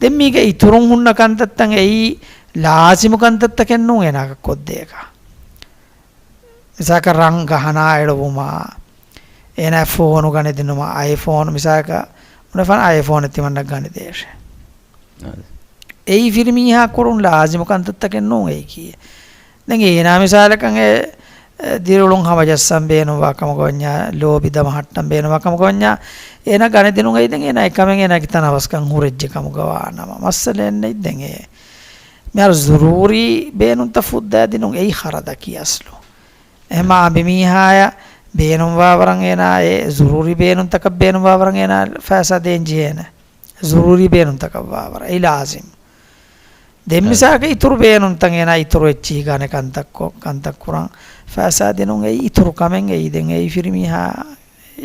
ދެން މީގެ އިތުރުން ހުންނަ ކަންތައްތައް އެއީ ލާޒިމު ކަންތައްތަކެއް ނޫން އޭނާގެ ކޮށްދޭކަށް. މިސާލަކަށް ރަން ގަހަނާ އެޅުވުމާ، އޭނާ ފޯނު ގަނެދިނުމާ، އައިފޯނު މިސާލަކަށް ބުނެފަން އައިފޯނެއް ތިމަންނަ ގަނެދޭށޭ. އާދެ. އެއީ ފިރިމީހާ ކުރުން ލާޒިމު ކަންތައްތަކެއް ނޫން އެއީކީ. ދެން އޭނާ މިސާލަކަށް އެ، އެ، ދިރިއުޅުން ހަމަޖައްސަން ބޭނުންވާ ކަމަކަށް ވަންޏާ، ލޯބި ދަމަހައްޓަން ބޭނުންވާ ކަމަކަށް ވަންޏާ، އޭނާ ގަނެދިނުން އެއީ ދެން އޭނާ އެކަމެއް އޭނާގެ ތަނަވަސްކަން ހުރެއްޖެ ކަމުގަ ވާނަމަ، މައްސަލައެއް ނެތް ދެން އެ. މިހާރު ޒުރޫރީ ބޭނުންތައް ފުއްދާދިނުން އެއީ ހަރަދަކީ އަސްލު. އެހެންމާ އަނބިމީހާޔަށް ބޭނުންވާ ވަރަށް އޭނާ އެ ޒުރޫރީ ބޭނުންތަކަށް ބޭނުންވާ ވަރަށް އޭނާ ފައިސާ ދޭން ޖެހޭނެ. ޒުރޫރީ ބޭނުންތަކަށް ވާވަރަށް އެއީ ލާޒިމް. ދެން އެ. މިސާލަކަށް އިތުރު ބޭނުންތައް އޭނާ އިތުރު އެއްޗިހި ގާނެ ކަންތައްކޮށް، ކަންތައް ކުރަން ފައިސާ ދިނުން އެއީ އިތުރު ކަމެއް އެއީ. ދެން އެއީ ފިރިމީހާ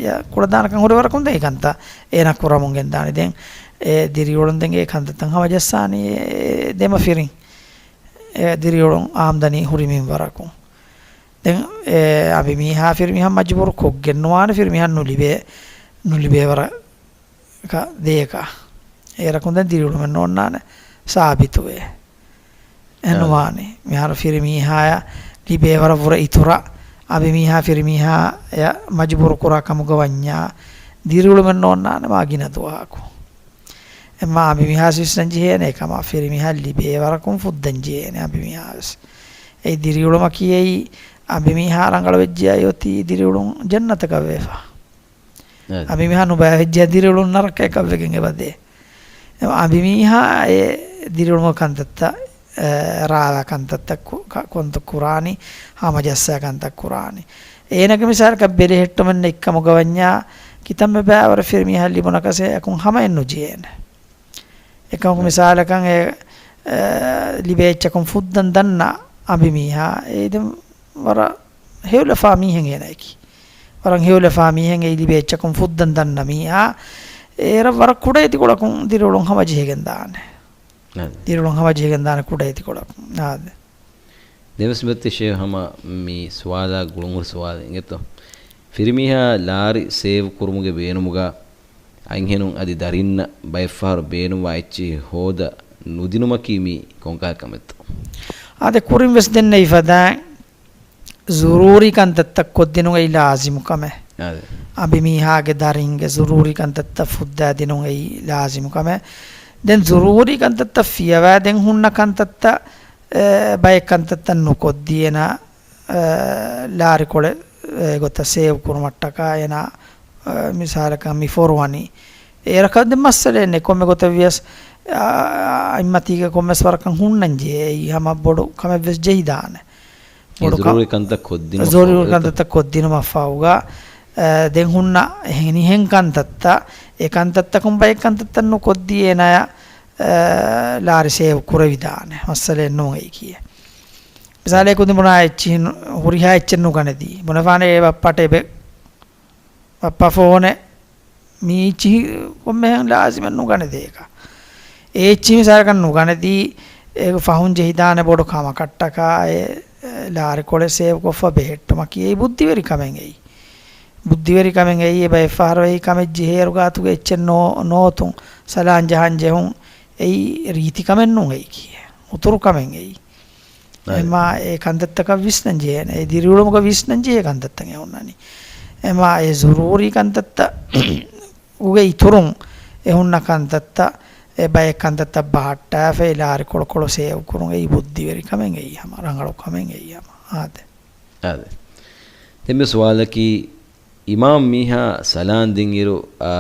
އެ ކުޅަދާނަކަން ހުރި ވަރަކުން ދެން އެ ކަންތައް އޭނާ ކުރަމުން ގެންދާނެ. ދެން އެ ދިރިއުޅުން ދެން އެ ކަންތައްތައް ހަމަޖައްސާނީ އެ ދެމަފިރިން. އެ ދިރިއުޅުން އާމްދަނީ ހުރި މިންވަރަކުން. ދެން އެ އަނބިމީހާ ފިރިމީހާ މަޖުބޫރު ކޮށްގެން ނުވާނެ ފިރިމީހާ ނުލިބޭ، ނުލިބޭ ވަރަކަށް ދޭކަށް. އޭރަކުން ދެން ދިރިއުޅުމެއް ނޯންނާނެ ސާބިތުވެ. އެ އާ. ނުވާނެ. މިހާރު ފިރިމީހާޔަށް ލިބޭ ވަރަށް ވުރެ އިތުރަށް އަނބިމީހާ ފިރިމީހާޔަށް މަޖުބޫރު ކުރާ ކަމުގަ ވަންޏާ ދިރިއުޅުމެއް ނޯންނާނެ މާ ގިނަ ދުވަހަކު. އެމާ އަނބިމީހާ ވިސްނަން ޖެހޭނެ އެކަމާ ފިރިމީހާ ލިބޭ ވަރަކުން ފުއްދަން ޖެހޭނެ އަނބިމީހާ ވެސް. އެ ދިރިއުޅުމަކީ އެއީ އަނބިމީހާ ރަނގަޅު ވެއްޖިޔާ އޮތީ ދިރިއުޅުން ޖަންނަތަކަށް ވެފަ. އަދި. އަނބިމީހާ ނުބައި ވެއްޖިޔާ ދިރިއުޅުން ނަރަކައަކަށް ވެގެން އެބަދޭ. އެ އަނބިމީހާ އެ ދިރިއުޅުމުގެ ކަންތައްތައް، އެ، ރާވާ ކަންތައްތައް ކު-، ކަ-، ކޮންތައް ކުރާނީ، ހަމަޖައްސާ ކަންތައް ކުރާނީ. އޭނަގެ މިސާލަކަށް ބެލެހެއްޓުމެއް ނެތްކަމުގަ ވަންޏާ، ކިތަންމެ ބައިވަރު ފިރިމީހާ ލިބުނަކަސް އެ އަކުން ހަމައެއް ނުޖެހޭނެ. އެކަމަކު އެ. މިސާލަކަށް އެ، އެ، ލިބޭ އެއްޗަކުން ފުއްދަން ދަންނަ އަނބިމީހާ، އެ ދެން ވަރަށް ހެޔޮލަފާ މީހެއް އޭނައަކީ. ވަރަށް ހެޔޮލަފާ މީހެއް އެ ލިބޭ އެއްޗަކުން ފުއްދަން ދަންނަ މީހާ، އޭރަށް ވަރަށް ކުޑަ އެތިކޮޅަކުން ދިރިއުޅުން ހަމަޖެހިގެން ދާނެ. އަދި. ދިރިއުޅުން ހަމަޖެހިގެން ދާނެ ކުޑަ އެތިކޮޅަކުން. އާދެ. ދެންވެސް މިއޮތީ ޝޭހް ހަމަ މި ސުވާލާ ގުޅުންހުރި ސުވާލެއް އިނގޭތޯ. ފިރިމީހާ ލާރި ސޭވް ކުރުމުގެ ބޭނުމުގަ އަންހެނުން އަދި ދަރިންނަށް ބައެއްފަހަރު ބޭނުންވާ އެއްޗިހި ހޯދަ ނުދިނުމަކީ މީ ކޮންކަހަލަ ކަމެއްތޯ؟ އާދެ، ކުރިން ވެސް ދެންނެވި ފަދައިން ޒުރޫރީ ކަންތައްތައް ކޮށްދިނުން އެއީ ލާޒިމު ކަމެއް. އާދެ. އަނބިމީހާގެ ދަރިންގެ ޒުރޫރީ ކަންތައްތައް ފުއްދާދިނުން އެއީ ލާޒިމު ކަމެއް. ދެން ޒުރޫރީ ކަންތައްތައް ފިޔަވާ ދެން ހުންނަ ކަންތައްތައް، އެ، ބައެއް ކަންތައްތައް ނުކޮށްދީ އޭނާ، އެ، ލާރިކޮޅެއް އެގޮތަށް ސޭވް ކުރުމަށްޓަކާ އޭނާ، އެ، މިސާލަކަށް މި ފޮރުވަނީ. އޭރަކަށް ދެން މައްސަލައެއް ނެތް. ކޮންމެ ގޮތަށް ވިޔަސް، އާ، އަތްމަތީގަ ކޮންމެސް ވަރަކަށް ހުންނަން ޖެހޭ. އެއީ ހަމަ ބޮޑު ކަމެއް ވެސް ޖެހިދާނެ. އެ ބޮޑު ކަ-، ޒުރޫރީ ކަންތައް ކޮށްދިނުމަށް ޒުރޫރީ ފަހު ކަންތައްތައް ކޮށްދިނުމަށް ފަހުގަ، އެ، ދެން ހުންނަ އެހެނިހެން ކަންތައްތައް، އެ ކަންތައްތަކުން ބައެއް ކަންތައްތައް ނުކޮށްދީ އޭނާޔަށް، އެ، ލާރި ސޭވް ކުރެވިދާނެ. މައްސަލައެއް ނޫން އެއީ ކީއެއް. މިސާލަކަށް ކުދިން ބުނާ އެއްޗިހި ނު-، ހުރިހާ އެއްޗެއް ނުގަނެދީ. ބުނެފާނެ އެ ބައްޕަ ޓެބެއް، ބައްޕަ ފޯނެއް، މީ އެއްޗިހި ކޮންމެހެން ލާޒިމެއް ނުގަނެދޭކަށް. އެ އެއްޗިހި މިސާލަކަށް ނުގަނެދީ، އޭގެ ފަހުން ޖެހިދާނެ ބޮޑު ކަމަކަށްޓަކާ އެ، އެ، ލާރިކޮޅެއް ސޭވްކޮށްފަ ބެހެއްޓުމަކީ އެއީ ބުއްދިވެރި ކަމެއް އެއީ. ބުއްދިވެރި ކަމެއް އެއީ. އެބަ އެއްފަހަރު އެއީ ކަމެއް ޖެހޭއިރު ގާތުގަ އެއްޗެއް ނޯ-، ނޯތުން ސަލާން ޖަހަން ޖެހުން އެއީ ރީތި ކަމެއް ނޫން އެއީ ކީއެއް. އުތުރު ކަމެއް އެއީ. އެމާ އެ ކަންތައްތަކަށް ވިސްނަން ޖެހޭނެ. އެ ދިރިއުޅުމުގަ ވިސްނަން ޖެހޭ ކަންތައްތައް އެ ހުންނަނީ. އެމާ އެ ޒުރޫރީ ކަންތައްތައް އުގެ އިތުރުން އެ ހުންނަ ކަންތައްތައް، އެ ބައެއް ކަންތައްތައް ބަހައްޓާފަ އެ ލާރި ކޮޅުކޮޅު ސޭވް ކުރުން އެއީ ބުއްދިވެރި ކަމެއް އެއީ ހަމަ، ރަނގަޅު ކަމެއް އެއީ ހަމަ. އާދެ. އާދެ. ދެން މި ސުވާލަކީ، އިމާމް މީހާ ސަލާން ދިންއިރު، އާ،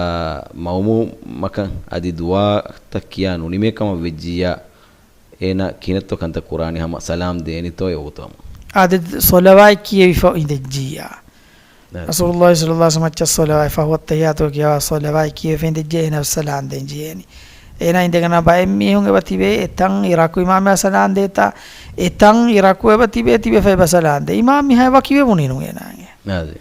މައުމޫމަކަށް އަދި ދުޢާތައް ކިޔާ ނުނިމޭ ކަމަށް ވެއްޖިއްޔާ، އޭނާ ކިހިނެއްތޯ ކަންތައް ކުރާނީ ހަމަ ސަލާމް ދޭނީތޯ އެ ވަގުތު ހަމަ؟ އާދެ، ޞަލަވާތް ކިޔެވިފަ އިނދެއްޖިއްޔާ. ނަ. ރަސޫލުﷲ ޞައްލަﷲ ޢަލައިހި ވަސައްލަމަ މައްޗަށް ޞަލަވާތް، ފަހުވައްތަޙިއްޔާތު ކިޔަވާ ޞަލަވާތް ކިޔެވިފަ އިނދެއްޖެ އޭނަ ސަލާމް ދޭން ޖެހޭނީ. އޭނާ އިނދެގަންނަ ބައެއް މީހުން އެބަ ތިބޭ، އެތަން އިރަކު އިމާމް މީހާ ސަލާމް ދޭތާ، އެތަން އިރަކު އެބަ ތިބޭ، ތިބޭފަ އެބަ ސަލާމް ދޭ. އިމާމް މީހާ ވަކިވެ ބުނީ ނޫން އޭނާގެ. އާދެ.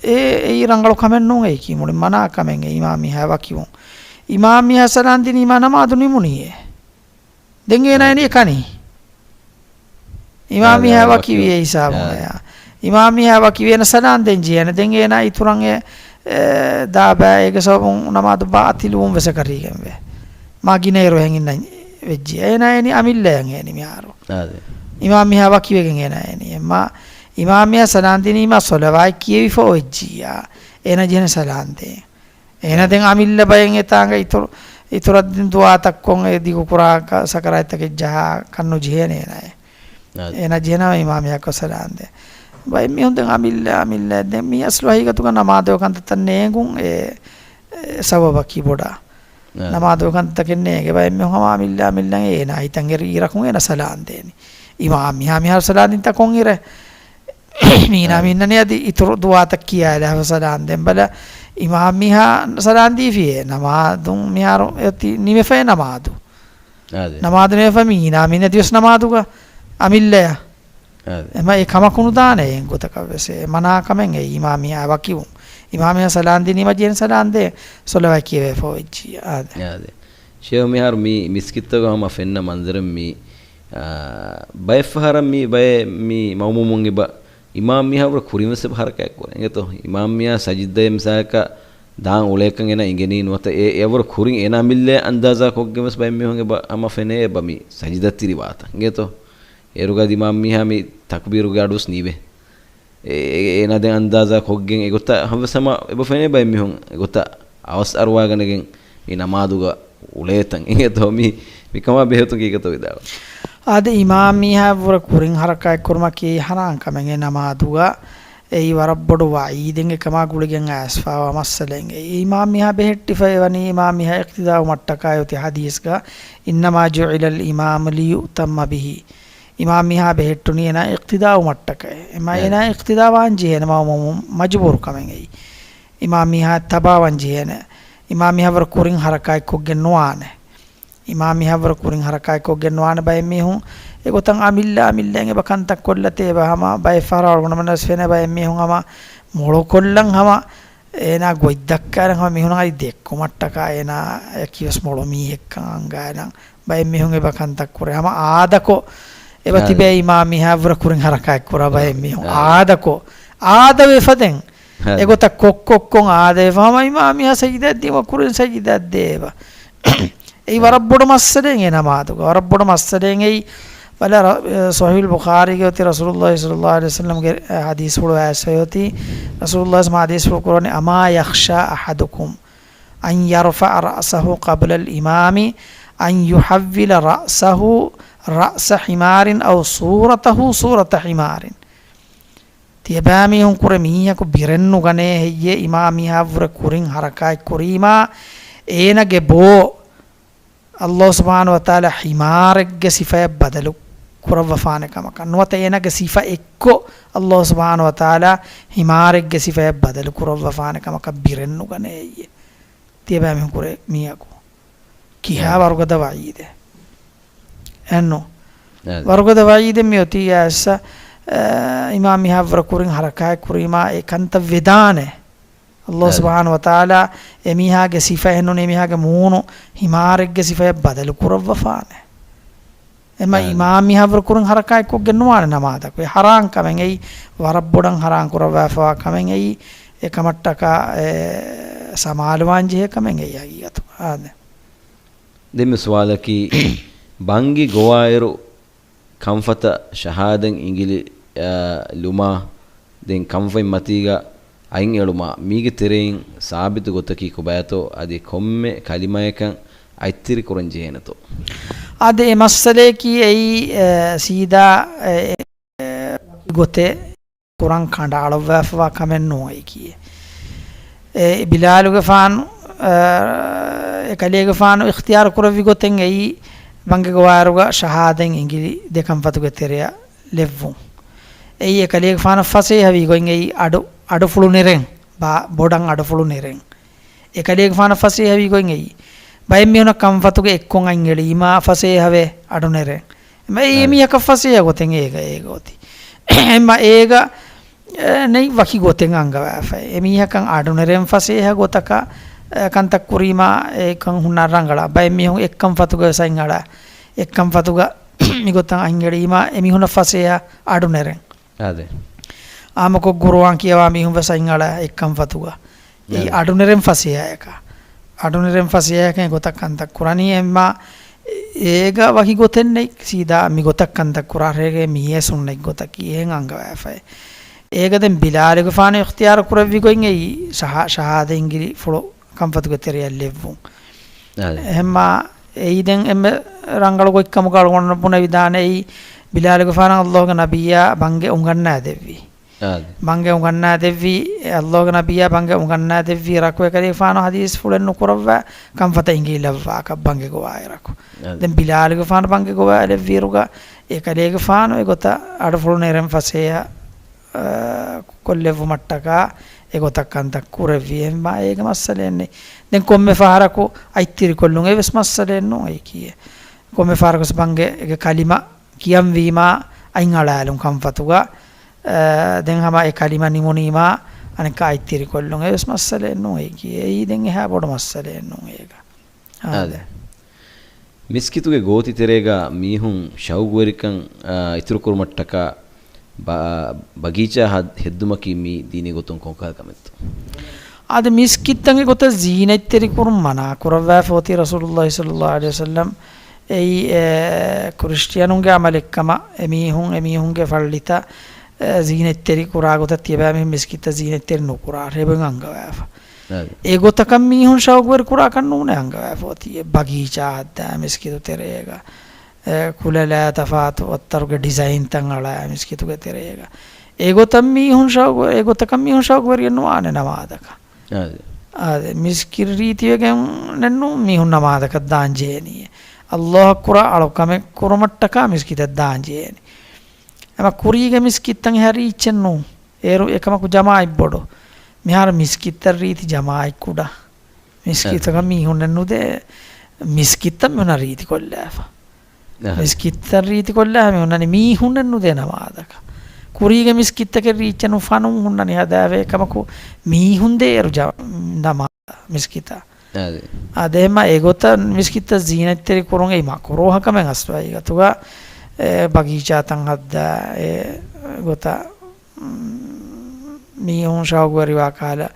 އެ، އެއީ ރަނގަޅު ކަމެއް ނޫން އެއީކީ، މުޅި މަނާ ކަމެއް އެ އިމާމް މީހާ ވަކިވުން. އިމާމް މީހާ ސަލާމް ދިނީމާ ނަމާދު ނިމުނީއޭ. ދެން އޭނާ އެނީ ކަނީ. އިމާމް މީހާ ވަކިވި އެ ހިސާބުން އެއާ. އިމާމް މީހާ ވަކިވި އޭނަ ސަލާމް ދޭން ޖެހޭނެ. ދެން އޭނާ އިތުރަށް އެ، އެ، ދާބާ އޭގެ ސަބަބުން ނަމާދު ބާޠިލުވުން ވެސް ކަރީގެންވޭ. މާ ގިނައިރު ހެން އިންނަން ވެއްޖި. އޭނާ އެނީ އަމިއްލަޔަށް އޭނި މިހާރު. އާދެ. އިމާމް މީހާ ވަކިވެގެން އޭނާ އެނީ. އެމާ އިމާމް މީހާ ސަލާމް ދިނީމާ ޞަލަވާތް ކިޔެވިފަ އޮވެއްޖިއްޔާ، އޭނާ ޖެހޭނެ ސަލާމް ދޭން. އޭނާ ދެން އަމިއްލަ ބައެއް އެތާނގަ އިތުރު، އިތުރަށް ދިން ދުޢާތައް ކޮށް އެ ދިގު ކުރާ ކަ-، ސަކަރާތްތަކެއް ޖަހާ ކަން ނުޖެހޭނެ އޭނާއެއް. އާދެ. އޭނާ ޖެހޭނަމަ އިމާމް މީހާ ކޮށް ސަލާމް ދޭން. ބައެއް މީހުން ދެން އަމިއްލަ، އަމިއްލަ ދެން މީ އަސްލު ހަގީގަތުގަ ނަމާދުގެ ކަންތައްތައް ނޭނގުން އެ، އެ ސަބަބަކީ ބޮޑާ. އާދެ. ނަމާދުގެ ކަންތައްތަކެއް ނޭނގެ. ބައެއް މީހުން ހަމަ އަމިއްލަ، އަމިއްލަ އޭނާ ހިތަށް އެރި އިރަކުން އޭނާ ސަލާމް ދޭނީ. އިމާމް މީހާ މިހާރު ސަލާމް ދިންތާ ކޮންއިރެއް؟ މީނާ އާ. މިންނަނީ އަދި އިތުރު ދުޢާތައް ކިޔާލާފަ ސަލާމް ދޭން. ބަލަ، އިމާމް މީހާ ސަލާމް ދީފިއޭ ނަމާދު މިހާރު އޮތީ ނިމެފައޭ ނަމާދު. އާދެ. ނަމާދު ނިމެފަ މީނާ މިންނަ ދިވެސް ނަމާދުގަ އަމިއްލަޔަށް. އާދެ. އެމަ އެ ކަމަކު ނުދާނެ އެއް ގޮތަކަށް ވެސް. އެ މަނާ ކަމެއް އެ އިމާމް މީހާ ވަކިވުން. އިމާމް މީހާ ސަލާން ދިނީމަ ޖެހެން ސަލާން ދޭ، ސޮލަވާތް ކިޔެވޭ ފޯވެއްޖިއްޔާ. އާދެ. އާދެ. ޝޭހު މިހާރު މި މިސްކިތްތަކުގަ ހަމަ ފެންނަ މަންޒަރެއް މީ، އާ، ބައެއްފަހަރަށް މި ބައެއް މި މައުމޫމުން އެބަ އިމާމް މީހާ ވުރެ ކުރިން ވެސް އެބަ ހަރަކާތް ކުރޭ. އިނގޭތޯ؟ އިމާމް މީހާ ސަޖިދައެއް މިސާލަކަށް ދާން އުޅޭކަން އޭނާ އިނގެނީ ނުވަތަ އެ، އެ ވުރެ ކުރިން އޭނާ މިއްލޭ އަންދާޒާ ކޮށްގެން ވެސް ބައެއް މީހުން އެބަ ހަމަ ފެނޭ އެބަ މި ސަޖިދަތިރި ވާތަން. އިނގޭތޯ؟ އޭރުގަ އިމާމް މީހާ މި ތަކުބީރުގެ އަޑުވެސް ނީވޭ. އެ، އެ، އޭނާ ދެން އަންދާޒާ ކޮށްގެން އެގޮތަށް ހަމަވެސް ހަމަ އެބަ ފެނޭ ބައެއް މީހުން އެގޮތަށް އަވަސް އަރުވާގަނެގެން މި ނަމާދުގަ އުޅޭތަން. އިނގޭތޯ މި، މިކަމާ ބެހޭތުން ކީކޭތޯ ވިދާޅު؟ އާދެ، އިމާމް މީހާ ވުރެ ކުރިން ހަރަކާތް ކުރުމަކީ ހަރާން ކަމެއް އެ ނަމާދުގަ. އެއީ ވަރަށް ބޮޑު ވަޢީދެއް އެކަމާ ގުޅިގެން އައިސްފައިވާ މައްސަލައެއް. އެ އިމާމް މީހާ ބެހެއްޓިފައި ވަނީ އިމާމް މީހާ އިޤްތިދާއު މައްޓަކާއި އޮތީ ޙަދީޘްގަ، "إنما جعل الإمام ليؤتم به." އިމާމް މީހާ ބެހެއްޓުނީ އޭނާ އިޤްތިދާއު މައްޓަކައި. އެމާ އޭނާ އިޤްތިދާ ވާން ޖެހޭނެ މައުމޫމުން މަޖުބޫރު ކަމެއް އެއީ. އިމާމް މީހާ ތަބާވަން ޖެހޭނެ. އިމާމް މީހާ ވަރަށް ކުރިން ހަރަކާތްކޮށްގެން ނުވާނެ. އިމާމް މީހާ ވަރަށް ކުރިން ހަރަކާތްކޮށްގެން ނުވާނެ ބައެއް މީހުން. އެގޮތަށް އަމިއްލަ އަމިއްލައިން އެބަ ކަންތައް ކޮށްލަތޭ އެބަ ހަމަ ބައެއް ފަހަރަށް އަޅުގަނޑުމެންނަށް ވެސް ފެނޭ ބައެއް މީހުން ހަމަ މޮޅުކޮށްލަން ހަމަ އޭނާ ގޮތް ދައްކާލަން ހަމަ މީހުން އަދި ދެއްކުމަށްޓަކާ އޭނާއަކީ ވެސް މޮޅު މީހެއްކަން އަންގާލަން. ބައެއް މީހުން އެބަ ކަންތައް ކުރޭ. ހަމަ އާދަކޮށް އެބަ އާދެ. ތިބޭ އިމާމް މީހާ ވުރެ ކުރިން ހަރަކާތް ކުރާ ބައެއް މީހުން. އާދެ. އާދަކޮށް. އާދަވެފަ ދެން. އާދެ. އެގޮތަށް ކޮށްކޮށްކޮށް އާދަވެފަ ހަމަ އިމާމް މީހާ ސަޖިދަ ދީމަ ކުރިން ސަޖިދަ ދޭ އެބަ. އެއީ އާދެ. ވަރަށް ބޮޑު މައްސަލައެއް އެ ނަމާދުގަ. ވަރަށް ބޮޑު މައްސަލައެއް އެއީ. ބަލަ ރަ-، އެ، ޞަޙީޙުލް ބުޚާރީގެ އޮތީ ރަސޫލުﷲ ޞައްލަﷲ ޢަލައިހި ވަސައްލަމްގެ، އެ، ޙަދީޘްފުޅު އައިސްފައި އޮތީ. ރަސޫލުﷲ ޙަދީޘްފުޅު ކުރަނީ، "أما يخشى أحدكم أن يرفع رأسه قبل الإمام أن يحول رأسه رأس حمار أو صورته صورة حمار." ތިޔަބައިމީހުން ކުރެ މީހަކު ބިރެއްނުގަނޭ ހެއްޔޭ އިމާމް މީހާ ވުރެ ކުރިން ހަރަކާތް ކުރީމާ، އޭނަގެ ބޯ ﷲ ސުބްޙާނަހޫ ވަތަޢާލާ ޙިމާރެއްގެ ސިފަޔަށް ބަދަލު ކުރައްވަފާނެ ކަމަކަށް ނުވަތަ އޭނަގެ ސިފަ އެއްކޮށް ﷲ ސުބްޙާނަހޫ ވަތަޢާލާ ޙިމާރެއްގެ ސިފަޔަށް ބަދަލު ކުރައްވަފާނެ ކަމަކަށް ބިރެއްނުގަނޭ ހެއްޔޭ؟ ތިޔަބައިމީހުން ކުރެ މީހަކު ކިހާ އާ. ވަރުގަދަ ވަޢީދެއް؟ އެއްނު. އާ. ވަރުގަދަ ވަޢީދެއް މިއޮތީ އައިސް، އަ، އިމާމް މީހާ ވުރެ ކުރިން ހަރަކާތް ކުރީމާ އެ ކަންތައް ވެދާނެ. ﷲ އާ. ސުބްޙާނަހޫ ވަތަޢާލާ އެމީހާގެ ސިފަ އެހެންނޫނީ އެމީހާގެ މޫނު ޙިމާރެއްގެ ސިފަޔަށް ބަދަލު ކުރައްވަފާނެ. އެމަ އާ. އިމާމް މީހާ ވުރެ ކުރިން ހަރަކާތް ކޮށްގެން ނުވާނެ ނަމާދަކު. އެ ހަރާން ކަމެއް އެއީ، ވަރަށް ބޮޑަށް ހަރާން ކުރައްވާފަވާ ކަމެއް އެއީ، އެ ކަމަށްޓަކާ އެ ސަމާލުވާން ޖެހޭ ކަމެއް އެއީ ހަގީގަތު. އާދެ. ދެންމެ ސުވާލަކީ، ބަންގި ގޮވާއިރު ކަންފަތަށް ޝަހާދަތް އިނގިލި، އާ، ލުމާ، ދެން ކަންފަތް މަތީގަ އަތް އެޅުމާ، މީގެ ތެރެއިން ސާބިތު ގޮތަކީ ކޮބާތޯ؟ އަދި ކޮންމެ ކަލިމަޔަކަށް އަތްތިރި ކުރަން ޖެހޭނެތޯ؟ އާދެ، އެ މައްސަލަޔަކީ އެއީ، އެ، ސީދާ، އެ، އެ، ގޮތެއް ކުރަން ކަނޑައަޅައްވާފަވާ ކަމެއް ނޫން އެއީކީ. އެ ބިލާލުގެފާނު، އަ، އެ ކަލޭގެފާނު އިޚްތިޔާރު ކުރެއްވި ގޮތެއް އެއީ، ބަންގެ ގޮވާއިރުގަ ޝަހާދަތް އިނގިލި ދެ ކަންފަތުގެ ތެރެއަށް ލެއްވުން. އެއީ އެ ކަލޭގެފާނަށް ފަސޭހަވީ ގޮތް އެއީ އަޑު، އަޑުފުޅު ނެރެން، ބާ-، ބޮޑަށް އަޑުފުޅު ނެރެން. އެ ކަލޭގެފާނަށް ފަސޭހަވީ ގޮތް އެއީ. ބައެއް މީހުނަށް ކަންފަތުގެ އެއްކޮށް އަތް އެޅީމާ ފަސޭހަވޭ އަޑު ނެރެން. އެމަ އެއީ އެ އަ. މީހަކަށް ފަސޭހަ ގޮތެއް އޭގަ އޭގަ އޮތީ. އެމަ އޭގަ އެ، ނެތް ވަކި ގޮތެއް އަންގަވާފައި. އެމީހަކަށް އަޑުނެރެން ފަސޭހަ ގޮތަކަށް، އެ، ކަންތައް ކުރީމާ އެކަން ހުންނަ ރަނގަޅަށް. ބައެއް މީހުން އެއްކަން ފަތުގަ ވެސް އަތް އަޅާ. އެއްކަން ފަތުގަ މިގޮތަށް އަތް އެޅީމާ އެމީހުންނަށް ފަސޭހަ އަޑުނެރެން. އާދެ. އާއްމުކޮށް ގުރުއާން ކިޔަވާ މީހުން ވެސް އަތް އަޅާ އެއްކަން ފަތުގަ. އެއީ އާދެ. އަޑުނެރެން ފަސޭހައަކަށް. އަޑުނެރެން ފަސޭހައަކަށް އެގޮތަށް ކަންތައް ކުރަނީ އެއްމާ އޭގަ ވަކި ގޮތެއް ނެތް. ސީދާ މިގޮތަށް ކަންތައް ކުރާ ރޭގެ މިޔޭ ސުންނަތް ގޮތަކީ އެހެން އަންގަވާފައި. އޭގަ ދެން ބިލާލުގެފާނު އިޚްތިޔާރު ކުރެއްވި ގޮތް އެއީ ޝަހާ-، ޝަހާދަތް އިނގިލި ފުޅު ކަންފަތުގެ ތެރެއަށް ލެއްވުން. އާދެ. އެހެންމާ އެއީ ދެން އެންމެ ރަނގަޅު ގޮތްކަމުގަ އަޅުގަނޑު ބުނެވިދާނެ އެއީ ބިލާލުގެފާނަށް ﷲގެ ނަބިއްޔާ ބަންގެ އުނގަންނާދެއްވީ. އާދެ. ބަންގެ އުނގަންނާދެއްވީ، ﷲގެ ނަބިއްޔާ ބަންގެ އުނގަންނާދެއްވީ ރަކު އެކަލޭގެފާނު ޙަދީޘްފުޅެއް ނުކުރައްވާ ކަންފަތަށް އިނގިލި ލައްވާކަށް ބަންގެ ގޮވާއިރަކު. އާދެ. ދެން ބިލާލުގެފާނު ބަންގެ ގޮވާލެއްވިއިރުގަ އެކަލޭގެފާނު އެގޮތަށް އަޑުފުޅު ނެރެން ފަސޭހަ، އާ، ކޮށްލެއްވުމަށްޓަކާ އެގޮތަށް ކަންތައް ކުރެއްވި. އެހެންމާ އޭގެ މައްސަލައެއް ނެތް. ދެން ކޮންމެ ފަހަރަކު އަތްތިރިކޮށްލުން އެވެސް މައްސަލައެއް ނޫން އެއީކީއެއް. ކޮންމެ ފަހަރަކު ވެސް ބަންގެ އެ ކަލިމަ ކިޔަންވީމާ އަތް އަޅާލުން ކަންފަތުގަ، އަ، ދެން ހަމަ އެ ކަލިމަ ނިމުނީމާ، އަނެއްކާ އަތްތިރިކޮށްލުން އެވެސް މައްސަލައެއް ނޫން އެއީކީ. އެއީ ދެން އެހާ ބޮޑު މައްސަލައެއް ނޫން އޭގަ. އާދެ. އާދެ. މިސްކިތުގެ ގޯތި ތެރޭގަ މީހުން ޝައުގުވެރިކަން، އާ، އިތުރުކުރުމަށްޓަކާ ބަ-، ބަގީޗާ ހަދ-، ހެއްދުމަކީ މީ ދީނީ ގޮތުން ކޮންކަހަލަ ކަމެއްތޯ؟ އާދެ، މިސްކިތްތައް އެގޮތަށް ޒީނަތްތެރިކުރުން މަނާކުރައްވާފަ އޮތީ ރަސޫލުﷲ ޞައްލަﷲ ޢަލައިހި ވަސައްލަމް. އެއީ، އެ، ކްރިސްޓިއަނުންގެ ޢަމަލެއްކަމަށް، އެމީހުން، އެމީހުންގެ ފައްޅިތައް، އެ، ޒީނަތްތެރި ކުރާ ގޮތަށް ތިޔަބައިމީހުން މިސްކިތްތައް ޒީނަތްތެރި ނުކުރާ ރޭބެން އަންގަވާފަ. އާދެ. އެގޮތަކަށް މީހުން ޝައުގުވެރި ކުރާކަށް ނޫނޭ އަންގަވާފަ އޮތީ. އެ ބަގީޗާ ހައްދާ މިސްކިތު ތެރޭގަ، އެ ކުލަ ލާ ތަފާތު ވައްތަރުގެ ޑިޒައިންތައް އަޅާ މިސްކިތުގެ ތެރޭގަ. އެގޮތަށް މީހުން ޝައުގު-، އެގޮތަކަށް މީހުން ޝައުގުވެރިއެއް ނުވާނެ ނަމާދަކަށް. އާދެ. އާދެ، މިސްކިތް ރީތިވެގެން ނެއްނު މީހުން ނަމާދަކަށް ދާން ޖޭނީ. ﷲ އަށް ކުރާ އަޅުކަމެއް ކުރުމަށްޓަކާ މިސްކިތަށް ދާން ޖޭނީ. އެމަ ކުރީގެ މިސްކިތްތައް އެހާ ރީއްޗެއް ނޫން. އޭރު އެކަމަކު ޖަމާއަތް ބޮޑު. މިހާރު މިސްކިތްތައް ރީތި ޖަމާއަތް ކުޑަ. މިސްކިތަކަށް އަ. މީހުންނެއް ނުދޭ. މިސްކިތްތައް މިހުންނަ ރީތި ކޮށްލާފަ. އަހަ. މިސްކިތްތައް ރީތި ކޮށްލާފަ މިހުންނަނީ މީހުންނެއް ނުދޭ ނަމާދަކަށް. ކުރީގެ މިސްކިތްތަކެއް ރީއްޗެއް ނޫން ފަނުން ހުންނަނީ ހަދާފަ އެކަމަކު މީހުން ދޭ އޭރު ޖަ-، ނަމާދަށް މިސްކިތަށް. އާދެ. އާދެ، އެހެންމަ އެގޮތަށް މިސްކިތަށް ޒީނަތްތެރި ކުރުން އެއީ މަކުރޫހަ ކަމެއް އަސްލު ހަގީގަތުގަ، އެ، ބަގީޗާތައް ހައްދާ، އެ ގޮތަށް، މް، މީހުން ޝައުގުވެރިވާ ކަހަލަ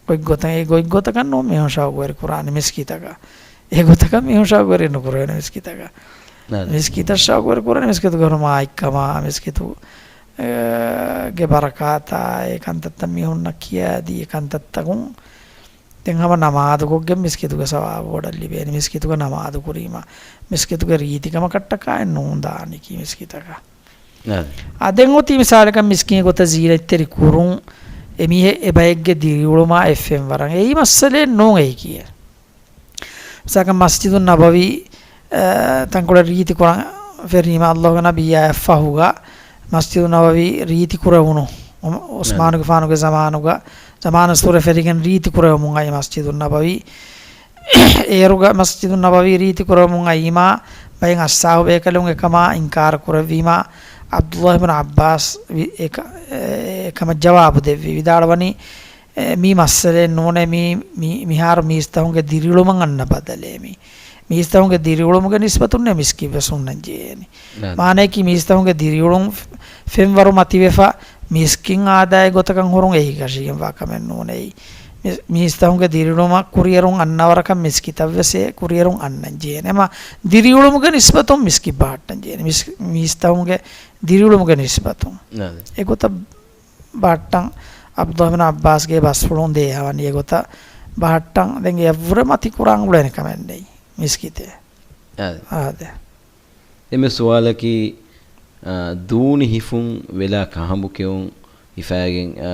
ގޮތްގޮތަށް، އެ ގޮތްގޮތަކަށް ނޫން މީހުން ޝައުގުވެރި ކުރާނެ މިސްކިތަކަށް. އެގޮތަކަށް މީހުން ޝައުގުވެރި ނުކުރެވޭނެ މިސްކިތަކަށް. އާދެ. މިސްކިތަށް ޝައުގުވެރި ކުރާނެ މިސްކިތުގެ ހުރުމާއެއްކަމާ، މިސްކިތު، އެ، ގެ ބަރަކާތާ، އެ ކަންތައްތައް މީހުންނަށް ކިޔާދީ، އެ ކަންތައްތަކުން ދެން ހަމަ ނަމާދުކޮށްގެން މިސްކިތުގެ ސަވާބު ބޮޑަށް ލިބޭނެ. މިސްކިތުގަ ނަމާދު ކުރީމަ، މިސްކިތުގެ ރީތިކަމަކަށްޓަކާއެއް ނޫން ދާނީކީ މިސްކިތަކަށް. އާ. އާ، ދެން އޮތީ މިސާލަކަށް މިސްކިތް ގޮތަށް ޒީނަތްތެރި ކުރުން، އެމީހެއް އެބައެއްގެ ދިރިއުޅުމާ އެއް ފެންވަރަށް. އެއީ މައްސަލައެއް ނޫން އެއީކީ. މިސާލަކަށް މަސްޖިދުއް ނަބަވީ، އަ، ތަންކޮޅެއް ރީތި ކުރަން ފެށީމަ، ﷲގެ ނަބިއްޔާ އަށްފަހުގަ މަސްޖިދުއް ނަބަވީ ރީތި ކުރެވުނު، އު-، އުސްމާނުގެފާނުގެ ޒަމާނުގަ، ޒަމާނުއްސުރެ ފެށިގެން ރީތި ކުރެވެމުން އައި މަސްޖިދުއް ނަބަވީ. އޭރުގަ މަސްޖިދުއް ނަބަވީ ރީތި ކުރެވެމުން އައީމާ، ބައެއް އައްސާހުބޭކަލުން އެކަމާ އިންކާރު ކުރެއްވީމާ، ޢަބްދުﷲ ބިން ޢައްބާސް ވި-، އެކަ-، އެ-، އެކަމަށް ޖަވާބު ދެއްވި ވިދާޅުވަނީ، އެ، މީ މައްސަލައެއް ނޫނޭ، މީ، މީ، މިހާރު މީސްތަހުންގެ ދިރިއުޅުމަށް އަންނަ ބަދަލޭ މީ. މީސްތަހުންގެ ދިރިއުޅުމުގެ ނިސްބަތުންނޭ މިސްކިތްވެސް ހުންނަން ޖެހޭނީ. ނާ. މާނަޔަކީ މީސްތަހުންގެ ދިރިއުޅުން ފެންވަރު މަތިވެފަ، މިސްކިތް އާދައިގެ ގޮތަކަށް ހުރުން އެއީ ކަށީގެންވާ ކަމެއް ނޫނޭ. މި-، މީސްތަހުންގެ ދިރިއުޅުމަށް ކުރިއެރުން އަންނަވަރަކަށް މިސްކިތަށްވެސް އެ ކުރިއެރުން އަންނަން ޖެހޭނެ. އެމަ ދިރިއުޅުމުގެ ނިސްބަތުން މިސްކިތް ބަހައްޓަން ޖެހޭނެ. މިސް-، މީސްތަހުންގެ ދިރިއުޅުމުގެ ނިސްބަތުން. ނާ. އެގޮތަށް ބަހައްޓަން ޢަބްދުﷲ ބިން ޢައްބާސްގެ ބަސްފުޅުން ދޭހަވަނީ އެގޮތަށް ބަހައްޓަން. ދެން އެއަށްވުރެ މަތި ކުރާން އުޅޭނެ ކަމެއް ނެތް މިސްކިތެއް. އާދެ. އާދެ. އެންމެ ސުވާލަކީ، އާ، ދޫނި ހިފުން ވެލާ ކަހަނބު ކެއުން ހިފާގެން، އާ،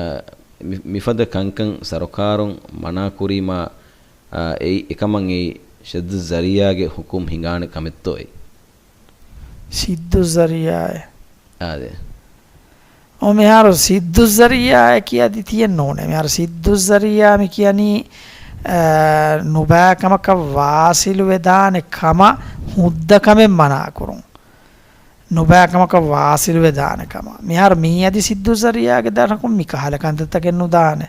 މި-، މިފަދަ ކަންކަން ސަރުކާރުން މަނާކުރީމާ، އާ، އެއީ އެކަމަށް އެއީ ސައްދު ޒަރީޢާގެ ޙުކުމް ހިނގާނެ ކަމެއްތޯއޭ؟ ސައްދު ޒަރީޢާއޭ؟ އާދެ. އޮ، މިހާރު ސައްދު ޒަރީޢާއަކީ އަދި ތިއެއް ނޫނޭ. މިހާރު ސައްދު ޒަރީޢާ މި ކިޔަނީ، އަ، ނުބައި ކަމަކަށް ވާސިލު ވެދާނެ ކަމަށް ހުއްދަ ކަމެއް މަނާ ކުރުން. ނުބައި ކަމަކަށް ވާސިލު ވެދާނެ ކަމަށް. މިހާރު މީ އަދި ސައްދު ޒަރީޢާގެ ދަށަކުން މި ކަހަލަ ކަންތައްތަކެއް ނުދާނެ.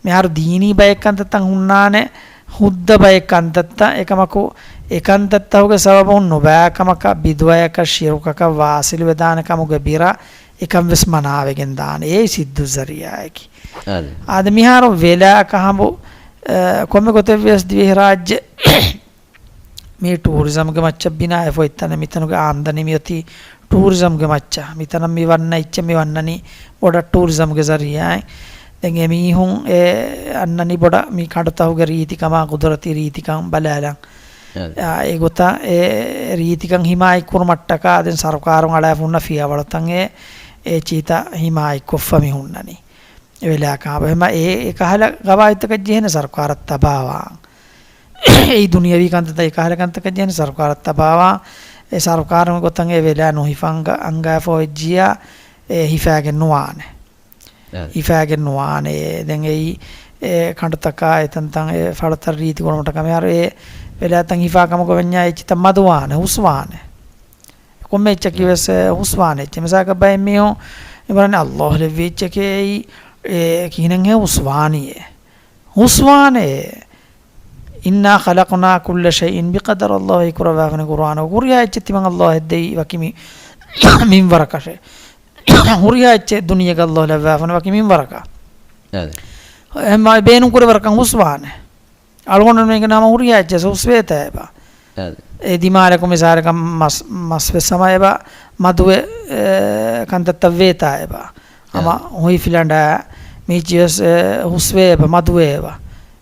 މިހާރު ދީނީ ބައެއް ކަންތައްތައް ހުންނާނެ، ހުއްދަ ބައެއް ކަންތައްތައް. އެކަމަކު، އެ ކަންތައްތަކުގެ ސަބަބުން ނުބައި ކަމަކަށް، ބިދުޢައަކަށް، ޝިރުކަކަށް ވާސިލު ވެދާނެ ކަމުގެ ބިރަށް އެކަން ވެސް މަނާވެގެން ދާނެ. އެއީ ސައްދު ޒަރީޢާއަކީ. އާދެ. އާދެ، މިހާރު ވެލާ ކަހަނބު، އަ، ކޮންމެ ގޮތެއް ވިޔަސް ދިވެހިރާއްޖެ މީ ޓޫރިޒަމްގެ މައްޗަށް ބިނާވެފަ އޮތް ތަނެއް. މިތަނުގެ އާމްދަނީ މިއޮތީ ޓޫރިޒަމްގެ މައްޗަށް. މިތަނަށް މި ވަންނަ އެއްޗެއް މި ވަންނަނީ ބޮޑަށް ޓޫރިޒަމްގެ ޒަރީޢާއިން. ދެން އެމީހުން އެ އަންނަނީ ބޮޑަށް މި ކަނޑުތަހުގެ ރީތިކަމާ ގުދުރަތީ ރީތިކަން ބަލާލަން. އާދެ. އާ، އެގޮތަށް އެ ރީތިކަން ހިމާޔަތްކުރުމަށްޓަކާ ދެން ސަރުކާރުން އަޅާފަ ހުންނަ ފިޔަވަޅުތައް އެ، އެ ޗީތައް ހިމާޔަތްކޮށްފަ މި ހުންނަނީ. އެ ވެލާ ކަހަނބު. އެހެންމަ އެ، އެކަހަލަ ގަވާއިދުތަކަށް ޖެހޭނެ ސަރުކާރަށް ތަބާވާން. އެއީ ދުނިޔަވީ ކަންތައްތައް، އެކަހަލަ ކަންތަކަށް ޖެހޭނެ ސަރުކާރަށް ތަބާވާން. އެ ސަރުކާރުން ގޮތަށް އެ ވެލާ ނުހިފަ އަންގަ-، އަންގާފަ ވެއްޖިއްޔާ، އެ ހިފާގެން ނުވާނެ. އާ. ހިފާގެން ނުވާނެ. ދެން އެއީ، އެ ކަނޑުތަކާ އެތަންތަން އެ ފަޅުތައް ރީތި ކުރުމަށްޓަކާ މިހާރު އެ ވެލާތައް ހިފާ ކަމަކު ވަންޏާ އެއްޗިތައް މަދުވާނެ، ހުސްވާނެ. ކޮންމެ އެއްޗަކީ ވެސް ހުސްވާނެ އެއްޗެއް. މިސާލަކަށް ބައެއް މީހުން އިބަރަން ﷲ ލެއްވި އެއްޗެކޭ އެއީ، އެ ކިހިނެއްހޭ ހުސްވާނީއޭ؟ ހުސްވާނޭ. "إنا خلقنا كل شيء بقدر" އައްލާހު ކުރައްވާފަނި ޤުރުއާނު. ހުރިހާ އެއްޗެއް ތިމަން އައްލާހު ހެއްދެވީ ވަކި މި-، މިންވަރަކަށޭ. ހުރިހާ އެއްޗެއް ދުނިޔޭގަ އައްލާހު ލައްވާފަނި ވަކި މިންވަރަކަށް. އަދެ. އެހެންމާ ބޭނުން ކުރެވޭ ވަރަކަށް ހުސްވާނެ. އަޅުގަނޑުމެންގެ ނަމަ ހުރިހާ އެއްޗެއް ހުސްވޭތާ އެބަ. އަދެ. އެ ދިމާލަކު މިސާލަކަށް މަސް، މަސް ވެސް ހަމަ އެބަ މަދުވެ، އެ، ކަންތައްތައް ވޭތާ އެބަ. ހަމަ އަދެ. ހުއިފިލަނޑާ މީޗިވެސް، އެ، ހުސްވޭ އެބަ، މަދުވޭ އެބަ.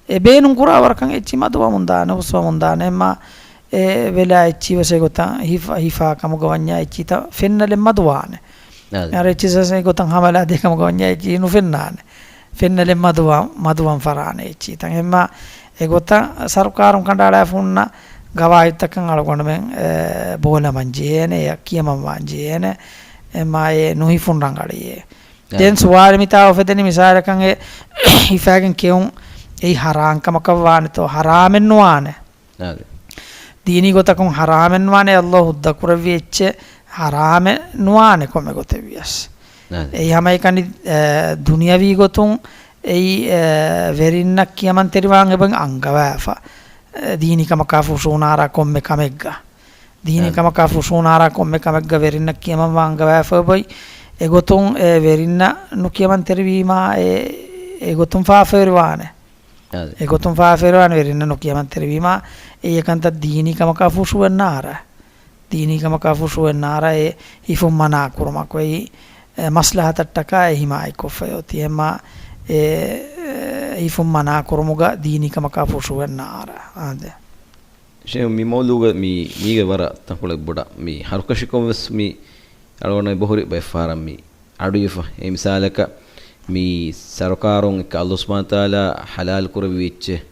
އެ ބޭނުން ކުރާ ވަރަކަށް އެއްޗި މަދުވަމުން ދާނެ، ހުސްވަމުން ދާނެ. އެމާ އެ ވެލާ އެއްޗި ވެސް އެގޮތަށް ހިފާ، ހިފާ ކަމުގަ ވަންޏާ އެއްޗިތައް ފެންނަލެއް މަދުވާނެ. އަދެ. އަރ އެއްޗިސް އެގޮތަށް ހަމަލާ ދޭ ކަމުގަ ވަންޏާ އެއްޗި ނުފެންނާނެ. ފެންނަލެއް މަދުވާ، މަދުވަން ފަރާނެ އެއްޗިތައް. އެމާ އެގޮތަށް ސަރުކާރުން ކަނޑައަޅާފަ ހުންނަ ގަވާއިދުތަކަށް އަޅުގަނޑުމެން، އެ، ބޯލަމަން ޖެހޭނެ، އެ ކިޔަމަން ވާން ޖެހޭނެ. އެމާ އެ ނުހިފުން ރަނގަޅީ. އެ. ދެން ސުވާލެއް މިތާ އުފެދެނީ މިސާލަކަށް އެ ހިފާގެން ކެއުން އެއީ ހަރާން ކަމަކަށް ވާނެތޯ؟ ހަރާމެއް ނުވާނެ. އަދެ. ދީނީ ގޮތަކުން ހަރާމެއް ނުވާނެ، އައްލާހު ހުއްދަ ކުރެއްވި އެއްޗެއް ހަރާމެއް ނުވާނެ ކޮންމެ ގޮތެއް ވިޔަސް. އަދެ. އެއީ ހަމައެކަނި، އެ، ދުނިޔަވީ ގޮތުން އެއީ، އެ، ވެރިންނަށް ކިޔަމަންތެރިވާން އެބަ އަންގަވާފަ. އެ، ދީނީ ކަމަކާ ފުށުނާރާ ކޮންމެ ކަމެއްގަ. ދީނީ އަދެ. ކަމަކާ ފުށުނާރާ ކޮންމެ ކަމެއްގަ ވެރިންނަށް ކިޔަމަންވާ އަންގަވާފަ އެބައޮތް. އެގޮތުން އެ ވެރިންނަށް ނުކިޔަމަންތެރިވީމާ އެ، އެގޮތުން ފާފަވެރިވާނެ. އަދެ. އެގޮތުން ފާފަވެރިވާނެ ވެރިންނަށް ނުކިޔަމަންތެރިވީމާ، އެއީ އެކަންތައް ދީނީ ކަމަކާ ފުށުވެންނާރާ. ދީނީ ކަމަކާ ފުށުވެންނާރާ، އެ ހިފުން މަނާ ކުރުމަކު އެއީ، އެ، މަސްލަހަތަށްޓަކާ އެ ހިމާޔަތްކޮށްފައި އޮތީ. އެމާ އެ، އެ، ހިފުން މަނާ ކުރުމުގަ ދީނީ ކަމަކާ ފުށުވެންނާރާ. އާދެ. ޝޭހް، މި މައުޟޫގަ މި، މީގެ ވަރަށް ތަންކޮޅެއް ބޮޑަށް މި ހަރުކަށިކޮށްވެސް މި އަޅުގަނޑު ބަހުރި ބައެއް ފަހަރަށް މި އަޑުއިވިފަ. އެ މިސާލަކަށް މި ސަރުކާރުން އެކަ އައްލާހު ސުބްޙާނަހު ވަތަޢާލާ ޙަލާލު ކުރެއްވި އެއްޗެއް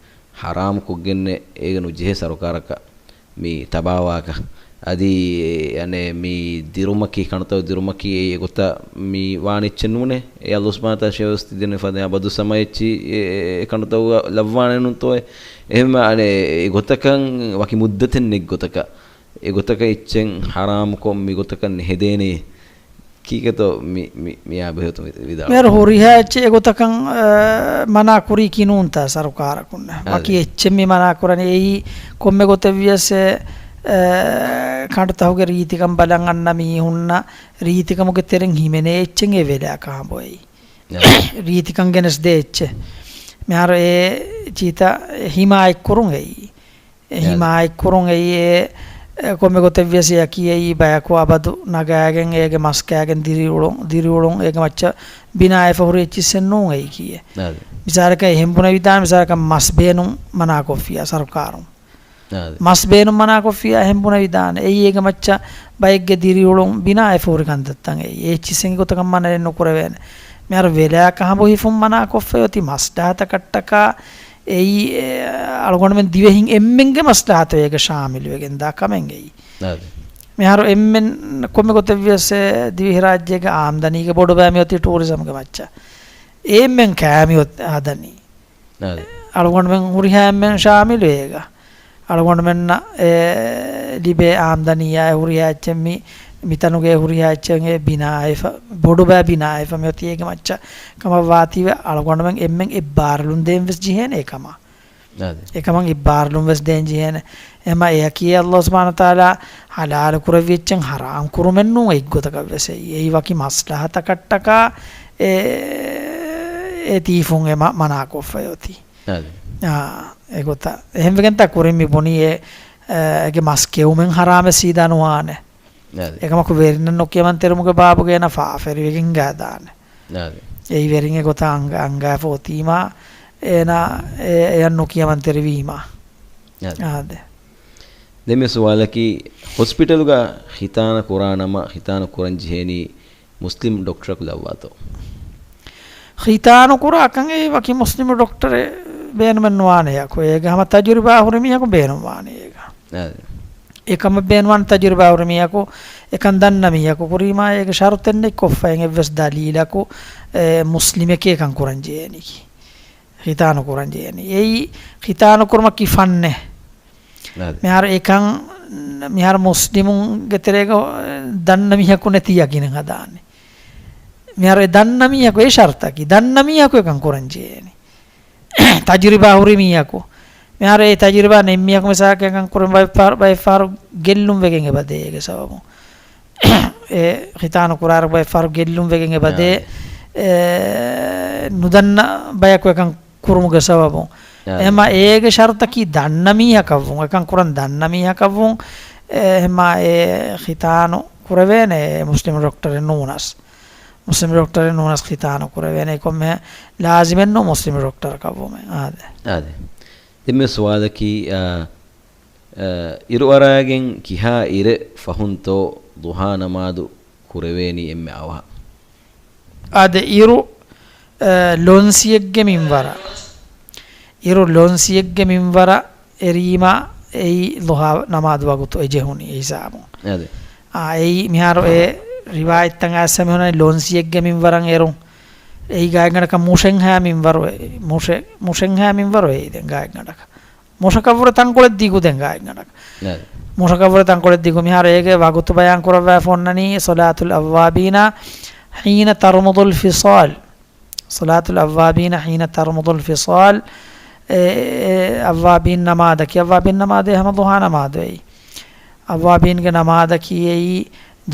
ޙަރާމް ކޮށްގެންނެއް އޭގަ ނުޖެހޭ ސަރުކާރަކަށް މި ތަބާވާކަށް. އަދި އަނެއް މި ދިރުމަކީ، ކަނޑުތައް ދިރުމަކީ އެއީ އެގޮތަށް މި ވާނެ އެއްޗެއް ނޫނޭ. އެ އައްލާހު ސުބްޙާނަހު ވަތަޢާލާ ޝޭވަސް ތި ދެން ފަދަ އަބަދު ސަމަ އެއްޗި އެ، އެ، އެ ކަނޑުތައް ލައްވާނެ ނޫންތޯއޭ. އެހެން އަނެއް އެ ގޮތަކަށް ވަކި މުއްދަތެއް ނެތް ގޮތަކަށް އެގޮތަކަށް އެއްޗެއް ޙަރާމްކޮށް މިގޮތަކަށް ނެހެދޭނެ. ކީކޭތޯ މި، މި، މިއާ ބެހޭތޯ ވި-، ވިދާޅު؟ މިހާރު ހުރިހާ އެއްޗެއް އެގޮތަކަށް، އަ، މަނާ ކުރީކީ ނޫންތާ ސަރުކާރަކުން؟ އަދެ. ވަކި އެއްޗެއް މި މަނާ ކުރަނީ. އެއީ ކޮންމެ ގޮތެއް ވިޔަސް އެ، އަ، ކަނޑުތަހުގެ ރީތިކަން ބަލަން އަންނަ މީހުންނަށް ރީތިކަމުގެ ތެރެއިން ހިމެނޭ އެއްޗެއް އެ ވެލާ ކަހަނބޮއެއް. އަދެ. ރީތިކަން ގެނެސްދޭ އެއްޗެއް. މިހާރު އެ ޗީތަ ހިމާޔަތްކުރުން އެއީ. އެ އެ ހިމާޔަތްކުރުން އެއީ އެ، އެ ކޮންމެ ގޮތެއް ވިޔަސް އެއަކީ އެއީ ބަޔަކު އަބަދު ނަގާގެން އޭގެ މަސް ކާގެން ދިރިއުޅުން، ދިރިއުޅުން އޭގެ މައްޗަށް ބިނާވެފަ ހުރި އެއްޗިއްސެއް ނޫން އެއީކީއެއް. އަދެ. މިސާލަކަށް އެހެން ބުނެވިދާނެ، މިސާލަކަށް މަސް ބޭނުން މަނާކޮށްފިޔާ ސަރުކާރުން. އަދެ. މަސް ބޭނުން މަނާކޮށްފިޔާ އެހެން ބުނެވިދާނެ. އެއީ އޭގެ މައްޗަށް ބައެއްގެ ދިރިއުޅުން ބިނާވެފަ ހުރި ކަންތައްތައް އެއީ. އެ އެއްޗިއްސެއް އެގޮތަކަށް މަނައެއް ނުކުރެވޭނެ. މިހާރު ވެލާ ކަހަނބޮ ހިފުން މަނާކޮށްފައި އޮތީ މަސްލަހަތަކަށްޓަކާ އެއީ، އެ، އަޅުގަނޑުމެން ދިވެހިން އެންމެންގެ މަސްލަހަތު އޭގަ ޝާމިލުވެގެން ދާ ކަމެއް އެއީ. އަދެ. މިހާރު އެންމެން ކޮންމެ ގޮތެއް ވިޔަސް އެ ދިވެހިރާއްޖޭގެ އާމްދަނީގެ ބޮޑުބައި މިއޮތީ ޓޫރިޒަމްގެ މައްޗަށް. އެ އެންމެން ކާ މި އޮތް ހަދަނީ. އަދެ. އަޅުގަނޑުމެން ހުރިހާ އެންމެން ޝާމިލު އޭގަ. އަޅުގަނޑުމެންނަށް އެ ލިބޭ އާމްދަނީއާ އެ ހުރިހާ އެއްޗެއް މި މިތަނުގެ ހުރިހާ އެއްޗެއް އެ ބިނާވެފަ، ބޮޑުބައި ބިނާވެފަ މިއޮތީ އޭގެ މައްޗަށް ކަމަށް ވާތީވެ، އަޅުގަނޑުމެން އެންމެން އެއްބާރުލުން ދޭން ވެސް ޖެހޭނެ އެކަމަށް. އަދެ. އެކަމަށް އެއްބާރުލުން ވެސް ދޭން ޖެހޭނެ. އެމަ އެއަކީ އައްލާހު ސުބްޙާނަހު ވަތަޢާލާ ޙަލާލު ކުރެއްވި އެއްޗެއް ޙަރާމް ކުރުމެއް ނޫން އެއްގޮތަކަށް ވެސް. އެއީ ވަކި މަސްލަހަތަކަށްޓަކާ އެ، އެ ތީފުން އެ މަ-، މަނާކޮށްފައި އޮތީ. އަދެ. އާ، އެގޮތަށް. އެހެންވެގެންތާ ކުރިން މި ބުނީ އެ، އެ، އޭގެ މަސް ކެއުމެއް ޙަރާމެއް ސީދާ ނުވާނެ. އަދެ. އެކަމަކު ވެރިންނަށް ނުކިޔަމަންތެރިވުމުގެ ބާބުގަ އޭނަ ފާފަވެރިވެގެން ހިނގާދާނެ. އަދެ. އެއީ ވެރިން އެގޮތަށް އަންގަ-، އަންގާފަ އޮތީމާ، އޭނަ އެ-، އެޔަށް ނުކިޔަމަންތެރިވީމާ. އަދެ. އާދެ. ދެން މި ސުވާލަކީ، ހޮސްޕިޓަލުގަ ޚިތާނަ ކުރާ ނަމަ، ޚިތާނަ ކުރަން ޖެހޭނީ މުސްލިމް ޑޮކްޓަރަކު ލައްވާތޯ؟ ޚިތާނު ކުރާކަން އެ ވަކި މުސްލިމު ޑޮކްޓަރެއް ބޭނުމެއް ނުވާނެ އެއަކު. އޭގަ ހަމަ ތަޖުރިބާ ހުރި މީހަކު ބޭނުންވާނެ އޭގަ. އަދެ. އެކަމަށް ބޭނުންވާނެ ތަޖުރިބާ ހުރި މީހަކު، އެކަން ދަންނަ މީހަކު ކުރީމާ އޭގެ ޝަރުތެއް ނެތްކޮށްފައި އެއްވެސް ދަލީލަކު، އެ، މުސްލިމެކޭ އެކަން ކުރަން ޖެހޭނީކީ. ޚިތާނު ކުރަން ޖެހޭނީ. އެއީ ޚިތާނު ކުރުމަކީ ފަންނެއް. އަދެ. މިހާރު އެކަން، މިހާރު މުސްލިމުންގެ ތެރޭގަ ދަންނަ މީހަކު ނެތި ޔަގީނެއް ހަދާނެ. މިހާރު އެ ދަންނަ މީހަކު އެ ޝަރުތަކީ، ދަންނަ މީހަކު އެކަން ކުރަން ޖެހޭނެ. ތަޖުރިބާ ހުރި މީހަކު. މިހާރު އެ ތަޖުރިބާ ނެތް މީހަކު މިސާލަކަށް އެކަން ކުރަން ބައެއްފަހަރު، ބައެއްފަހަރު ގެއްލުން ވެގެން އެބަދޭ އޭގެ ސަބަބުން. އެ ޚިތާނު ކުރާއިރު ބައެއްފަހަރު ގެއްލުން ވެގެން އެބަދޭ، އާ. އެ، ނުދަންނަ ބަޔަކު އެކަން ކުރުމުގެ ސަބަބުން. އާ. އެހެމާ އޭގެ ޝަރުތަކީ ދަންނަ މީހަކަށްވުން، އެކަން ކުރަން ދަންނަ މީހަކަށްވުން. އެ، އެހެމާ އެ ޚިތާނު ކުރެވޭނެ މުސްލިމް ޑޮކްޓަރެއް ނޫނަސް. މުސްލިމް ޑޮކްޓަރެއް ނޫނަސް ޚިތާނު ކުރެވޭނެ. ކޮންމެ ލާޒިމެއްނު މުސްލިމް ޑޮކްޓަރަކަށްވުމެއް. އާދެ. އާދެ. ދެންމެ ސުވާލަކީ، އާ، އާ، އިރު އަރާގެން ކިހާ އިރެއް ފަހުންތޯ ޟުޙާ ނަމާދު ކުރެވޭނީ އެންމެ އަވަހަށް؟ އާދެ، އިރު، އާ، ލޮންސިއެއްގެ މިންވަރަށް. އިރު ލޮންސިއެއްގެ މިންވަރަށް އެރީމަ އެއީ ޟުޙާ ނަމާދު ވަގުތު އެ ޖެހުނީ އެ ހިސާބުން. އާދެ. އާ، އެއީ މިހާރު އެ ރިވާޔަތްތައް އައިސް މިހުން ލޮންސިއެއްގެ މިންވަރަށް އެރުން. އެއީ ގާތްގަނޑަކަށް މުށެންހާ މިންވަރު އެ، މުށެ-، މުށެންހާ މިންވަރު އެއީ ދެން ގާތްގަނޑަކަށް. މުށަކަށްވުރެ ތަންކޮޅެއް ދިގު ދެން ގާތްގަނޑަކަށް. އާދެ. މުށަކަށްވުރެ ތަންކޮޅެއް ދިގު. މިހާރު އޭގެ ވަގުތު ބަޔާން ކުރައްވާފަ އޮންނަނީ ޞަލާތުލް އައްވާބީނާ ޙީނަ ތަރުމުޟުލް ފިޞާލް. ޞަލާތުލް އައްވާބީނާ ޙީނަ ތަރުމުޟުލް ފިޞާލް. އެ، އެ، އައްވާބީން ނަމާދަކީ، އައްވާބީން ނަމާދޭ ހަމަ ޟުޙާ ނަމާދު އެއީ. އައްވާބީންގެ ނަމާދަކީ އެއީ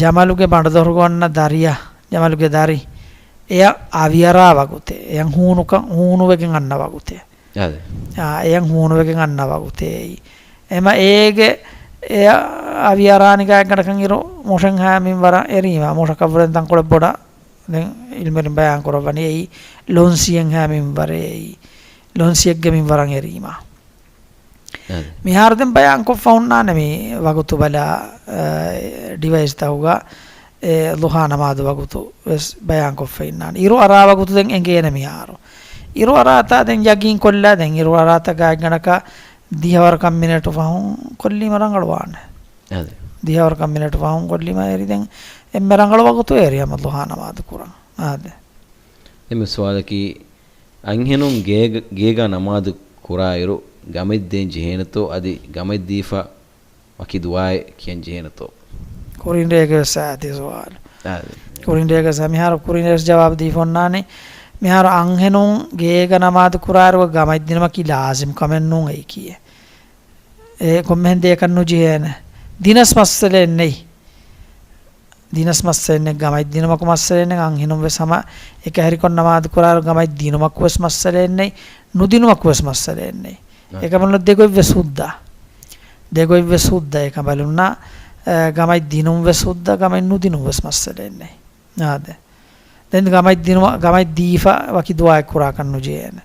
ޖަމަލުގެ ބަނޑުދޮރުގަ އޮންނަ ދަރިއަށް، ޖަމަލުގެ ދަރި. އެޔަށް އަވިއަރާ ވަގުތެއް. އެޔަށް ހޫނުކަން، ހޫނުވެގެން އަންނަ ވަގުތެއް. އާދެ. އާ، އެޔަށް ހޫނުވެގެން އަންނަ ވަގުތެއް އެއީ. އެމަ އޭގެ އެޔަށް އަވިއަރާނި ގާތްގަނޑަކަށް އިރު މުށެންހާ މިންވަރަށް އެރީމަ، މުށަކަށްވުރެން ތަންކޮޅެއް ބޮޑަށް ދެން އިލްމުވެރިން ބަޔާން ކުރައްވަނީ އެއީ ލޮންސިއެންހާ މިންވަރޭ އެއީ. ލޮންސިއެއްގެ މިންވަރަށް އެރީމަ. އަދި. މިހާރު ދެން ބަޔާން ކޮށްފަ ހުންނާނެ މި ވަގުތު ބަލާ، އަ، ޑިވައިސްތަކުގަ އެ ޟުޙާ ނަމާދު ވަގުތު ވެސް ބަޔާން ކޮށްފަ އިންނާނެ. އިރު އަރާ ވަގުތު ދެން އެނގޭނެ މިހާރު. އިރު އަރާތާ ދެން ޔަގީން ކޮށްލާ ދެން އިރު އަރާތާ ގާތްގަނޑަކަށް ދިހަވަރަކަށް މިނެޓު ފަހުން ކޮށްލީމަ ރަނގަޅުވާނެ. އަދި. ދިހަވަރަކަށް މިނެޓު ފަހުން ކޮށްލީމަ އެރި ދެން އެންމެ ރަނގަޅު ވަގުތު އެރި ހަމަ ޟުޙާ ނަމާދު ކުރަން. އާދެ. އެންމެ ސުވާލަކީ، އަންހެނުން ގޭގަ-، ގޭގަ ނަމާދު ކުރާއިރު ގަމަތް ދޭން ޖެހޭނެތޯ އަދި ގަމަތް ދީފަ ވަކި ދުޢާއެއް ކިޔަން ޖެހޭނެތޯ؟ ކުރިން ރޭގެ ވެސް އާތީ ސުވާލު. އާދެ. ކުރިން ރޭގެ ސަ-، މިހާރު ކުރިން ރޭގެ ޖަވާބު ދީފަ އޮންނާނެ. މިހާރު އަންހެނުން ގޭގަ ނަމާދު ކުރާއިރު ގަމަތް ދިނުމަކީ ލާޒިމް ކަމެއް ނޫން އެއީކީ. އެ ކޮންމެހެން ދޭކަށް ނުޖެހޭނެ. ދިނަސް މައްސަލައެއް ނެތް. ދިނަސް މައްސަލައެއް ނެތް، ގަމަތް ދިނުމަކު މައްސަލައެއް ނެތް، އަންހެނުން ވެސް ހަމަ އެކަހެރިކޮށް ނަމާދު ކުރާއިރު ގަމަތް ދިނުމަކު ވެސް މައްސަލައެއް ނެތް، ނުދިނުމަކު ވެސް މައްސަލައެއް ނެތް. އަ. އެކަމަލުން ދެގޮތް ވެސް ހުއްދަ. ދެގޮތް ވެސް ހުއްދަ އެކަމަލުންނަށް، އަ، ގަމަތް ދިނުން ވެސް ހުއްދަ، ގަމަތް ނުދިނުން ވެސް މައްސަލައެއް ނެތް. އާދެ. ދެން ގަމަތް ދިނުމަ-، ގަމަތް ދީފަ ވަކި ދުޢާއެއް ކުރާކަށް ނުޖެހޭނެ.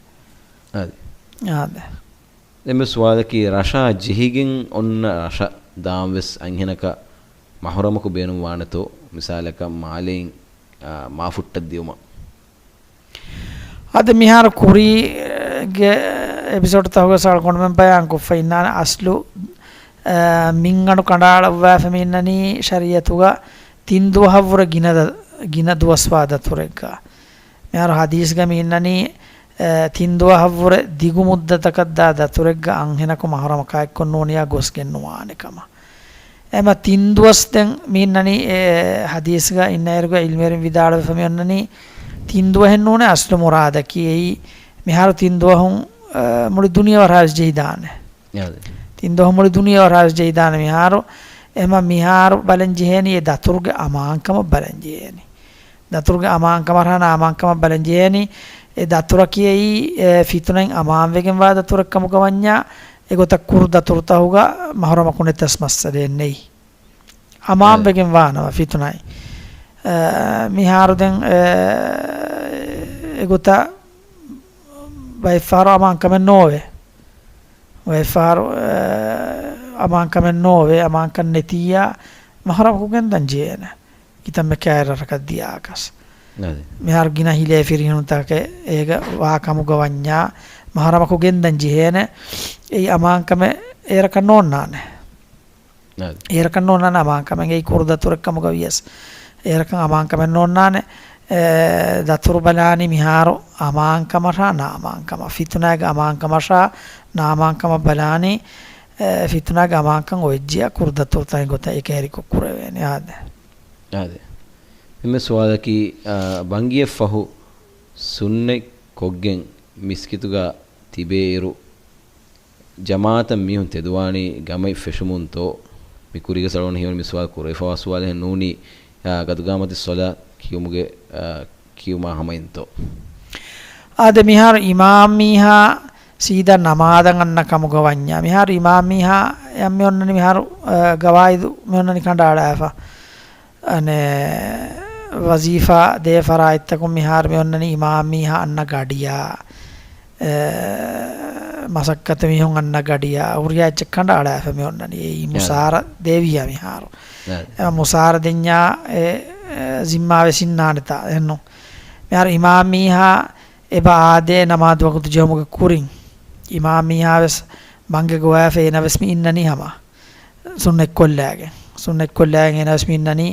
އާދެ. އާދެ. އެންމެ ސުވާލަކީ، ރަށާ ޖެހިގެން އޮންނަ ރަށަށް ދާންވެސް އަންހެނަކަށް މަހުރަމަކު ބޭނުންވާނެތޯ؟ މިސާލަކަށް މާލެއިން، އާ، މާފުއްޓަށް ދިއުމަށް. އަދި މިހާރު ކުރީގެ އެޕިސޯޑްތަކުގެ ސަޅުކޮނޑުމެން ބަޔާންކޮށްފަ އިންނާނެ އަސްލު، އާ، މިންގަނޑު ކަނޑައަޅައްވާފަ މި އިންނަނީ ޝަރީއަތުގަ ތިން ދުވަހަށްވުރެ ގިނަ ދަ-، ގިނަ ދުވަސްވާ ދަތުރެއްގަ. މިހާރު ހަދީސްގަ މި އިންނަނީ، އެ، ތިން ދުވަހަށްވުރެ ދިގު މުއްދަތަކަށްދާ ދަތުރެއްގަ އަންހެނަކު މަހުރަމަކާއެއްކޮށް ނޫނިޔާ ގޮސްގެން ނުވާނެ ކަމަށް. އެމަ ތިން ދުވަސް ދެން މި އިންނަނީ، އެ، ހަދީސްގަ އިންނައިރުގަ އިލްމުވެރިން ވިދާޅުވެފަ މި އޮންނަނީ ތިން ދުވަހެއް ނޫނޭ އަސްލު މުރާދަކީ. އެއީ މިހާރު ތިން ދުވަހުން، އެ، މުޅި ދުނިޔެ ވަރާވެސް ޖެހިދާނެ. އާދެ. ތިން ދުވަހު މުޅި ދުނިޔެ ވަރާވެސް ޖެހިދާނެ މިހާރު. އެމަ މިހާރު ބަލަން ޖެހޭނީ އެ ދަތުރުގެ އަމާންކަމަށް ބަލަން ޖެހޭނީ. ދަތުރުގެ އަމާންކަމަށް ހަނާ އަމާންކަމަށް ބަލަން ޖެހޭނީ. އެ ދަތުރަކީ އެއީ، އެ، ފިތުނައިން އަމާންވެގެންވާ ދަތުރެއް ކަމުގަ ވަންޏާ، އެގޮތަށް ކުރު ދަތުރުތަކުގަ މަހުރަމަކު ނެތަސް މައްސަލައެއް ނެތް. އަމާން އެ. ވެގެން ވާނަމަ ފިތުނައި. އެ، މިހާރު ދެން، އެ، އެގޮތަށް ބައެއްފަހަރު އަމާންކަމެއް ނޯވޭ. ބައެއްފަހަރު، އެ، އަމާންކަމެއް ނޯވޭ. އަމާންކަން ނެތިއްޔާ މަހުރަމަކު ގެންދަން ޖެހޭނެ. ކިތަންމެ ކައިރަށް ރަށަކަށް ދިޔާކަސް. އަދި. މިހާރު ގިނަ ހިލޭ ފިރިހެނުންތަކެއް އޭގަ ވާ ކަމުގަ ވަންޏާ މަހުރަމަކު ގެންދަން ޖެހޭނެ. އެއީ އަމާންކަމެއް އޭރަކަށް ނޯންނާނެ. އަދި. އޭރަކަށް ނޯންނާނެ އަމާންކަމެއް އެއީ ކުރު ދަތުރެއް ކަމުގަ ވިޔަސް. އޭރަކަށް އަމާންކަމެއް ނޯންނާނެ. އެ، ދަތުރު ބަލާނީ މިހާރު އަމާންކަމަށާ ނާއަމާންކަމަށް. ފިތުނާގެ އަމާންކަމަށާ ނާއަމާންކަމަށް ބަލާނީ، އެ، ފިތުނާގެ އަމާންކަން އޮވެއްޖިއްޔާ ކުރު ދަތުރުތައް އެގޮތަށް އެކަހެރިކޮށް ކުރެވޭނެ. އާދެ. އާދެ. މި އެންމެ ސުވާލަކީ، އާ، ބަންގިއަށް ފަހު ސުންނަތް ކޮށްގެން މިސްކިތުގަ ތިބޭއިރު، ޖަމާޢަތަށް މީހުން ތެދުވާނީ ގަމަތް ފެށުމުންތޯ؟ މި ކުރީގެ ސަޅުން ހީވަނީ މި ސުވާލު ކުރެވިފަވާ ސުވާލެއް ނޫނީ، އާ، ގަދުގާމަތި ސޮލާ ކިޔުމުގެ، އާ، ކިޔުމާ ހަމައިންތޯ؟ އާދެ، މިހާރު އިމާމް މީހާ ސީދާ ނަމާދަށް އަންނަ ކަމުގަ ވަންޏާ، މިހާރު އިމާމް މީހާ އެ މި އޮންނަނީ މިހާރު، އާ، ގަވާއިދު މި އޮންނަނީ ކަނޑައަޅާފަ. އަނެއް ވަޒީފާ ދޭ ފަރާތްތަކުން މިހާރު މި އޮންނަނީ އިމާމް މީހާ އަންނަ ގަޑިއާ، އެ، މަސައްކަތު މީހުން އަންނަ ގަޑިއާ، ހުރިހާ އެއްޗެއް ކަނޑައަޅާފަ މި އޮންނަނީ. އެއީ އާ. މުސާރަ ދެވިޔާ މިހާރު. އާ. އެ، މުސާރަ ދެންޏާ އެ، އެ، ޒިންމާ ވެސް އިންނާނެތާ އެހެންނު. މިހާރު އިމާމް މީހާ އެބަ އާދޭ ނަމާދު ވަގުތު ޖެހުމުގެ ކުރިން. އިމާމް މީހާ ވެސް ބަންގެ ގޮވާފަ އޭނަ ވެސް މި އިންނަނީ ހަމަ. ސުންނަތްކޮށްލާގެން، ސުންނަތްކޮށްލާގެން އޭނަ ވެސް މި އިންނަނީ،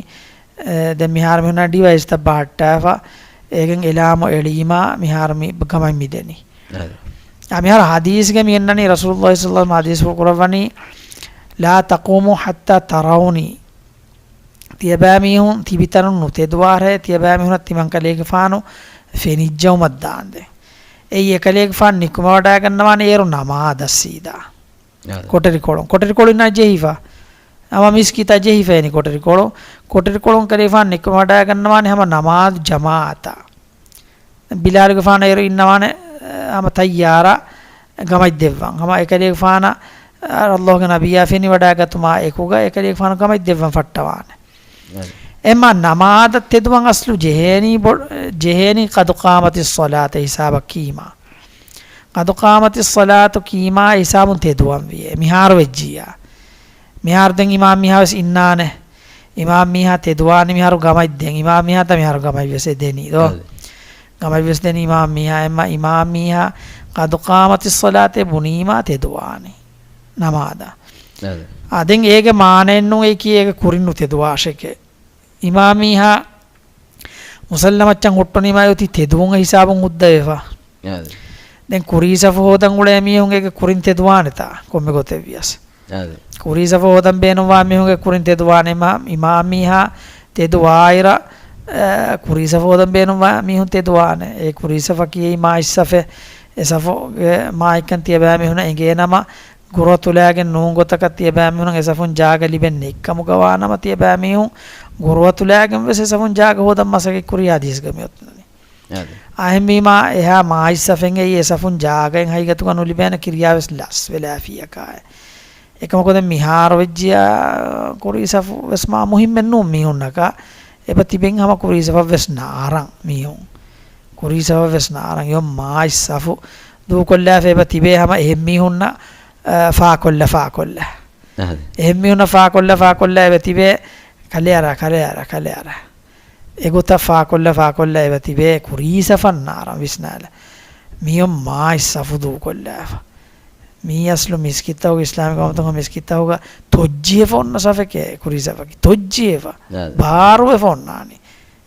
އެ، ދެން މިހާރު މި ހުންނަ ޑިވައިސްތައް ބަހައްޓާފަ، އޭގެން އެލާމު އެޅީމާ މިހާރު މި ގަމައިން މި ދެނީ. އާ، މިހާރު ހަދީސްގެ މި އިންނަނީ ރަސޫލުﷲ ޞައްލަﷲ ހަދީސް ކުރައްވަނީ، "لا تقوموا حتى تروني." ތިޔަބައިމީހުން ތިބިތަނުން ނުތެދުވާށޭ، ތިޔަބައިމީހުނަށް ތިމަންކަލޭގެފާނު ފެނިއްޖައުމަށްދާންދެން. އެއީ އެކަލޭގެފާނު ނިކުމެވަޑައިގަންނަވާނެ އޭރު ނަމާދަށް ސީދާ. އާ. ކޮޓަރިކޮޅުން، ކޮޓަރިކޮޅުންނާ ޖެހިފަ. ހަމަ މިސްކިތާ ޖެހިފައިނީ ކޮޓަރިކޮޅު. ކޮޓަރިކޮޅުން ކަލޭގެފާނު ނިކުމެވަޑައިގަންނަވާނެ ހަމަ ނަމާދު ޖަމާޢަތާ. ބިލާލުގެފާނަށް އޭރު އިންނަވާނެ، އަ، ހަމަ ތައްޔާރަށް ގަމަތް ދެއްވަން. ހަމަ އެކަލޭގެފާނަށް، އަ، އައްލާހުގެ ނަބިއްޔާ ފެނިވަޑައިގަތުމާ އެކުގަ އެކަލޭގެފާނަށް ގަމަތް ދެއްވަން ފައްޓަވާނެ. އެމާ ނަމާދަށް ތެދުވަން އަސްލު ޖެހޭނީ ބޮ-، ޖެހޭނީ قد قامت الصلاة ހިސާބަށް ކީމާ. قد قامت الصلاة ކީމާ ހިސާބުން ތެދުވަން ވިޔޭ. މިހާރު ވެއްޖިއްޔާ. މިހާރު ދެން އިމާމް މީހާ ވެސް އިންނާނެ. އިމާމް މީހާ ތެދުވާނީ މިހާރު ގަމަތް ދެން. އިމާމް މީހާ ތަ މިހާރު ގަމަތް ވެސް އެ ދެނީ ދޯ. އަދެ. ގަމަތް ވެސް ދެނީ އިމާމް މީހާ. އެމާ އިމާމް މީހާ قد قامت الصلاة ބުނީމާ ތެދުވާނީ ނަމާދަށް. އަދެ. އާ، ދެން އޭގެ މާނައެއްނޫން އެކީ އޭގެ ކުރިން ނުތެދުވާށެކޭ. އިމާމް މީހާ މުސައްލަ މައްޗަށް ހުއްޓުނީމާ އޮތީ ތެދުވުން ހިސާބުން ހުއްދަވެފަ. އާ. ދެން ކުރީ ސަފު ހޯދަން އުޅޭ މީހުން އޭގެ ކުރިން ތެދުވާނެތާ ކޮންމެ ގޮތެއް ވިޔަސް. އާ. ކުރީ ސަފު ހޯދަން ބޭނުންވާ މީހުންގެ ކުރިން ތެދުވާނެ އިމާ-، އިމާމް މީހާ ތެދުވާއިރަށް، އަ، ކުރީ ސަފު ހޯދަން ބޭނުންވާ މީހުން ތެދުވާނެ. އެ ކުރީ ސަފަކީ އެއީ މާތް ސަފެއް. އެ ސަފުގެ މާތްކަން ތިޔަބައިމީހުނަށް އެނގޭނަމަ، ގުރުއަތުލާގެން ނޫން ގޮތަކަށް ތިޔަބައިމީހުނަށް އެ ސަފުން ޖާގަ ލިބެން ނެތްކަމުގަ ވާނަމަ، ތިޔަބައިމީހުން ގުރުއަތުލާގެން ވެސް އެ ސަފުން ޖާގަ ހޯދަން މަސައްކަތް ކުރީ ހަދީސްގަ މިއޮތް. އާދެ. އާ، އެހެންވީމާ، އެހާ މާތް ސަފެއް އެއީ އެ ސަފުން ޖާގައެއް ހަގީގަތުގަ ނުލިބޭނެ ކިރިޔާ ވެސް ލަސްވެލާފިއްޔަކާއެ. އެކަމަކު ދެން މިހާރު ވެއްޖިޔާ ކުރީ ސަފު ވެސް މާ މުހިއްމެއް ނޫން މީހުންނަކަށް. އެބަ ތިބެން ހަމަ ކުރީ ސަފަށް ވެސް ނާރަން މީހުން. ކުރީ ސަފަށް ވެސް ނާރަން. އެއޮ މާތް ސަފު ދޫކޮށްލާފަ އެބަ ތިބޭ ހަމަ އެހެން މީހުންނަށް، އަ، ފާކޮށްލަ، ފާކޮށްލަ. އާދެ. އެހެން މީހުންނަށް ފާކޮށްލަ، ފާކޮށްލަ އެބަ ތިބޭ ކަލެއަރާ، ކަލެއަރާ، ކަލެއަރާ. އެގޮތަށް ފާކޮށްލަ، ފާކޮށްލަ އެބަ ތިބޭ ކުރީ ސަފަށް ނާރަން ވިސްނާލަ. މިއޮން މާތް ސަފު ދޫކޮށްލާފަ. މީ އަސްލު މިސްކިތްތަކުގަ، އިސްލާމިކް އުއްމަތުގެ މިސްކިތްތަކުގަ ތޮއްޖިއެފަ އޮންނަ ސަފެކޭ ކުރީ ސަފަކީ. ތޮއްޖިއެފަ. އާދެ. ބާރުވެފަ އޮންނާނީ.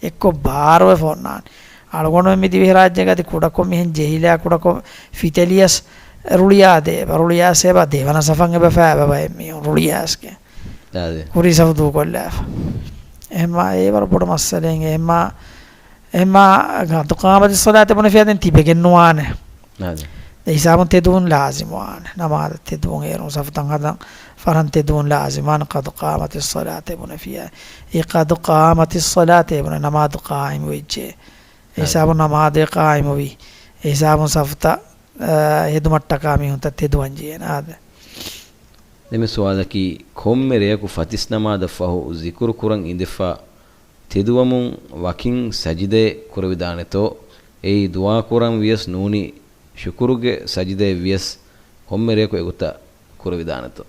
އެއްކޮށް ބާރުވެފަ އޮންނާނީ. އަޅުގަނޑުމެން މި ދިވެހިރާއްޖޭގަ އަދި ކުޑަކޮށް މިހެން ޖެހިލާ ކުޑަކޮށް ފިތެލިޔަސް ރުޅިއާދޭ އެބަ. ރުޅިއާސޭ އެބަ ދެވަނަ ސަފަށް އެބަ ފައިބަ ބައެއް މީހުން ރުޅިއާސްގެ. އާދެ. ކުރީ ސަފު ދޫކޮށްލާފަ. އެހެންމާ އެ ވަރަށް ބޮޑު މައްސަލައެއް. އެހެންމާ، އެހެންމާ ގަދު ޤާމަތި ޞަލާތެއް ބުނެފިޔާ ދެން ތިބެގެން ނުވާނެ. އާދެ. އެ ހިސާބުން ތެދުވުން ލާޒިމުވާނެ. ނަމާދަށް ތެދުވުން އޭރުން ސަފުތައް ހަދަން ފަރަން ތެދުވުން ލާޒިމުވާނެ ޤަދު ޤާމަތި ޞަލާތެއް ބުނެފިޔާ. އެ ޤަދު ޤާމަތި ޞަލާތެއް ބުނެ ނަމާދު ޤާއިމުވެއްޖެ. އެ އާދެ. ހިސާބުން ނަމާދޭ ޤާއިމުވި. އެ ހިސާބުން ސަފުތައް، އާ، ހެދުމަށްޓަކާ މީހުންތައް ތެދުވަން ޖެހޭނެ. އާދެ. ދެން މި ސުވާލަކީ، ކޮންމެ ރެޔަކު ފަތިސް ނަމާދަށް ފަހު ޒިކުރު ކުރަން އިނދެފަ ތެދުވަމުން ވަކިން ސަޖިދައެއް ކުރެވިދާނެތޯ؟ އެއީ ދުޢާ ކުރަން ވިޔަސް ނޫނީ ޝުކުރުގެ ސަޖިދައެއް ވިޔަސް ކޮންމެ ރެޔަކު އެގޮތަށް ކުރެވިދާނެތޯ؟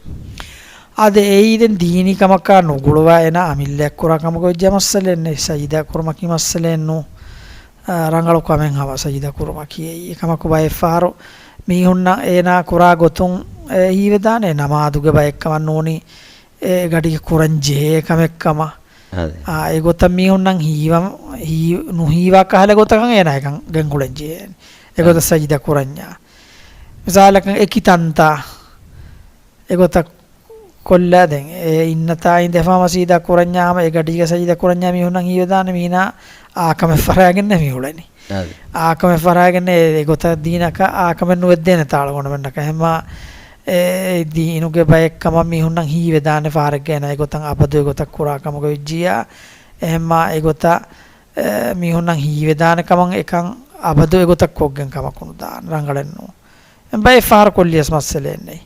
އާދެ، އެއީ ދެން ދީނީ ކަމަކާ ނުގުޅުވާ އޭނާ އަމިއްލައަށް ކުރާ ކަމުގަ ވެއްޖެ މައްސަލައެއް ނެތް. ސަޖިދަ ކުރުމަކީ މައްސަލައެއް ނޫން. އާ، ރަނގަޅު ކަމެއް ހަމަ ސަޖިދަ ކުރުމަކީ. އެއީ އެކަމަކު ބައެއްފަހަރު މީހުންނަށް އޭނާ ކުރާ ގޮތުން އެ ހީވެދާނެ ނަމާދުގެ ބައެއްކަމަށް ނޫނީ އެ ގަޑިގެ ކުރަން ޖެހޭ ކަމެއް ކަމަށް. އާދެ. އާ، އެގޮތަށް މީހުންނަށް ހީވަން، ހީ-، ނުހީވާ ކަހަލަ ގޮތަކަށް އޭނާ އެކަން ގެންގުޅެން ޖެހޭނެ. އެގޮތަށް އާދެ. ސަޖިދަ ކުރަންޏާ. މިސާލަކަށް އެކި ތަންތާ އެގޮތަށް ކޮށްލާ ދެން އެ އިންނަތާ އިނދެފާމަ ސީދާ ކުރަންޏާ ހަމަ އެ ގަޑީގަ ސަޖިދަ ކުރަންޏާ މީހުންނަށް ހީވެދާނެ މީނާ އާކަމެއް ފަރާގެންނެ މި އުޅެނީ. އާދެ. އާކަމެއް ފަރާގެންނެ އެ ގޮތަށް ދީނަކަށް އާކަމެއް ނުވެއްދޭނެ ތާޅުގަނޑުމެންނަކަށް. އެހެންމާ އެ ދީނުގެ ބައެއް ކަމަށް މީހުންނަށް ހީވެދާނެ ފަހަރެއްގަ އޭނާ އެގޮތަށް އަބަދު އެގޮތަށް ކުރާ ކަމުގަ ވެއްޖިއްޔާ. އެހެންމާ އެގޮތަށް އެ، މީހުންނަށް ހީވެދާނެ ކަމަށް އެކަން އަބަދު އެގޮތަށް ކޮށްގެން ކަމަކު ނުދާނެ ރަނގަޅެއް ނޫން. ބައެއް ފަހަރު ކޮށްލިޔަސް މައްސަލައެއް ނެތް.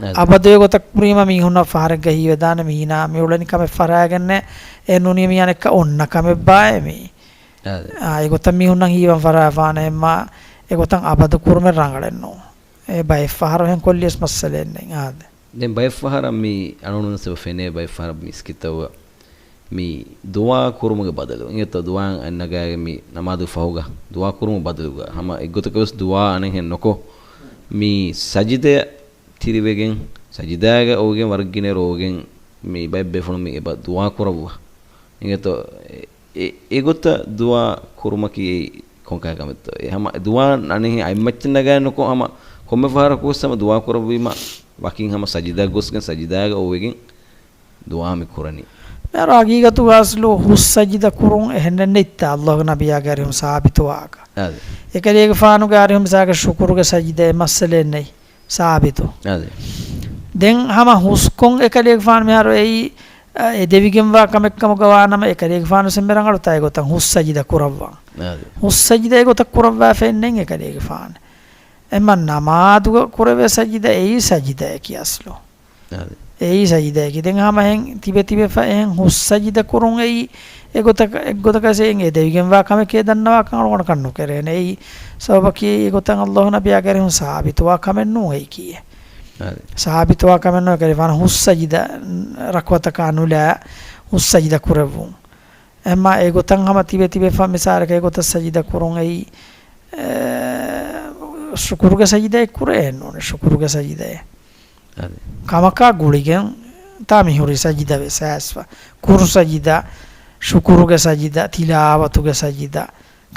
އަދި. އަބަދު އެގޮތަށް ކުރީމަ މީހުންނަށް ފަހަރެއްގަ ހީވެދާނެ މީނާ މި އުޅެނި ކަމެއް ފަރާގެންނެއް އެ ނޫނީ މި އަނެއްކަ އޮންނަ ކަމެއް ބާއޭ މީ. އަދި. އާ، އެގޮތަށް މީހުންނަށް ހީވަން ފަރާފާނެ އެހެންމާ އެގޮތަށް އަބަދު ކުރުމެއް ރަނގަޅެއް ނޫން. އެ ބައެއް ފަހަރު އެހެން ކޮށްލިޔަސް މައްސަލައެއް ނެތް. އާދެ. ދެން ބައެއް ފަހަރަށް މި އަޅުގަނޑު ސަބަ ފެނޭ ބައެއް ފަހަރަށް މިސްކިތްތައް މި ދުޢާ ކުރުމުގެ ބަދަލު. އިނގޭތޯ ދުޢާ އަންނަގާގެ މި ނަމާދު ފަހުގަ ދުޢާ ކުރުމުގެ ބަދަލުގަ ހަމަ އެއްގޮތަކަށް ވެސް ދުޢާ އަނެއްހެން ނުކޮށް، މި ސަޖިދަޔަށް ތިރިވެގެން، ސަޖިދާގަ އޮވެގެން ވަރަށް ގިނަ ރޯގެން މި ބައެއް ބޭފުޅުން މި އެބަ ދުޢާ ކުރައްވާ. އިނގޭތޯ އެ، އެ، އެގޮތަށް ދުޢާ ކުރުމަކީ އެއީ ކޮންކަހަލަ ކަމެއްތޯ؟ އެ ހަމަ ދުޢާ އަނެއްހެން އަތްމައްޗަށް ނަގާ ނުކޮށް ހަމަ ކޮންމެ ފަހަރަކު ވެސް ހަމަ ދުޢާ ކުރެއްވީމަ ވަކިން ހަމަ ސަޖިދާ ގޮސްގެން ސަޖިދާގަ އޮވެގެން ދުޢާ މި ކުރަނީ. މިހާރު ހަގީގަތުގަ އަސްލު ހުސް ސަޖިދަ ކުރުން އެހެންނެއް ނެތްތާ އައްލާހުގެ ނަބިއްޔާގެ އަރިހުން ސާބިތުވާކަށް. އާދެ. އެކަލޭގެފާނުގެ އަރިހުން މިސާލަކަށް ޝުކުރުގެ ސަޖިދައެއް މައްސަލައެއް ނެތް. ސާބިތު. އާދެ. ދެން ހަމަ ހުސްކޮށް އެކަލޭގެފާނު މިހާރު އެއީ، އަ، އެދެވިގެންވާ ކަމެއް ކަމުގަ ވާނަމަ އެކަލޭގެފާނު ސެންބެ ރަނގަޅުތާ އެގޮތަށް ހުސް ސަޖިދަ ކުރައްވާ. އާދެ. ހުސް ސަޖިދަ އެގޮތަށް ކުރައްވާފައެއް ނެތް އެކަލޭގެފާނު. އެމަ ނަމާދުގަ ކުރެވޭ ސަޖިދަ އެއީ ސަޖިދައަކީ އަސްލު. އާދެ. އެއީ ސަޖިދައަކީ. ދެން ހަމަ އެހެން ތިބެ ތިބެފަ އެހެން ހުސް ސަޖިދަ ކުރުން އެއީ އެގޮތަކަށް، އެއްގޮތަކަށް އެއީ އެދެވިގެންވާ ކަމެކޭ ދަންނަވާކަން އަޅުގަނޑަކަށް ނުކެރޭނެ. އެއީ ސަބަބަކީ އެގޮތަށް އައްލާހު ނަބިއްޔާގެ އަރިހުން ސާބިތުވާ ކަމެއް ނޫން އެއީކީ. އާދެ. ސާބިތުވާ ކަމެއް ނޫން އެކަލޭގެފާނު ހުސް ސަޖިދަ ރަކުޢަތަކާ ނުލާ ހުސް ސަޖިދަ ކުރެއްވުން. އެމަ އެގޮތަށް ހަމަ ތިބެ ތިބެފަ މިސާލަކަށް އެގޮތަށް ސަޖިދަ ކުރުން އެއީ، އެ، ޝުކުރުގެ ސަޖިދައެއް ކުރެއެއް ނޫނެ، ޝުކުރުގެ ސަޖިދައެއް. އަދި. ކަމަކާ ގުޅިގެން ތާ މިހުރި ސަޖިދަ ވެސް އައިސްފަ. ކުރު ސަޖިދަ، ޝުކުރުގެ ސަޖިދަ، ތިލާވަތުގެ ސަޖިދަ،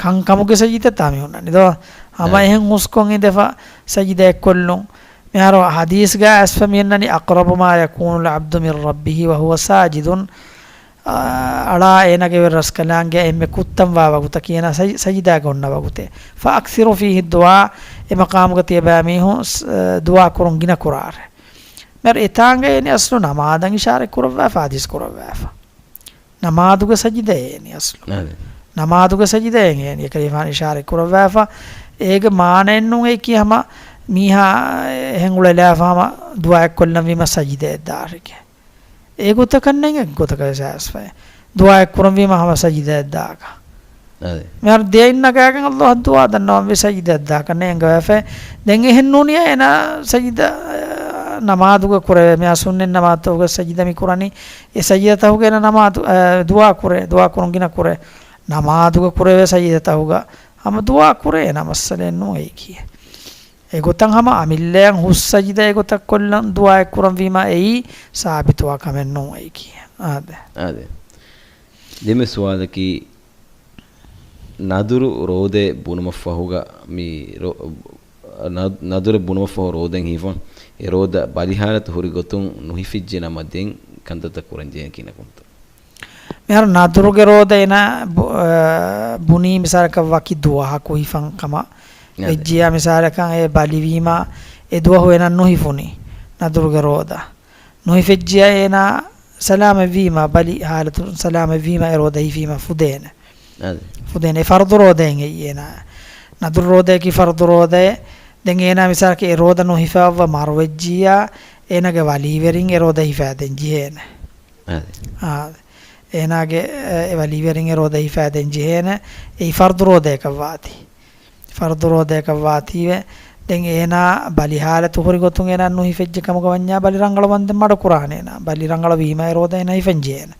ކަންކަމުގެ ސަޖިދަ ތާ މި ހުންނަނީ ދޯ. ހަމަ އަދި. އެހެން ހުސްކޮށް އިނދެފަ ސަޖިދައެއް ކޮށްލުން. މިހާރު ޙަދީޘްގަ އައިސްފަ މި އަންނަނީ، أقرب ما يكون العبد من ربه وهو ساجد. އަޅާ އޭނާގެ ރަސްކަލާނގެ އެންމެ ކުއްތަންވާ ވަގުތަކީ އޭނާ ސަޖި-، ސަޖިދާގަ އޮންނަ ވަގުތެއް. فأكثروا فيه الدعاء، އެ މަޤާމުގަ ތިޔަބައިމީހުން ސް-، އަ، ދުޢާ ކުރުން ގިނަ ކުރާށޭ. މިހާރު އެތާނގަ އޭނި އަސްލު ނަމާދަށް އިޝާރަތް ކުރައްވާފަ، ޙަދީޘް ކުރައްވާފަ. ނަމާދުގެ ސަޖިދައޭ އޭނި އަސްލު. އަދި. ނަމާދުގެ ސަޖިދައޭ އޭނި އެކަލޭގެފާނު އިޝާރަތް ކުރައްވާފަ. އޭގެ މާނައެއް ނޫން އެއީކީ ހަމަ މީހާ އެހެން އުޅެލާފަ ހަމަ ދުޢާއެއް ކޮށްލަންވީމަ ސަޖިދައަށް ދާށޭ. އެގޮތަކަށް ނެތް އެއްގޮތަކަށް އެސާސްފައި. ދުޢާއެއް ކުރަންވީމަ ހަމަ ސަޖިދައަށް ދާކަށް. އަދި. މިހާރު ދެއަތް ނަގާގެން އައްލާހަށް ދުޢާ ދަންނަވަންވީ ސަޖިދައަށް ދާކަށް ނޭނގެވެފަ. ދެން އެހެން ނޫނިއްޔާ އޭނާ ސަޖިދަ، އަ، ނަމާދުގަ ކުރެވޭ. މިހާ ސުންނަތް ނަމާދުތަކުގަ ސަޖިދަ މި ކުރަނީ. އެ ސަޖިދަތަކުގަ އޭނާ ނަމާދު، އަ، ދުޢާ ކުރޭ. ދުޢާ ކުރުން ގިނަ ކުރޭ. ނަމާދުގަ ކުރެވޭ ސަޖިދަތަކުގަ ހަމަ ދުޢާ ކުރޭ އޭނާ މައްސަލައެއް ނޫން އެއީކީ. އެގޮތަށް ހަމަ އަމިއްލައަށް ހުސް ސަޖިދަ އެގޮތަށް ކޮށްލަން ދުޢާއެއް ކުރަންވީމަ އެއީ ސާބިތުވާ ކަމެއް ނޫން އެއީކީ. އާދެ. އާދެ. ދެންމެ ސުވާލަކީ، ނަދުރު ރޯދައެއް ބުނުމަށްފަހުގަ މި ރޯ-، ނަ-، ނަދުރެއް ބުނުމަށްފަހު ރޯދައިން ހިފަން، އެ ރޯދަ ބަލި ހާލަތު ހުރި ގޮތުން ނުހިފެއްޖެ ނަމަ ދެން ކަންތައްތައް ކުރަންޖެހޭނީ ކިހިނެއްތޯ؟ މިހާރު ނަދުރުގެ ރޯދަ އޭނާ ބު-، އަ، ބުނީ މިސާލަކަށް ވަކި ދުވަހަކު ހިފަން ކަމަށް. އަދި. ވެއްޖިއްޔާ މިސާލަކަށް އެ ބަލިވީމަ އެ ދުވަހު އޭނާ ނުހިފުނީ ނަދުރުގެ ރޯދަ. ނުހިފެއްޖިއްޔާ އޭނާ ސަލާމަތްވީމަ، ބަލި ހާލަތު ސަލާމަތްވީމަ އެ ރޯދަ ހިފީމަ ފުދޭނެ. އަދި. ފުދޭނެ. އެ ފަރުޟު ރޯދައެއް އެއީ އޭނާ. ނަދުރު ރޯދައަކީ ފަރުޟު ރޯދައެއް. ދެން އޭނާ މިސާލަކަށް އެ ރޯދަ ނުހިފާއްވާ މަރުވެއްޖިއްޔާ، އޭނާގެ ވަލީވެރިން އެ ރޯދަ ހިފައިދޭން ޖެހޭނެ. އަދި. އާ، އޭނާގެ، އެ، އެ ވަލީވެރިން އެ ރޯދަ ހިފައިދޭން ޖެހޭނެ. އެއީ ފަރުޟު ރޯދައަކަށް ވާތީ. ފަރުޟު ރޯދައަކަށް ވާތީވެ، ދެން އޭނާ ބަލި ހާލަތު ހުރި ގޮތުން އޭނާ ނުހިފެއްޖެ ކަމުގަ ވަންޏާ ބަލި ރަނގަޅަށް ވަންދެން މަޑުކުރާނެ އޭނާ. ބަލި ރަނގަޅަށް ވީމަ އެ ރޯދަ އޭނާ ހިފަން ޖެހޭނެ.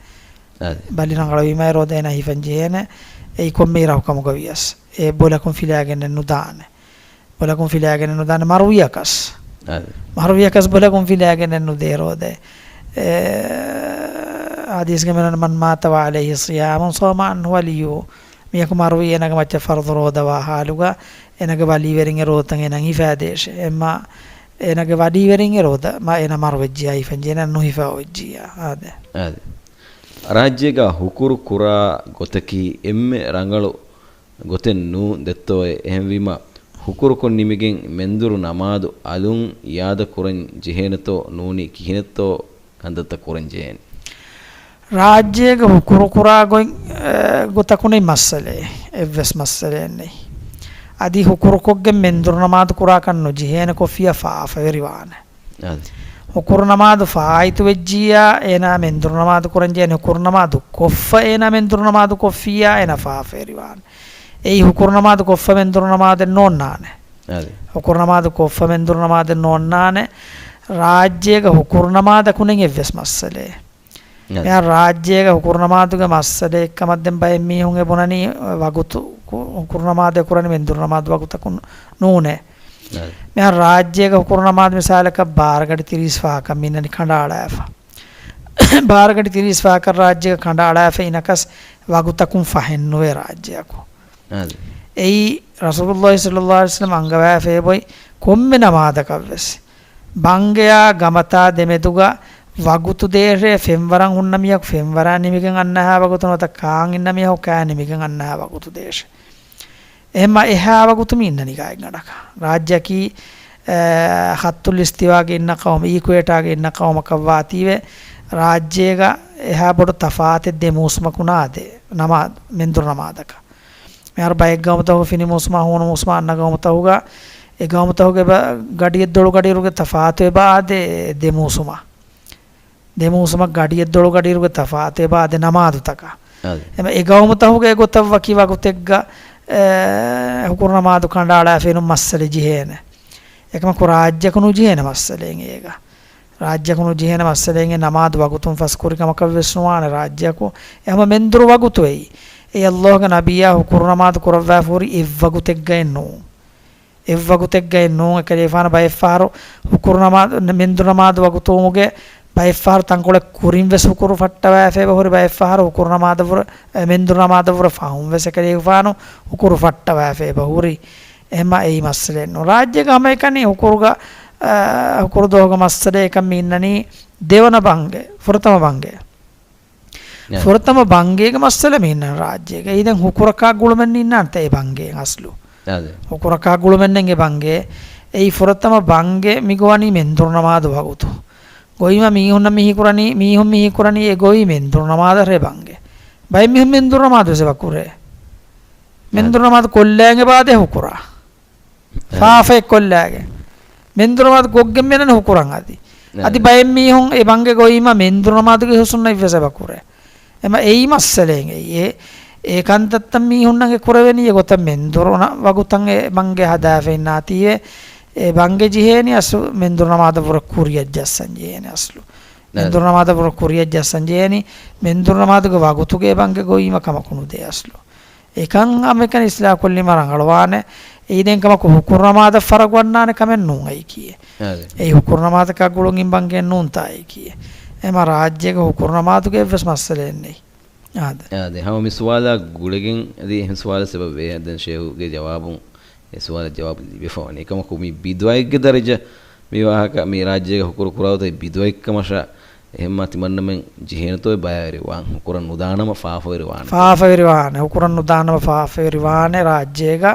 އަދި. ބަލި ރަނގަޅަށް ވީމަ އެ ރޯދަ އޭނާ ހިފަން ޖެހޭނެ. އެއީ ކޮންމެ އިރަކު ކަމުގަ ވިޔަސް. އެ ބޮލަކުން ފިލާގެންނެއް ނުދާނެ. ބޮލަކުން ފިލާގެންނެއް ނުދާނެ މަރުވިޔަކަސް. އަދި. މަރުވިޔަކަސް ބޮލަކުން ފިލާގެންނެއް ނުދޭ ރޯދައެއް. އެ، ޙަދީޘްގަ މިއޮންނަ، من مات وعليه صيام صام عنه وليه. މީހަކު މަރުވީ އޭނާގެ މައްޗަށް ފަރުޟު ރޯދަވާ ހާލުގަ، އޭނާގެ ވަލީވެރިން އެ ރޯދަތައް އޭނާ ހިފައިދޭށޭ. އެމަ އޭނާގެ ވަޑީވެރިން އޭރު އޮތް މަ އޭނާ މަރުވެއްޖިޔާ ހިފަންޖެހޭނެ ނުހިފަ އޮތްޖިޔާ. އާދެ. އާދެ. ރާއްޖޭގަ ހުކުރު ކުރާ ގޮތަކީ އެންމެ ރަނގަޅު ގޮތެއް ނޫން ދެއްތޯއޭ. އެހެންވީމަ ހުކުރުކޮށް ނިމިގެން މެންދުރު ނަމާދު އަލުން އިއާދަ ކުރަން ޖެހޭނެތޯ ނޫނީ ކިހިނެއްތޯ ކަންތައްތައް ކުރަން ޖެހޭނެ؟ ރާއްޖޭގަ ހުކުރު ކުރާ ގޮތް، އެ، ގޮތަކުން ނެތް މައްސަލައެއް، އެއްވެސް މައްސަލައެއް ނެތް. އަދި ހުކުރުކޮށްގެން މެންދުރު ނަމާދު ކުރާކަށް ނުޖެހޭނެ ކޮށްފިއްޔާ ފާފަވެރިވާނެ. އާދެ. ހުކުރު ނަމާދު ފާއިތު ވެއްޖިއްޔާ އޭނާ މެންދުރު ނަމާދު ކުރަން ޖެހޭނެ، ހުކުރު ނަމާދު ކޮށްފަ އޭނާ މެންދުރު ނަމާދު ކޮށްފިއްޔާ އޭނާ ފާފަވެރިވާނެ. އެއީ ހުކުރު ނަމާދު ކޮށްފަ މެންދުރު ނަމާދެއް ނޯންނާނެ. އާދެ. ހުކުރު ނަމާދު ކޮށްފަ މެންދުރު ނަމާދެއް ނޯންނާނެ. ރާއްޖޭގަ ހުކުރު ނަމާދަކުން ނެތް އެއްވެސް މައްސަލައެއް. އާދެ. މިހާރު ރާއްޖޭގަ ހުކުރު ނަމާދުގެ މައްސަލައެއް ކަމަށް ދެން ބައެއް މީހުން އެ ބުނަނީ ވަގުތު ކު-، ހުކުރު ނަމާދު އެ ކުރަނީ މެންދުރު ނަމާދު ވަގުތަކުން ނޫނޭ. އާދެ. މިހާރު ރާއްޖޭގަ ހުކުރު ނަމާދު މިސާލަކަށް ބާރަ ގަޑި ތިރީސް ފަހަކަށް މި އިންނަނީ ކަނޑައަޅާފަ. ބާރަ ގަޑި ތިރީސް ފަހަކަށް ރާއްޖޭގަ ކަނޑައަޅާފަ އިނަކަސް ވަގުތަކުން ފަހެއްނުވޭ ރާއްޖެއަކު. އާދެ. އެއީ ރަސޫލުﷲ ޞައްލަﷲ ޢަލައިހި ވަސައްލަމަ އަންގަވާފައި އޮތް ކޮންމެ ނަމާދަކަށްވެސް ބަންގެއާ ގަމަތާ ދެމެދުގަ ވަގުތު ދޭށޭ، ފެންވަރަށް ހުންނަ މީހަކު ފެންވަރާ ނިމިގެން އަންނަހާ ވަގުތު ނުވަތަ ކާން އިންނަ މީހަކު ކާ ނިމިގެން އަންނަހާ ވަގުތު ދޭށޭ. އެހެންމަ އެހާ ވަގުތު މި އިންނަނީ ގާތްގަނޑަކަށް. ރާއްޖެއަކީ، އެ، ޚައްޠުލް އިސްތިވާގެ އިންނަ ޤައުމު، އީކުއޭޓާގެ އިންނަ ޤައުމަކަށް ވާތީވެ، ރާއްޖޭގަ އެހާ ބޮޑު ތަފާތެއް ދެ މޫސުމަކުން ނާދޭ ނަމާ-، މެންދުރު ނަމާދަކަށް. މިހާރު ބައެއް ގައުމުތަކުގަ ފިނި މޫސުމާ ހޫނު މޫސުމާ އަންނަ ގައުމުތަކުގަ، އެ ގައުމުތަކުގެ އެބަ-، ގަޑިއެއްދޮޅު ގަޑިއިރުގެ ތަފާތު އެބަ އާދޭ ދެ މޫސުމަށް. ދެ މޫސުމަށް ގަޑިއެއްދޮޅު ގަޑިއިރުގެ ތަފާތު އެބަ އާދޭ ނަމާދުތަކަށް. އާދެ. އެމަ އެ ގައުމުތަކުގެ އެގޮތަށް ވަކި ވަގުތެއްގަ، އެ، ހުކުރު ނަމާދު ކަނޑައަޅާފައިނު މައްސަލަ ޖެހޭނެ. އެކަމަކު ރާއްޖެއަކު ނުޖެހޭނެ މައްސަލައެއް އޭގަ. ރާއްޖެއަކު ނުޖެހޭނެ މައްސަލައެއް އެ ނަމާދު ވަގުތުން ފަސްކުރި ކަމަކަށް ވެސް ނުވާނެ ރާއްޖެއަކު. އެ ހަމަ މެންދުރު ވަގުތު އެއީ. އެ ﷲގެ ނަބިއްޔާ ހުކުރު ނަމާދު ކުރައްވާފަ ހުރި އެއްވަގުތެއްގައެއް ނޫން. އެއްވަގުތެއްގައެއް ނޫން. އެކަލޭގެފާނު ބައެއްފަހަރު ހުކުރު ނަމާދު، މެންދުރު ނަމާދު ވަގުތުވުމުގެ ބައެއްފަހަރު ތަންކޮޅެއް ކުރިން ވެސް ހުކުރު ފައްޓަވާފަ އެބަ ހުރި، ބައެއްފަހަރު ހުކުރު ނަމާދަށްވުރެ، އެ، މެންދުރު ނަމާދަށްވުރެ ފަހުން ވެސް އެކަލޭގެފާނު ހުކުރު ފައްޓަވާފަ އެބަ ހުރި. އެހެންމަ އެއީ މައްސަލައެއް ނޫން. ރާއްޖޭގަ ހަމައެކަނި ހުކުރުގަ، އަ، ހުކުރު ދުވަހުގެ މައްސަލައެއް އެކަން މި އިންނަނީ ދެވަނަ ބަންގެ، ފުރަތަމަ ބަންގެ. ނަ. ފުރަތަމަ ބަންގޭގެ މައްސަލަ މި އިންނަން ރާއްޖޭގަ. އެއީ ދެން ހުކުރަކާ ގުޅުމެއް އިންނާނެތަ އެ ބަންގޭ އަސްލު؟ އާދެ. ހުކުރަކާ ގުޅުމެއް ނެތް އެ ބަންގޭ. އެއީ ފުރަތަމަ ބަންގެ މި ގޮވަނީ މެންދުރު ނަމާދު ވަގުތު. ގޮވީމަ މީހުންނަށް މި ހީކުރަނީ، މީހުން މި ހީކުރަނީ އެ ގޮވީ މެންދުރު ނަމާދަށޭ ބަންގެ. ބައެއް މީހުން މެންދުރު ނަމާދު ވެސް އެބަ ކުރޭ. މެންދުރު ނަމާދު ކޮށްލާގެ ބާދެ ހުކުރާ. އެ. ފާފައެއް ކޮށްލާގެ. މެންދުރު ނަމާދު ކޮށްގެން މިއަންނަނީ ހުކުރަން އަދި. އެ. އަދި ބައެއް މީހުން އެ ބަންގެ ގޮވީމަ މެންދުރު ނަމާދުގެ ހުސުންނަށް ވެސް އެބަ ކުރޭ. އެމަ އެއީ މައްސަލައެއް އެއީ. އެ، އެ ކަންތައްތައް މީހުންނަށް އެ ކުރެވެނީ އެ ގޮތަށް މެންދުރު ނަ-، ވަގުތަށް އެ ބަންގެ ހަދާފައި އިންނާތީވެ. އެ ބަންގެ ޖެހޭނީ އަސްލު މެންދުރު ނަމާދަށްވުރެ ކުރިއަށް ޖައްސަން ޖެހޭނީ އަސްލު. ނަ. މެންދުރު ނަމާދަށްވުރެ ކުރިއަށް ޖައްސަން ޖެހޭނީ. މެންދުރު ނަމާދުގެ ވަގުތުގެ އެ ބަންގެ ގޮވީމަ ކަމަކު ނުދޭ އަސްލު. އެކަން ހަމައެކަނި އިސްލާހު ކޮށްލީމަ ރަނގަޅުވާނެ. އެއީ ދެން ކަމަކު ހުކުރު ނަމާދަށް ފަރަގު އަންނާނެ ކަމެއް ނޫން އެއީކީ. އާދެ. އެއީ ހުކުރު ނަމާދަކާ ގުޅުން އިން ބަންގެއެއް ނޫންތާ އެއީކީ. އެމަ ރާއްޖޭގެ ހުކުރު ނަމާދުގެ އެއްވެސް މައްސަލައެއް ނެތް. އާދެ. އާދެ. ހަމަ މި ސުވާލާ ގުޅިގެން އަދި އެހެން ސުވާލެއް ސަބަބުވޭ. ދެން ޝޭހުގެ ޖަވާބުން އެ ސުވާލަށް ޖަވާބު ލިބިފަ ވަނީ. އެކަމަކު މި ބިދުޢައެއްގެ ދަރަޖަ މި ވާހަކަ މި ރާއްޖޭގަ ހުކުރު ކުރާ ގޮތަށް ބިދުޢައެއްކަމަށާ އެހެންމާ ތިމަންނަމެން ޖެހޭނެތޯ ބައިވެރިވާން ހުކުރަން ނުދާނަމަ ފާފަވެރިވާނެ. ފާފަވެރިވާނެ. ހުކުރަން ނުދާނަމަ ފާފަވެރިވާނެ ރާއްޖޭގަ.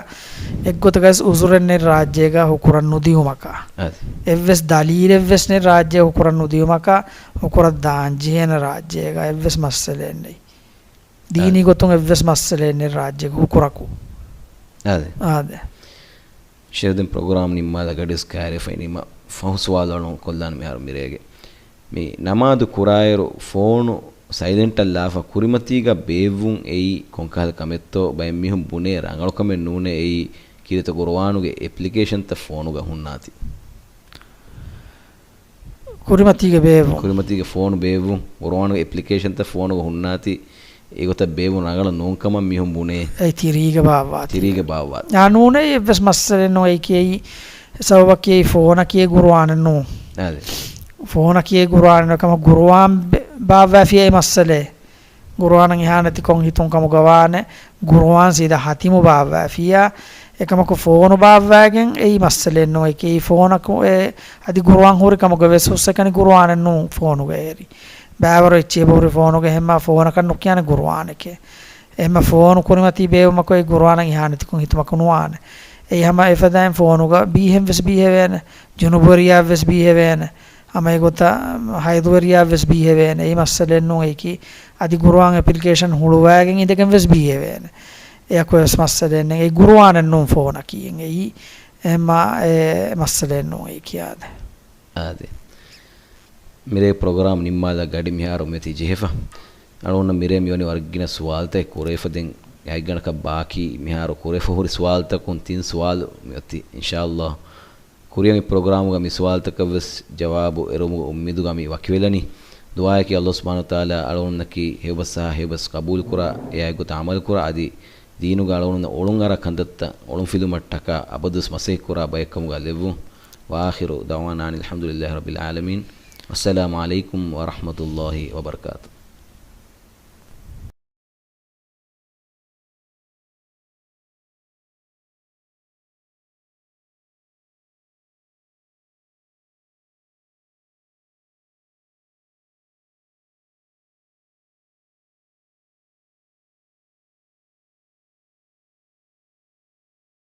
އެއްގޮތަކަސް އުޒުރެއް ނެތް ރާއްޖޭގަ ހުކުރަން ނުދިއުމަކަށް. އަދި. އެއްވެސް ދަލީލެއްވެސް ނެތް ރާއްޖޭ ހުކުރަން ނުދިއުމަކަށް. ހުކުރަށް ދާން ޖެހޭނެ ރާއްޖޭގަ އެއްވެސް މައްސަލައެއް ނެތް. ދީނީ އަދި. ގޮތުން އެއްވެސް މައްސަލައެއް ނެތް ރާއްޖޭގަ ހުކުރަކު. އަދި. އާދެ. ޝޭހު ދެން ޕްރޮގްރާމް ނިންމާލާ ގަޑިވެސް ކައިރިވެފައި ނިމާ ފަހު ސުވާލު އަޅުން ކޮށްލާން މިހާރު މިރޭގެ. މި ނަމާދު ކުރާއިރު ފޯނު ސައިލެންޓަށް ލާފަ ކުރިމަތީގަ ބޭއްވުން އެއީ ކޮންކަހަލަ ކަމެއްތޯ؟ ބައެއް މީހުން ބުނޭ ރަނގަޅު ކަމެއް ނޫނޭ އެއީ ކީރިތި ޤުރުއާނުގެ އެޕްލިކޭޝަންތައް ފޯނުގަ ހުންނާތީ. ކުރިމަތީގަ ބޭއްވުން. ކުރިމަތީގަ ފޯނު ބޭއްވުން. ޤުރުއާނުގެ އެޕްލިކޭޝަންތައް ފޯނުގަ ހުންނާތީ އެގޮތަށް ބޭއްވުން ރަނގަޅު ނޫންކަމަށް މީހުން ބުނޭ. އެ ތިރީގަ ބާއްވާތީ. ތިރީގަ ބާއްވާތީ. އާ ނޫނޭ އެއްވެސް މައްސަލައެއް ނޫން އެއީކީ އެއީ ސަބަބަކީ އެއީ ފޯނަކީ ޤުރުއާނެއް ނޫން. އާދެ. ފޯނަކީ ޤުރުއާނެއް ނޫން ކަމަށް ޤުރުއާން ބެ-، ބާއްވާފިޔާ އެ މައްސަލައެއް. ޤުރުއާނަށް އެހާ ނެތި ކޮން ހިތުން ކަމުގަ ވާނެ، ޤުރުއާން ސީދާ ހަތިމު ބާއްވާފިޔާ، އެކަމަކު ފޯނު ބާއްވާގެން އެއީ މައްސަލައެއް ނޫން. އެކި އެއީ ފޯނަކު އެ އަދި ގުރުއާން ހުރި ކަމުގަ ވެސް ހުސްއެކަނި ގުރުއާނެއް ނޫން ފޯނުގަ އެރި. ބާވަރު އެއްޗިހި އެބަހުރި ފޯނުގަ އެހެންމާ ފޯނަކަށް ނުކިޔާނެ ގުރުއާނެކޭ. އެހެންމާ ފޯނު ކުރިމަތީ ބޭއްވުމަކު އެ ގުރުއާނަށް އިހާނެތިކޮށް ހިތުމަކު ނުވާނެ. އެއީ ހަމަ އެފަދައިން ފޯނުގަ ބީހެން ވެސް ބީހެވޭނެ. ޖުނުބުވެރިޔާ ވެސް ބީހެވޭނެ. ހަމަ އެގޮތަށް ހައިދުވެރިޔާ ވެސް ބީހެވޭނެ. އެއީ މައްސަލައެއް ނޫން އެކި. އަދި ގުރުއާން އެޕްލިކޭޝަން ހުޅުވާގެން އިނދެގެން ވެސް ބީހެވޭނެ. އެއަކު ވެސް މައްސަލައެއް ނެތް. އެ ގުރުއާނެއް ނޫން ފޯނަކީ. އެއީ އެހެންމާ އެ މައްސަލައެއް ނޫން އެ ކިޔާދެ. އާދެ. މިރޭ ޕްރޮގްރާމް ނިންމާލާ ގަޑި މިހާރު މިއޮތީ ޖެހިފަ. އަޅުގަނޑަށް މިރޭ މިވަނީ ވަރަށް ގިނަ ސުވާލުތައް ކުރެވިފަ. ދެން އައިގަނޑަކަށް ބާކީ މިހާރު ކުރެވިފަ ހުރި ސުވާލުތަކުން ތިން ސުވާލު މިއޮތީ. އިންޝާﷲ ކުރިއަށް މި ޕްރޮގްރާމުގަ މި ސުވާލުތަކަށް ވެސް ޖަވާބު އެރުވުމުގެ އުއްމީދުގަ މި ވަކިވެލަނީ. ދުޢާއަކީ ﷲ ސުބްޙާނަހޫ ވަތަޢާލާ އަޅުގަނޑުންނަކީ ހެޔޮބަސް އަހާ ހެޔޮބަސް ޤަބޫލުކުރާ، އެއާއެއްގޮތަށް ޢަމަލުކުރާ، އަދި ދީނުގަ އަޅުގަނޑުންނަށް އޮޅުންއަރާ ކަންތައްތައް އޮޅުންފިލުމަށްޓަކާ އަބަދުވެސް މަސައްކަތްކުރާ ބައެއްކަމުގަ ލެއްވުން. وآخر دعوانا أن الحمد لله رب العالمين. والسلام عليكم ورحمة الله وبركاته.